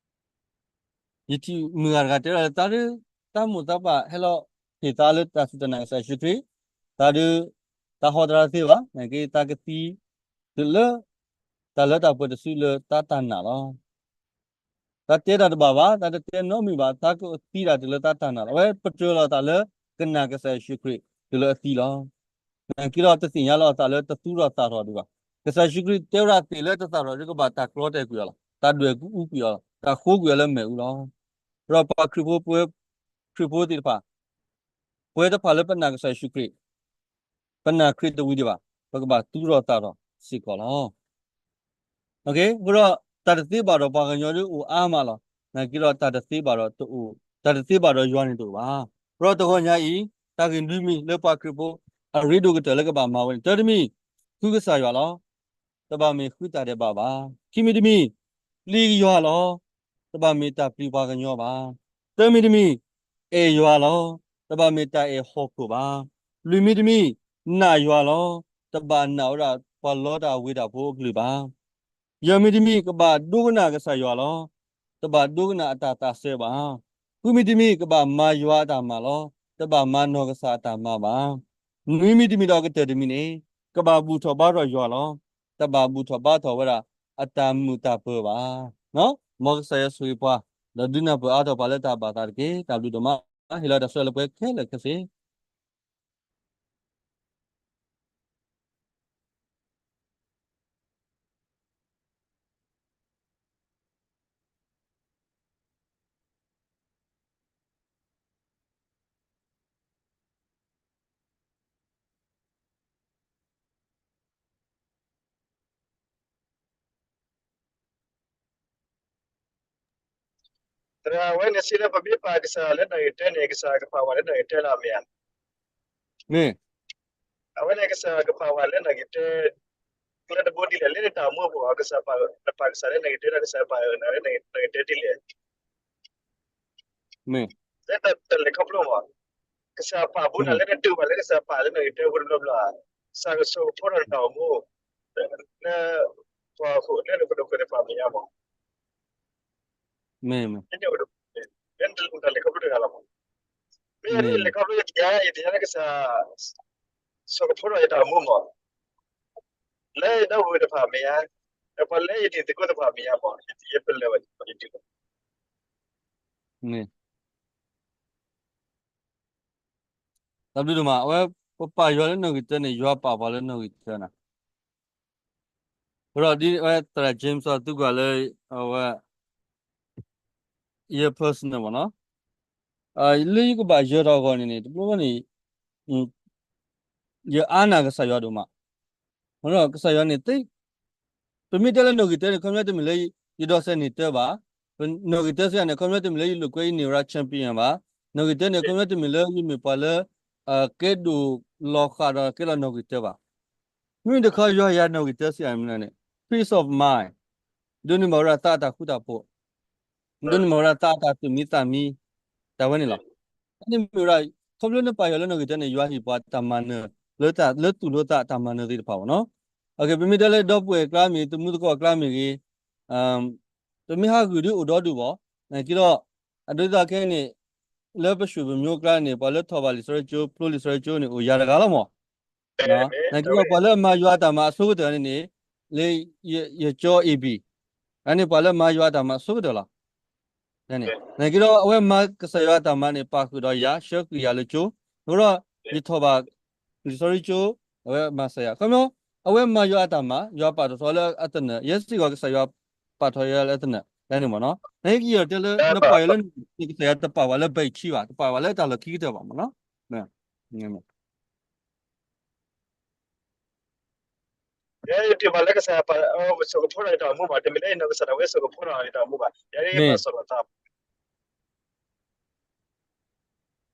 ယထံၣ်မုၢ်ဂၤတဂၤတဲဒၣ်လၢ တၢ်ဒုး တၢ်မိၢ်တၢ်ပၢ်ဟဲလီၤဟ့ၣ်သးလၢတၢ်စူၢ်တၢ်နာ်ကစၢ်ယ့ၣ်ၡူးခရံာ်, တၢ်ဒုး တၢ်ဟီတရါတသ့ဘၣ်, နာ်က့တၢ်ကသံ တုၤလၢ တၢ်လၢတၢ်ပှဲၤတစုလၢတၢ်တၢ်နာ်လီၤ. တၢ်တဲတၢ်တဘၣ်ဘၣ်, တၢ်တတဲနီတမံၤဘၣ်, တၢ်ကသံတၢ်တုၤလၢတၢ်တၢ်နာ်လီၤ. အဝဲပတြၢၤလီၤသးလၢကနာ်ကစၢ်ယ့ၣ်ၡူးခရံာ်တုၤလၢအသံလီၤ. နာ်က့ဒီးတသ့ၣ်ညါလီၤအသးလၢတသူၣ်ထီၣ်သၣ်ထီၣ်ဒံးဘၣ်. ကစၢ်ယ့ၣ်ၡူးခရံာ်တဲဝဲဒၣ်သ့ၣ်လၢတသၣ်ထီၣ်ဒံးကဘၣ်တၢ်ကျီတဲာ်ကွံာ်အီၤလီၤ. တၢ်ဒွဲၣ်ကအူကွံာ်အီၤလီၤ. တၢ်ဃိကွံာ်အီၤလၢမ့ၣ်အူလီၤ. ဒီးပှၤခရံာ်ဖိ ပဝဲ ခရံာ်ဖိသ့ၣ်တဖၣ် ပဝဲတဖၣ်လၢပနာ်ကစၢ်ယ့ၣ်ၡူးခရံာ် ပနာ်ခရံာ်တဝံၤဒံးဘၣ်, ပကဘၣ်သူၣ်ထီၣ်သၣ်ထီၣ်စ့ၢ်ကီးလီၤ. အဃိဒီး တၢ်တသ့ဘၣ်ဒီးပှၤကညီဒုးအိၣ်အါမးလီၤ. နာ်က့ဒီးတၢ်တသ့ဘၣ်ဒီးတအိၣ်, တၢ်တသ့ဘၣ်ဒီးယွၤန့ၣ်တအိၣ်ဘၣ်. အဃိဒီးတဂီၤညါအံၤ တၢ်ဂ့ၢ်နွံမံၤလၢပှၤခရံာ်ဖိ အရ့ဒိၣ်ကတၢၢ်လၢကဘၣ်မၤဝဲန့ၣ် တၢတမံၤ ဃုကစၢ်ယွၤလီၤ. တဘၣ်မ့ၢ်ဃုတၢ်ဒဲးဘးဘၣ်. ခံမံၤတမံၤ ပျံၤယွၤလီၤ. တဘၣ်မ့ၢ်တၢ်ပျံၤပှၤကညီဘၣ်. သၢမံၤတမံၤ အဲၣ်ယွၤလီၤ. တဘၣ်မ့ၢ်တၢ်အဲၣ်ဟီၣ်ခိၣ်ဘၣ်. လွံၢ်မံၤတမံၤ နာ်ယွၤလီၤ. တဘၣ်နာ်ဝဲဒၣ်ပှၤလီတၢ်ဝ့ၤတၢ်ဖိအကလုၢ်ဘၣ်. ယဲၢ်မံၤတမံၤ ကဘၣ်ဒိကနၣ်ကစၢ်ယွၤလီၤ. တဘၣ်ဒိကနၣ်အတၢ်သးစဲဘၣ်. ဃုမံၤတမံၤ ကဘၣ်မၤယွၤအတၢ်မၤလီၤ. တဘၣ်မၤနီၢ်ကစၢ်အတၢ်မၤဘၣ်. နွံမံၤတမံၤဒီးကတၢၢ်တမံၤန့ၣ် ကဘၣ်ဘူၣ်ထီၣ်ဘါထီၣ်ယွၤလီၤ. တဘၣ်ဘူၣ်ထီၣ်ဘါထီၣ်ဝဲဒၣ်အတၢ်မုာ်တၢ်ပၢၤဘၣ်. မ်ကစၢ်ယွၤဆိၣ်ဂ့ၤပှၤ ဒီးဒုးနၢ်ပၢၢ်အါထီၣ်ပှၤလၢတၢ်ဘၣ်သးတက့ၢ်. တၢ်ဘျုးဒိၣ်မး ဟ့ၣ်လီၤတၢ်ဆၢလၢပှဲၤခဲလၢာ်ခဲဆ့. သရၣ် အဝဲန့ၣ်စံးလၢပမ့ၢ်ပာ်ကစၢ်ယွၤလၢနီၣ်ဂံၢ်တၢန့ၣ် ကစၢ်ယွၤကပာ်ပှၤလၢနီၣ်ဂံၢ်တၢလီၤ မ့ၢ်ဧါ. မ့ၢ်. အဝဲန့ၣ်ကစၢ်ယွၤကပာ်ပှၤလၢနီၣ်ဂံၢ်တၢ ကျဲတဘိဒ်လဲၣ် လၢနတၢ်အိၣ်မူအပူၤ ကစၢ်ယွၤပာ်နပာ်ကစၢ်လၢနီၣ်ဂံၢ်တၢ ဒီးကစၢ်ယွၤပာ်နၤလၢနီၣ်ဂံၢ်တၢဒ်လဲၣ်. မ့ၢ်. လၢတၢ်လဲၤခီဖျိမး ကစၢ်ယွၤပာ်ဘူးနၤလၢနတူၢ်ဘၣ်လၢကစၢ်ယွၤပာ်လၢနီၣ်ဂံၢ်တၢဖိတဘျီဘျီ, ကစၢ်ယွၤကဆိကမိၣ်ဒီးနတၢ်အိၣ်မူ လၢ ပှၤဃိာ်လၢနကဒိးကွဲးတဖၣ်မဲာ်ညါမး. မ့ၢ်, မ့ၢ်. လၢနတၢ်လဲၤခီဖျိတဂၤလီၤမး. မ့ၢ်ယလဲၤခီဖျိယသ့ၣ်ညါ ယသ့ၣ်ညါလၢကစၢ်ယွၤ ဆိကမိၣ်ဒီးယတၢ်အိၣ်မူမး လၢယဒီပုၢ်ဝဲၢ်တဖၣ်မဲာ်ညါ, ဒီးပှၤလၢယတံၤသကိးတဖၣ်မဲာ်ညါမး ယပလၢၢ်ဝဲယတံၤသကိး. တၢ်ဘျုးဒိၣ်မး အဝဲ ပပာ်ယွၤလၢနီၣ်ဂံၢ်တၢန့ၣ် ယွၤပာ်ပှၤလၢနီၣ်ဂံၢ်တၢနၤ. အဃိဒီးဒ်အဝဲသရၣ် James အသုကွၢ်လၢ အဝဲ ယ personal မးနီၤ, လၢယကဘၣ်ယၢၤထီၣ်အဂီၢ်န့ၣ်န့ၣ် တဘျီဘျီန့ၣ် ယအါနာ်ကစၢ်ယွၤဒိၣ်မး. အဃိဒီးကစၢ်ယွၤန့ၣ် ပမ့ၢ်တဲလၢနီၣ်ဂံၢ်တၢန့ၣ် ခီပညီတမ့ၢ်လၢယဒီးစဲးန့ၢ်တၢဘၣ်. နီၣ်ဂံၢ်တၢစံးယၤန့ၣ် ခီပညီတမ့ၢ်လၢယလိာ်ကွဲယန့ၢ်ဝဲဒၣ် champion ဘၣ်. နီၣ်ဂံၢ်တၢန့ၣ် ခီပညီတမ့ၢ်လၢယမ့ၢ်ပှၤလၢ ကဲဒိၣ်လီၤဃာ်ဒီးကဲလီၤနီၣ်ဂံၢ်တၢဘၣ်. မ့မ့ၢ်တခီယွၤယၤနီၣ်ဂံၢ်တၢစံးယၤန့ၣ် peace of mind, ဒိးန့ၢ်ဘၣ်ဝဲဒၣ်သးအတၢ်ဃူတၢ်ဖိး, ဒိးန့ၢ်ဘၣ်ဝဲဒၣ်သးအတၢ်သူၣ်မံသးမံ, တၢ်ဝဲန့ၣ်လီၤ. န့ၣ်မ့ၢ်ဝဲဒၣ် ခီဖျိလၢနပာ်ယွၤလၢနီၣ်ဂံၢ်တၢန့ၣ် ယွၤဟ့ၣ်ပှၤတၢ်မၤနၢၤ လၢတၢ်လၢသူၣ်လၢသးတၢ်မၤနၢၤသ့ၣ်တဖၣ်မးနီၤ. ပမ့ၢ်တဲလၢဒီပုၢ်ဝဲၢ်အကျါမ့ၢ်ဂ့ၤ သမူသကိးအကျါမ့ၢ်ဂ့ၤ, တမ့ၢ်ဟးဂူာ်ဒ်အိၣ်ဒီဒူၣ်ဘၣ်. နာ်က့ဒီး အဒိဒ်သိးခဲအံၤန့ၣ် လၢပရွ့ၣ်ပမျိုးအကျါန့ၣ် ပှၤလၢထီၣ်ဘၣ်လံာ်စီဆှံကၠိ ဖျိလံာ်စီဆှံကၠိန့ၣ် အိၣ်ယၤတဂၤလီၤမး. နာ်က့ဒီးပှၤလၢအမၤယွၤအတၢ်မၤအဆိကတၢၢ်န့ၣ်န့ၣ် လၢယကၠီ A B, အန့ၣ်ပှၤလၢမၤယွၤအတၢ်မၤအဆိကတၢၢ်လီၤ. နာ်က့ဒီးအဝဲမၤကစၢ်ယွၤအတၢ်မၤန့ၣ် ပာ်ဃုာ်ဒီးယၤ ဆှၢဃုာ်ယၤလၢကၠိ, အဃိဒီး ယထီၣ်ဘၣ်လံာ်စီဆှံကၠိ, အဝဲမၤစၢၤယၤ ခီပညီ အဝဲမၤယွၤအတၢ်မၤ ယွၤပာ်ထီၣ်ထီလၢအသနၢၣ်, ယဲစ့ၢ်ကီးကစၢ်ယွၤပာ်ထီၣ်ယၤလၢအသနၢၣ် ဒ်န့ၣ်မးနီၤ. နာ်က့ယတဲလၢ နပာ်ယွၤလၢ ကစၢ်ယွၤတပာ်ဝဲလၢဘၣ်အံၤခံဘၣ်, တပာ်ဝဲလၢတၢ်လီၢ်ခံကတၢၢ်ဘၣ်မးနီၤ. ယတ့ၢ်ဘၣ်လၢကစၢ်ယွၤပာ် ဆိကမိၣ်ဒီးယတၢ်အိၣ်မူဘၣ်, တမ့ၢ်လၢယနီၢ်ကစၢ်ဒၣ်ဝဲဆိကမိၣ်ဒီးယတၢ်အိၣ်မူဘၣ်, ယၤဒ်ပာ်စီၣ်လီၤသး.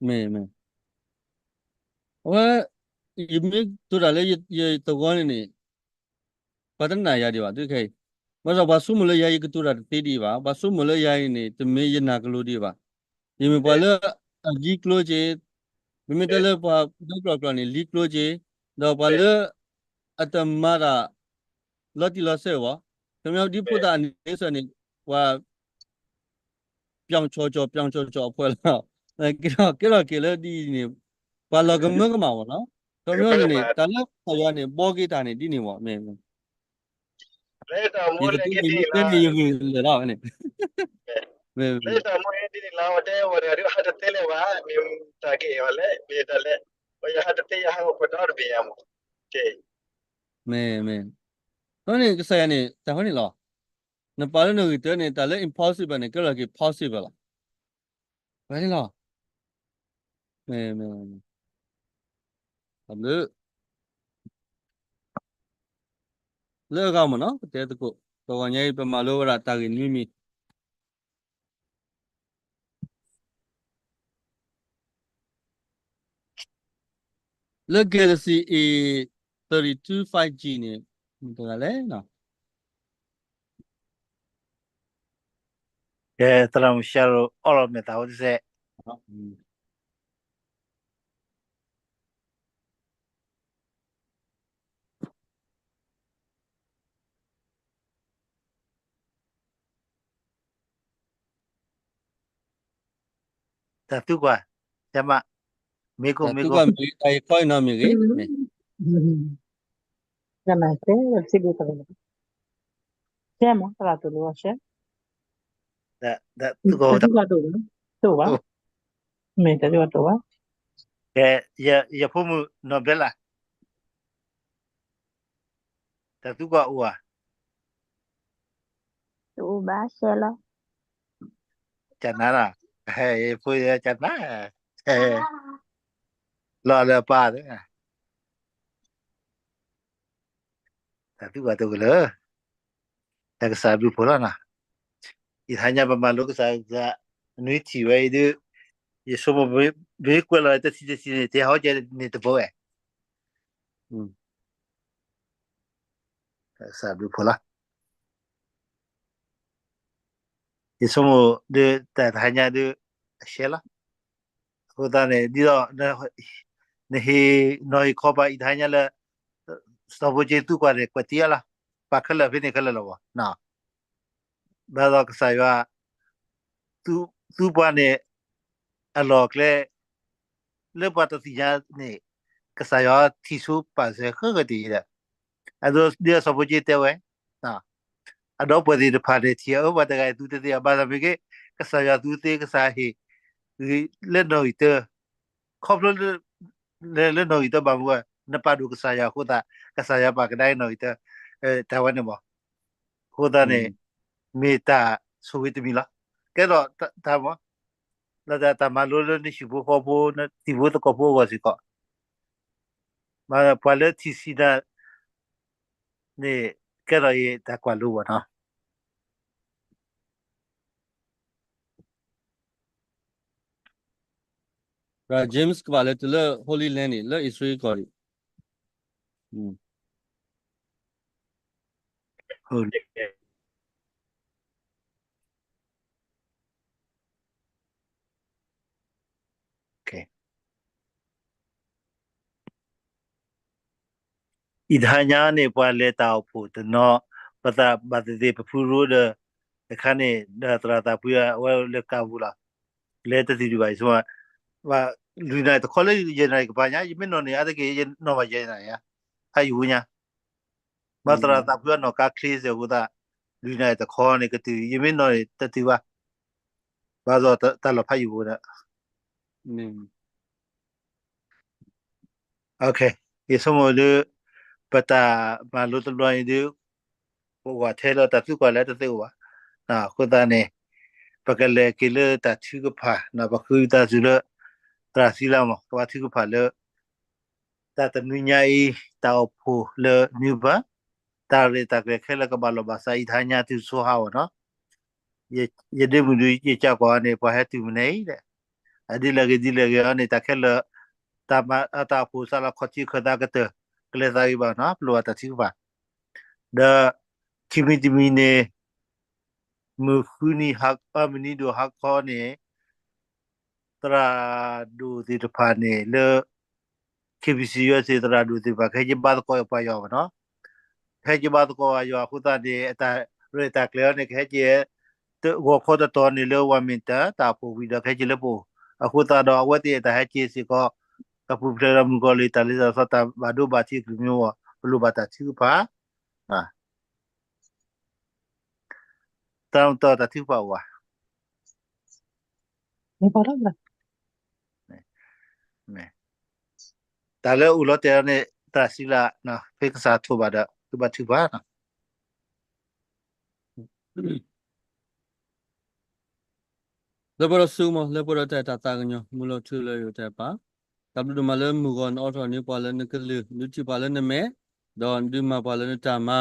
မ့ၢ်, မ့ၢ်, အဝဲ ယမ့ၢ်တိၤတၢ်လၢယသဝီန့ၣ်န့ၣ် ပှၤတနာ်ယၤဒံးဘၣ် တုၤခဲအံၤ, ဘၣ်ဆၣ်ပှၤဆိကမိၣ်လၢယၤအံၤကတိၤတၢ်တသ့ဒံးဘၣ်, ပှၤဆိကမိၣ်လၢယၤအံၤန့ၣ် တမ့ၢ်ယနၢ်ကလိဒံးဘၣ်, ယမ့ၢ်ပှၤလၢအလံကျိက့ၤ, ပမ့ၢ်တဲလၢပှၤဒိကျီၢ်ကျီၢ်န့ၣ် လံကျိက့ၤ, ဒီးပှၤလၢ အတမၤတၢ် လီၤတံၢ်လီၤဆဲးဘၣ်, ခီဖျိဒ်ဖိသၣ်အန့ၣ်စၢၤန့ၣ် ပှၤ ပြောင်ချော်ချော် ပြောင်ချော်ချော် အဖှဲလီၤ, ကဲထီၣ်ကဲထီၣ်က့ၤလၢဒ်အံၤန့ၣ် ပှၤလီၤကမၢကမၣ်ဘၣ်နီၤ, ခီဖျိန့ၣ်န့ၣ် တၢ်လၢကစၢ်ယွၤန့ၣ် ဘှီက့ၤတၢ်န့ၣ်ဒ်န့ၣ်ဘၣ်, မ့ၢ် ယတတဲန့ၣ် ယဂ့ၢ်လၢာ်လီၤန့ၣ်, မ့ၢ် လၢတၢ်မူန့ၣ်ဒ်န့ၣ်လီၤ တဲဝဲတဂၤဒုး ဟးတသ့လၢၤဘၣ်, မ့ၢ်တၢ်ကဲအီၤလဲၣ် မ့ၢ်တၢ်လဲၣ်, ပယဟးတသ့ ယဟးဂီၤပဒီတဘ့ၣ်ယၤမး, ကဲ, မ့ၢ်, မ့ၢ်, အဃိန့ၣ် ကစၢ်ယွၤန့ၣ် တၢ်ဝဲန့ၣ်လီၤ, နပာ်လၢနီၣ်ဂံၢ်တၢန့ၣ် တၢ်လၢ impossible န့ၣ် ကဲလီၤက့ၤ possible လီၤ, ဝဲန့ၣ်လီၤ, မ့ၢ်, မ့ၢ်, တၢ်ဘျုး လၢအဂၤမ့ၢ်နီၤ ပတဲသကိး တဂီၤညါအံၤ ပမၤလိဝဲဒၣ်တၢ်ဂ့ၢ်နွံမံၤ လၢ Galaxy A thirty-two five G န့ၣ် မ့ၢ်တဂၤလဲၣ်နီၤ ကဲ သရၣ်မုၣ်ရှၤရိၤ အီၣ်လီၤမဲာ်သးဝဲတစဲး တၢ်သူကွၢ်, ဆရာမ, မေးခွန်း, မေးခွန်း, တၢ်ယခီအံၤနီၤမ့ၢ်ဂ့ၤ, ဆရာမ, သရၣ်တူၢ်လိာ်ဝဲရှဲ, တၢ်သူကွၢ်တူၢ်ဘၣ်, မ့ၢ်တၢ်သူကွၢ်တူၢ်ဘၣ်, ကဲ, ယဖိမုၣ်နီၢ်ဘဲလး တၢ်သူကွၢ်အိၣ်ဧါ, တအိၣ်ဘၣ်ရှဲလီၤ, ကနၤလီၤ, ဖိယကနၤ, လီၤလၢအပၢ်, တၢ်သူကွၢ်တူၢ်ကလၢာ်, တၢ်ကစၢ်ဘျုးဖှိၣ်လီၤနီၤ, ယဟါညါပမၤလိကစၢ်ယွၤ နွံထံၣ်ဝဲအံၤဒုး, ယဆိကမိၣ် မ့ၢ်ကွဲးလီၤတထံၣ်တထံၣ်န့ၣ် တဲဟီကဲန့ၣ်တဘိဝဲ, ကစၢ်ဘျုးဖှိၣ်လီၤ. ယဆိကမိၣ်ဒုး တၢ်တဟါညါဒုး အရှဲလီၤ. အဃိသတးန့ၣ် ဒ်သိး နဟ့ၣ်နီၤဟ့ၣ်ခီပှၤအံၤတဟါညါလၢ စီၤဖိက့သူကွၢ်န့ၣ် ကွဲးတ့ၢ်အါလီၤ, ပှၤခဲလၢာ်ဖဲန့ၣ်ခဲလၢာ်လီၤဘၣ်. ဘၣ်ဆၣ်ကစၢ်ယွၤ သူပှၤန့ၣ် အလီၢ်အကျဲ လၢပှၤတသ့ၣ်ညါန့ၣ် ကစၢ်ယွၤထံၣ်ဆူပာ်စၢၤဃၢဃၢတ့ၢ်ဒီး အဒိဒ်စီၤဖိက့တဲဝဲ, အဒီပုၢ်ဝဲၢ်သ့ၣ်တဖၣ်န့ၣ် ထံၣ်အၢပှၤတဂၤအံၤသူတသ့ဘၣ်, ဘၣ်ဆၣ်မ့ၢ်ဂ့ၤ ကစၢ်ယွၤသူသ့ ကစၢ်ဟ့ၣ်ဂံၢ်လၢနီၣ်ဂံၢ်တၢ, ခီဖျိ လၢနီၣ်ဂံၢ်တၢဘၣ်မူဝဲ နပာ်ဒိၣ်ကစၢ်ယွၤအဃိသတး ကစၢ်ယွၤပာ်ကဒါနီၣ်ဂံၢ်တၢ, တၢ်ဝဲန့ၣ်မး, အဃိသတးန့ၣ် မ့ၢ်တၢ်ဆိၣ်ဂ့ၤတမံၤလီၤ. ကဲထီၣ်တၢ်မး လၢတၢ်မၤလိလၢနဟံၣ်ဖိဃီဖိ နတံၤဖိသကိးဖိအဂီၢ်စ့ၢ်ကီး, ပှၤလၢထံၣ်ဆံးနၤန့ၣ် ကဲထီၣ်အံၤတၢ်ကွၢ်လိဘၣ်နီၤ. James ကဘၣ်လဲၤတုၤလၢ Holy Land န့ၣ် လၢအံၣ်စရ့လးကီၢ်န့ၣ် အံၤတဟါညါန့ၣ် ပှၤလဲၤတၢ်အိၣ်ဖှိၣ်တနီၤ, ပသးဘၣ်သ့ၣ်သ့ၣ် ပဖုရိဒီး တခါန့ၣ် ဒီးသရၣ်သးပှ့ၤအဝဲလၢကးပူၤလီၤ, လဲၤတတုၤဒံးဘၣ် ယဆိကမိၣ်, လွံၢ်နၣ်ရံၣ်တခီလၢယဲၢ်နၣ်ရံၣ်ကပၤညါ ယမ့ၢ်နီၣ်န့ၣ် အါတက့ၢ် ယနီၣ်ဘၣ်ယဲၢ်နၣ်ရံၣ်ဧါ, ဖးယံာ်ဝဲညါ, ဘၣ်သရၣ်သးပှ့ၤအနီၣ်ကါချ့စဲးအဃိသတး လွံၢ်နၣ်ရံၣ်တခီန့ၣ်ကတုၤ ယမ့ၢ်နီၣ်န့ၣ်တတုၤဘၣ်, ဘၣ်သိးတၢ်လီၢ်ဖးယံာ်ဝဲဒီး ယဆိကမိၣ်ဒုး ပတၢ်မၤလိတဘျီအံၤဒုး ပအိၣ်ထဲလၢတၢ်သံကွၢ်လၢတသ့အိၣ်ဘၣ်, အဃိသတးန့ၣ် ပကလဲၤက့ၤလၢတၢ်ထုကဖၣ် ပဃုတၢ်စူၤလၢ သရၣ်စံလါမး ကဘၣ်ထုကဖၣ်လၢ တၢ်တနွံညါအံၤ တၢ်အိၣ်ဖှိၣ်လၢနွံပၢ်, တၢ်ရဲၣ်တၢ်ကျဲၤခဲလၢာ်ကဘၣ်လီၢ်ဘၣ်စး အံၤတဟါညါတုၤဆိဟါအီၤနီၤ, ယဒ့မုၣ်ဒုးယကကွၢ်အီၤန့ၣ် ပှၤဟဲတုၤမနုၤအံၤ, အဒ်လဲၣ်ဂ့ၤဒ်လဲၣ်ဂ့ၤအီၤန့ၣ် တၢ်ခဲလၢာ် တၢ်မၤတၢ်အိၣ်ဖှိၣ်စးလီၤခီၣ်ထံးခၢၣ်သးကတၢၢ် ကလဲၤသးဂ့ၤဘၣ်နီၤ ပလိၣ်ဘၣ်တၢ်ထုကဖၣ်, ဒီး ခံမံၤတမံၤန့ၣ် မုၢ်ဃုနံၤ မုၢ်နံၤဒိၣ်ဟါခီန့ၣ် သရၣ်ဒိၣ်သ့ၣ်တဖၣ်န့ၣ်လၢ KBC USA သရၣ်ဒိၣ်သ့ၣ်တဖၣ် ကဟဲက့ၤဘါသကိးပှၤယွၤဘၣ်နီၤ, ကဟဲက့ၤဘါသကိးပှၤယွၤအဃိသတးန့ၣ် အတၢ်ရဲၣ်တၢ်ကျဲၤအီၤန့ၣ် ကဟဲက့ၤ ဂီၤခီတတီၤန့ၣ်လၢ Wilmington တၢ်အိၣ်ဖှိၣ်ဝံၤဒီး ကဟဲက့ၤလၢပအိၣ်, အဃိသတးဒီး အဝဲသ့ၣ်အတၢ်ဟဲက့ၤစ့ၢ်ကီး ကပူၤဖျဲးဒီးမုၢ်ကီၤလံၢ်တၢ်လ့တၢ်သီတၢ်ဘၣ်ဒိဘၣ်ထံးအကလုၢ်မ့ၢ်ဝဲ ပလိၣ်ဘၣ်တၢ်ထုကဖၣ် တၢ်တီၢ်တၢ်ထုကဖၣ်အိၣ်ဧါ, တၢ်လၢအိၣ်လီၤတဲာ်လီၤန့ၣ် သရၣ်စံလါ ဖဲကစၢ်ထိၣ်ဘၣ်ဒီး သုဘၣ်ထုကဖၣ်နီၤ. လၢပှဲၤဒီးဆိကမိၣ် လၢပှဲၤဒီးတၢ်အဲၣ်တၢ်သးကညီၤ မုၢ်လီၤထူလၢယိာ်တၢ်ပာ်, တၢ်ဘျုးဒိၣ်မးလၢမုၢ်ဂီၤနအိးထီၣ်န့ၢ်ပှၤလၢနကလုၢ် ဒုးထံၣ်ပှၤလၢနမဲာ်, ဒီးဒုးမၤပှၤလၢနတၢ်မၤ,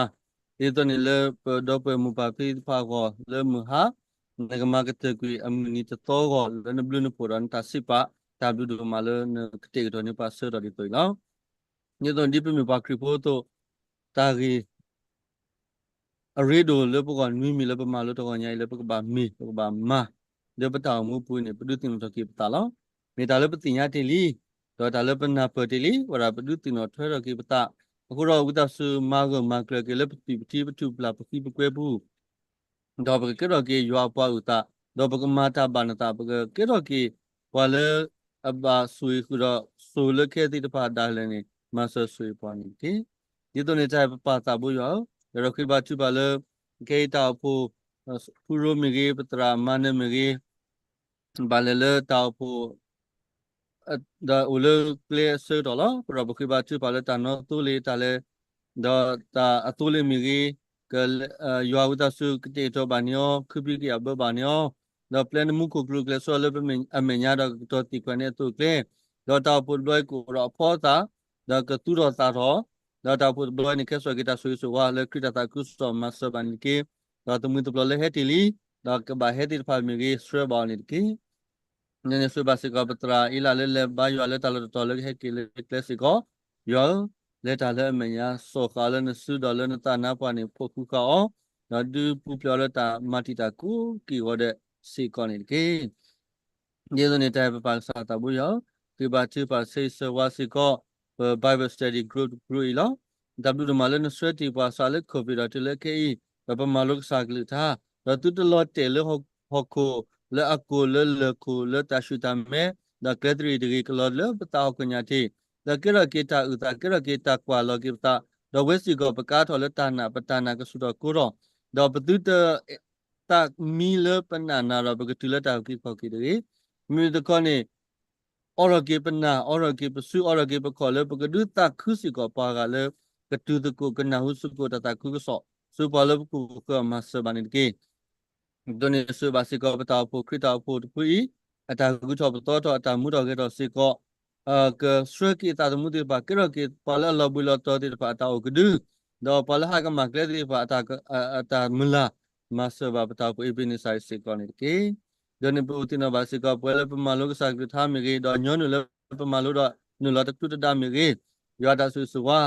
ဒ်သိးန့ၣ်လၢပဒီပုၢ်ဝဲၢ်မိၢ်ပၢ်ဖံသ့ၣ်တဖၣ်အဂီၢ် လၢမုၢ်ဟါ နကမၤကတၢၢ်ကွံာ်အမုၢ်နံၤတသီအဂီၢ် လၢနဘျုးနဖှိၣ်ဒီးနတၢ်စံးပာ်, တၢ်ဘျုးဒိၣ်မးလၢနကတဲာ်ကတီၤန့ၢ်ပှၤဆၢကတီၢ်ဒ်သိးအံၤလီၤ. ဒ်သိးန့ၣ်ဒ်ပမ့ၢ်ပှၤခရံာ်ဖိအသိး တၢ်ဂ့ၢ် အရ့ဒိၣ်လၢပဂီၢ်နွံမံၤလၢပမၤလိတဂီၢ်ညါအံၤ လၢပကဘၣ်မ့ၢ် ပကဘၣ်မၤ လၢပတၢ်အိၣ်မူပူၤန့ၣ် ပဒုးသ့ၣ်နီၣ်ထီၣ်က့ၤပသးလီၤ. မ့ၢ်တၢ်လၢပသ့ၣ်ညါတ့ၢ်လံ, ဒီးတၢ်လၢပနၢ်ပၢၢ်တ့ၢ်လံ, ဝဲဒၣ်ပဒုးသ့ၣ်နီၣ်ထွဲထီၣ်က့ၤပသး, အဃိဒီးဝံသးစူၤမၤဂၢၢ်မၤကျၢၤက့ၤလၢပသွံၣ်ပထံ ပထူၣ်ပဖျး ပဃံပကွဲပူၤ ဒီးပကကဲထီၣ်က့ၤယွၤအပှၤအုၣ်သး, ဒီးပကမၤတၢ်ဘၣ်နသး, ပကကဲထီၣ်က့ၤ ပှၤလၢအဘၣ်ဆိၣ်ဂ့ၤဃုာ်ဒီး ဆိၣ်လၢခဲသ့ၣ်တဖၣ်ဒၣ်လဲာ်န့ၣ် မၤစၢၤဆိၣ်ဂ့ၤပှၤန့ၣ်တက့ၢ်. ဒ်သိးန့ၣ်တၢ်ပပၢ်သးဘိယွၤဧၢ, ဒီးဒီးဃ့ဘါထုကဖၣ်လၢ ခဲအံၤတၢ်အိၣ်ဖှိၣ် ဖုရိမ့ၢ်ဂ့ၤ, ပသရၣ်မၤနၢၤမ့ၢ်ဂ့ၤ ဘၣ်လဲၤလၢတၢ်အိၣ်ဖှိၣ် ဒီးအိၣ်လၢကျဲအဆၢကတီၢ်လီၤ. အဃိဒီးပဃ့ဘါထုကဖၣ်လၢတၢ်နီသိလ့ၣ်တၢ်လဲၤ, ဒီးတၢ်အသိလ့ၣ်မ့ၢ်ဂ့ၤ, ကယွၤဝံသးစူၤကတဲာ်ကတီၤဘၣ်န့ၢ်အီၤ, ခုဖံးကယာ်ဘၢဘၣ်န့ၢ်အီၤ, ဒီးပျဲနမူခိၣ်ကလူးကျဲးစၢးလၢပအမဲာ်ညါဒီးကကတီၤသံကွၢ်န့ၢ်အသိးအကျဲ, ဒီးတၢ်အိၣ်ဖှိၣ်တဘျီအံၤကအိၣ်ဒီးအဖီအသၣ်, ဒီးကသူၣ်ထီၣ်သးထီၣ်, ဒီးတၢ်အိၣ်ဖှိၣ်တဘျီအံၤန့ၣ် ကဲစ့ၢ်ကီးတၢ်ဆိၣ်ဂ့ၤဆိၣ်ဝါလၢခရံာ်တၢ်သးခုကစီၣ်မၤစၢၤဘၣ်န့ၣ်တက့ၢ်. ဒီးသမုၢ်သပျီၤလၢဟဲတ့ၢ်လံ, ဒီးကဘၣ်ဟဲသ့ၣ်တဖၣ်မ့ၢ်ဂ့ၤ ဆှၢဘၣ်အီၤန့ၣ်တက့ၢ်. န့ၣ်န့ၣ်ဆိၣ်ဂ့ၤဘၣ်စ့ၢ်ကီး ပသရၣ်အ့လးလၢလဲၤဘါယွၤလၢတၢ်လီၢ်တတီၤလၢကဟဲက့ၤလၢကျဲစ့ၢ်ကီး, ယွၤဧၢ, လဲၤတၢ်လၢအမဲာ်ညါ စီၤဃာ်လၢနစုဒီးလၢနသးနါပှၢ်န့ၣ် ဖီၣ်ဃုာ်ဃာ်အီၤ, ဒီးဒုးပူၤဖျဲးအီၤလၢတၢ်မၤတံာ်တာ်ကိးက့ၢ်ဂီၤဒဲးစ့ၢ်ကီးန့ၣ်တက့ၢ်. ဒ်သိးန့ၣ် တၢ်ဟဲပပာ်ကစၢ်သးဘိယွၤဧၢ, ဃ့ဘါထုကဖၣ်ဆၢဂ့ၤဆၢဝါစ့ၢ်ကီး ပ Bible Study Group တ group အံၤလီၤ. တၢ်ဘျုးဒိၣ်မးလၢနဆှၢတ့ၢ်ပှၤစးလၢ COVID ဒီးတုၤလၢခဲအံၤ, ဒီးပမၤလိကစၢ်ကလုၢ်ကထါ, ဒီးသုတလီၤတဲာ်လၢဟီၣ်ခိၣ်လၢအကိၢ်လၢလၢၢ်ခိၣ်လၢတၢ်ဆူၣ်တၢ်မဲ, ဒီးကျဲသရံၣ်တဂ့ၤကလီၤလၢပသးဟီၣ်ခိၣ်ညါထံး, ဒီးကဲထီၣ်က့ၤတၢ်အုၣ်သး ကဲထီၣ်က့ၤတၢ်ကွၢ်လီၤက့ၤပသး, ဒီးဝဲစ့ၢ်ကီးပကါထီၣ်လၢတၢ်နာ် ပတၢ်နာ်ကဆူၣ်ထီၣ်ကိၢ်ထီၣ်, ဒီးပသုတ သးမံလၢပနာ်နၤဒီးပကတုၤလၢတၢ်အုၣ်က့ၤခီၣ်က့ၤတဂ့ၤ. မ့မ့ၢ်တခီန့ၣ် အိးထီၣ်က့ၤပနာ် အိးထီၣ်က့ၤပစု အိးထီၣ်က့ၤပခီၣ်လၢပကဒုးသးခုစ့ၢ်ကီးပှၤဂၤလၢ ကတုၤသကိးကနၢ်ဟူစ့ၢ်ကီးတၢ်သးခုကစီၣ် ဆူပှၤလၢပခိၣ်ပဃၢၤအမၤစၢၤဘၣ်န့ၣ်တက့ၢ်. ဒ်န့ၣ်ဆိၣ်ဂ့ၤဘၣ်စ့ၢ်ကီးပတၢ်အိၣ်ဖှိၣ် ခရံာ်တၢ်အိၣ်ဖှိၣ်တဖုအံၤ အတၢ်ဂုၤထီၣ်ပသီထီၣ် အတၢ်မူထီၣ်ဂဲၤထီၣ်စ့ၢ်ကီး ကဆှၢက့ၤအသးသမူသ့ၣ်တဖၣ် ကဲထီၣ်က့ၤပှၤလၢအလီၤဘှံးလီၤတီၤသ့ၣ်တဖၣ်အတၢ်အိၣ်ကဒု ဒီးပှၤလၢဟးကမၣ်ကျဲသ့ၣ်တဖၣ် အတၢ်မုၢ်လၢ် မၤစၢၤဘၣ်ပတၢ်အိၣ်ဖှိၣ်အ့းဘ့းန့စၢ်အံၤစ့ၢ်ကီးန့ၣ်တက့ၢ်. ဒ်န့ၣ်ပအိၣ်သ့ၣ်နီၣ်ဘၣ်စ့ၢ်ကီး ပဝဲလၢပမၤလိကစၢ်ကလုၢ်ကထါမ့ၢ်ဂ့ၤ ဒီးညီနုၢ်လၢပမၤလိဒီးနုာ်လီၤတကလုာ်တဒါမ့ၢ်ဂ့ၤ, ယွၤတၢ်ဆိၣ်ဂ့ၤဆိၣ်ဝါ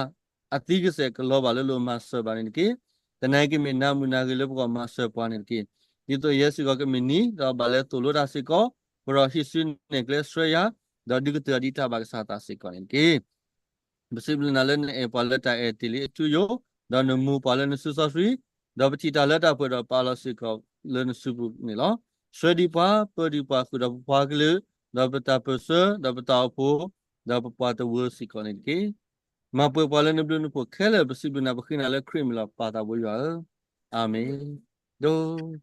အသံကစဲာ်ကလီၤဘၣ်လၢလိာ်မၤစၢၤဘၣ်န့ၣ်တက့ၢ်. သနာ်က့မ့ၢ်နၤမုၢ်နၤဂ့ၤလၢပဂီၢ်မၤစၢၤပှၤန့ၣ်တက့ၢ်. ဒ်သိးယဲစ့ၢ်ကီးကမ့ၢ်နံၤ ဒီးဘၣ်လဲၤသိၣ်လိတၢ်စ့ၢ်ကီး, ပဒီးဟံးစုနဲၣ်ကျဲဆှၢယၤ, ဒီးဒုးကတၢၢ်အီၤဒ်တၢ်ဘၣ်ကစၢ်သးစ့ၢ်ကီးန့ၣ်တက့ၢ်. ပစံးဘျုးနၤလၢနအဲၣ်ပှၤလၢတၢ်အဲၣ်တ့ၢ်လံအထူအယိာ်, ဒီးနမူပှၤလၢနစုစီဆှံ, ဒီးပထံၣ်တၢ်လၢတၢ်ပှဲၤဒီးပာ်လီၤစ့ၢ်ကီးလၢနစုပူၤန့ၣ်လီၤ. ဆှၢဒံးပှၤ, ပၢဒံးပှၤဃုာ်ဒီးပပှၤကလုာ်, ဒီးပတၢ်ပၢၢ်ဆၢ, ဒီးပတၢ်အိၣ်ဖှိၣ်, ဒီးပပှၤတဝၢစ့ၢ်ကီးန့ၣ်တက့ၢ်. မၤပှဲၤပှၤလၢနဘျုးနဖှိၣ်ခဲလၢာ် ပစံးဘျုးနၤပဃ့နၤလၢခရံာ်မံၤလီၤ ပၢ်သးဘိယွၤဧၢ. အၤမ့ၣ်. ဒိ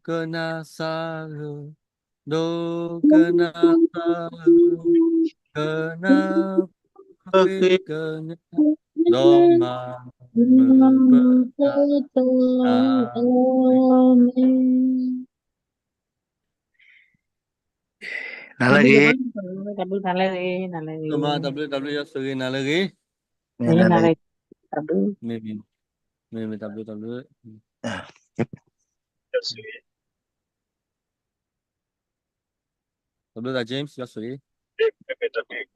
ကနၣ်စၢ်ဧၢ, ဒိကနၣ်စၢ်ဧၢ, ကနၣ်ဃ့ကညး, ဒီးမၤမုာ်ပသး, အၤမ့ၣ်. နၤလၢအဂ့ၤ, တၢ်ဘျုး တၢ်ဘျုး ယွၤဆိၣ်ဂ့ၤနၤလၢအဂ့ၤ, မ့ၢ်မ့ၢ်, မ့ၢ်မ့ၢ် တၢ်ဘျုး တၢ်ဘျုး, တၢ်ဘျုးသး James ယွၤဆိၣ်ဂ့ၤ, မ့ၢ်မ့ၢ်တၢ်ဘျုး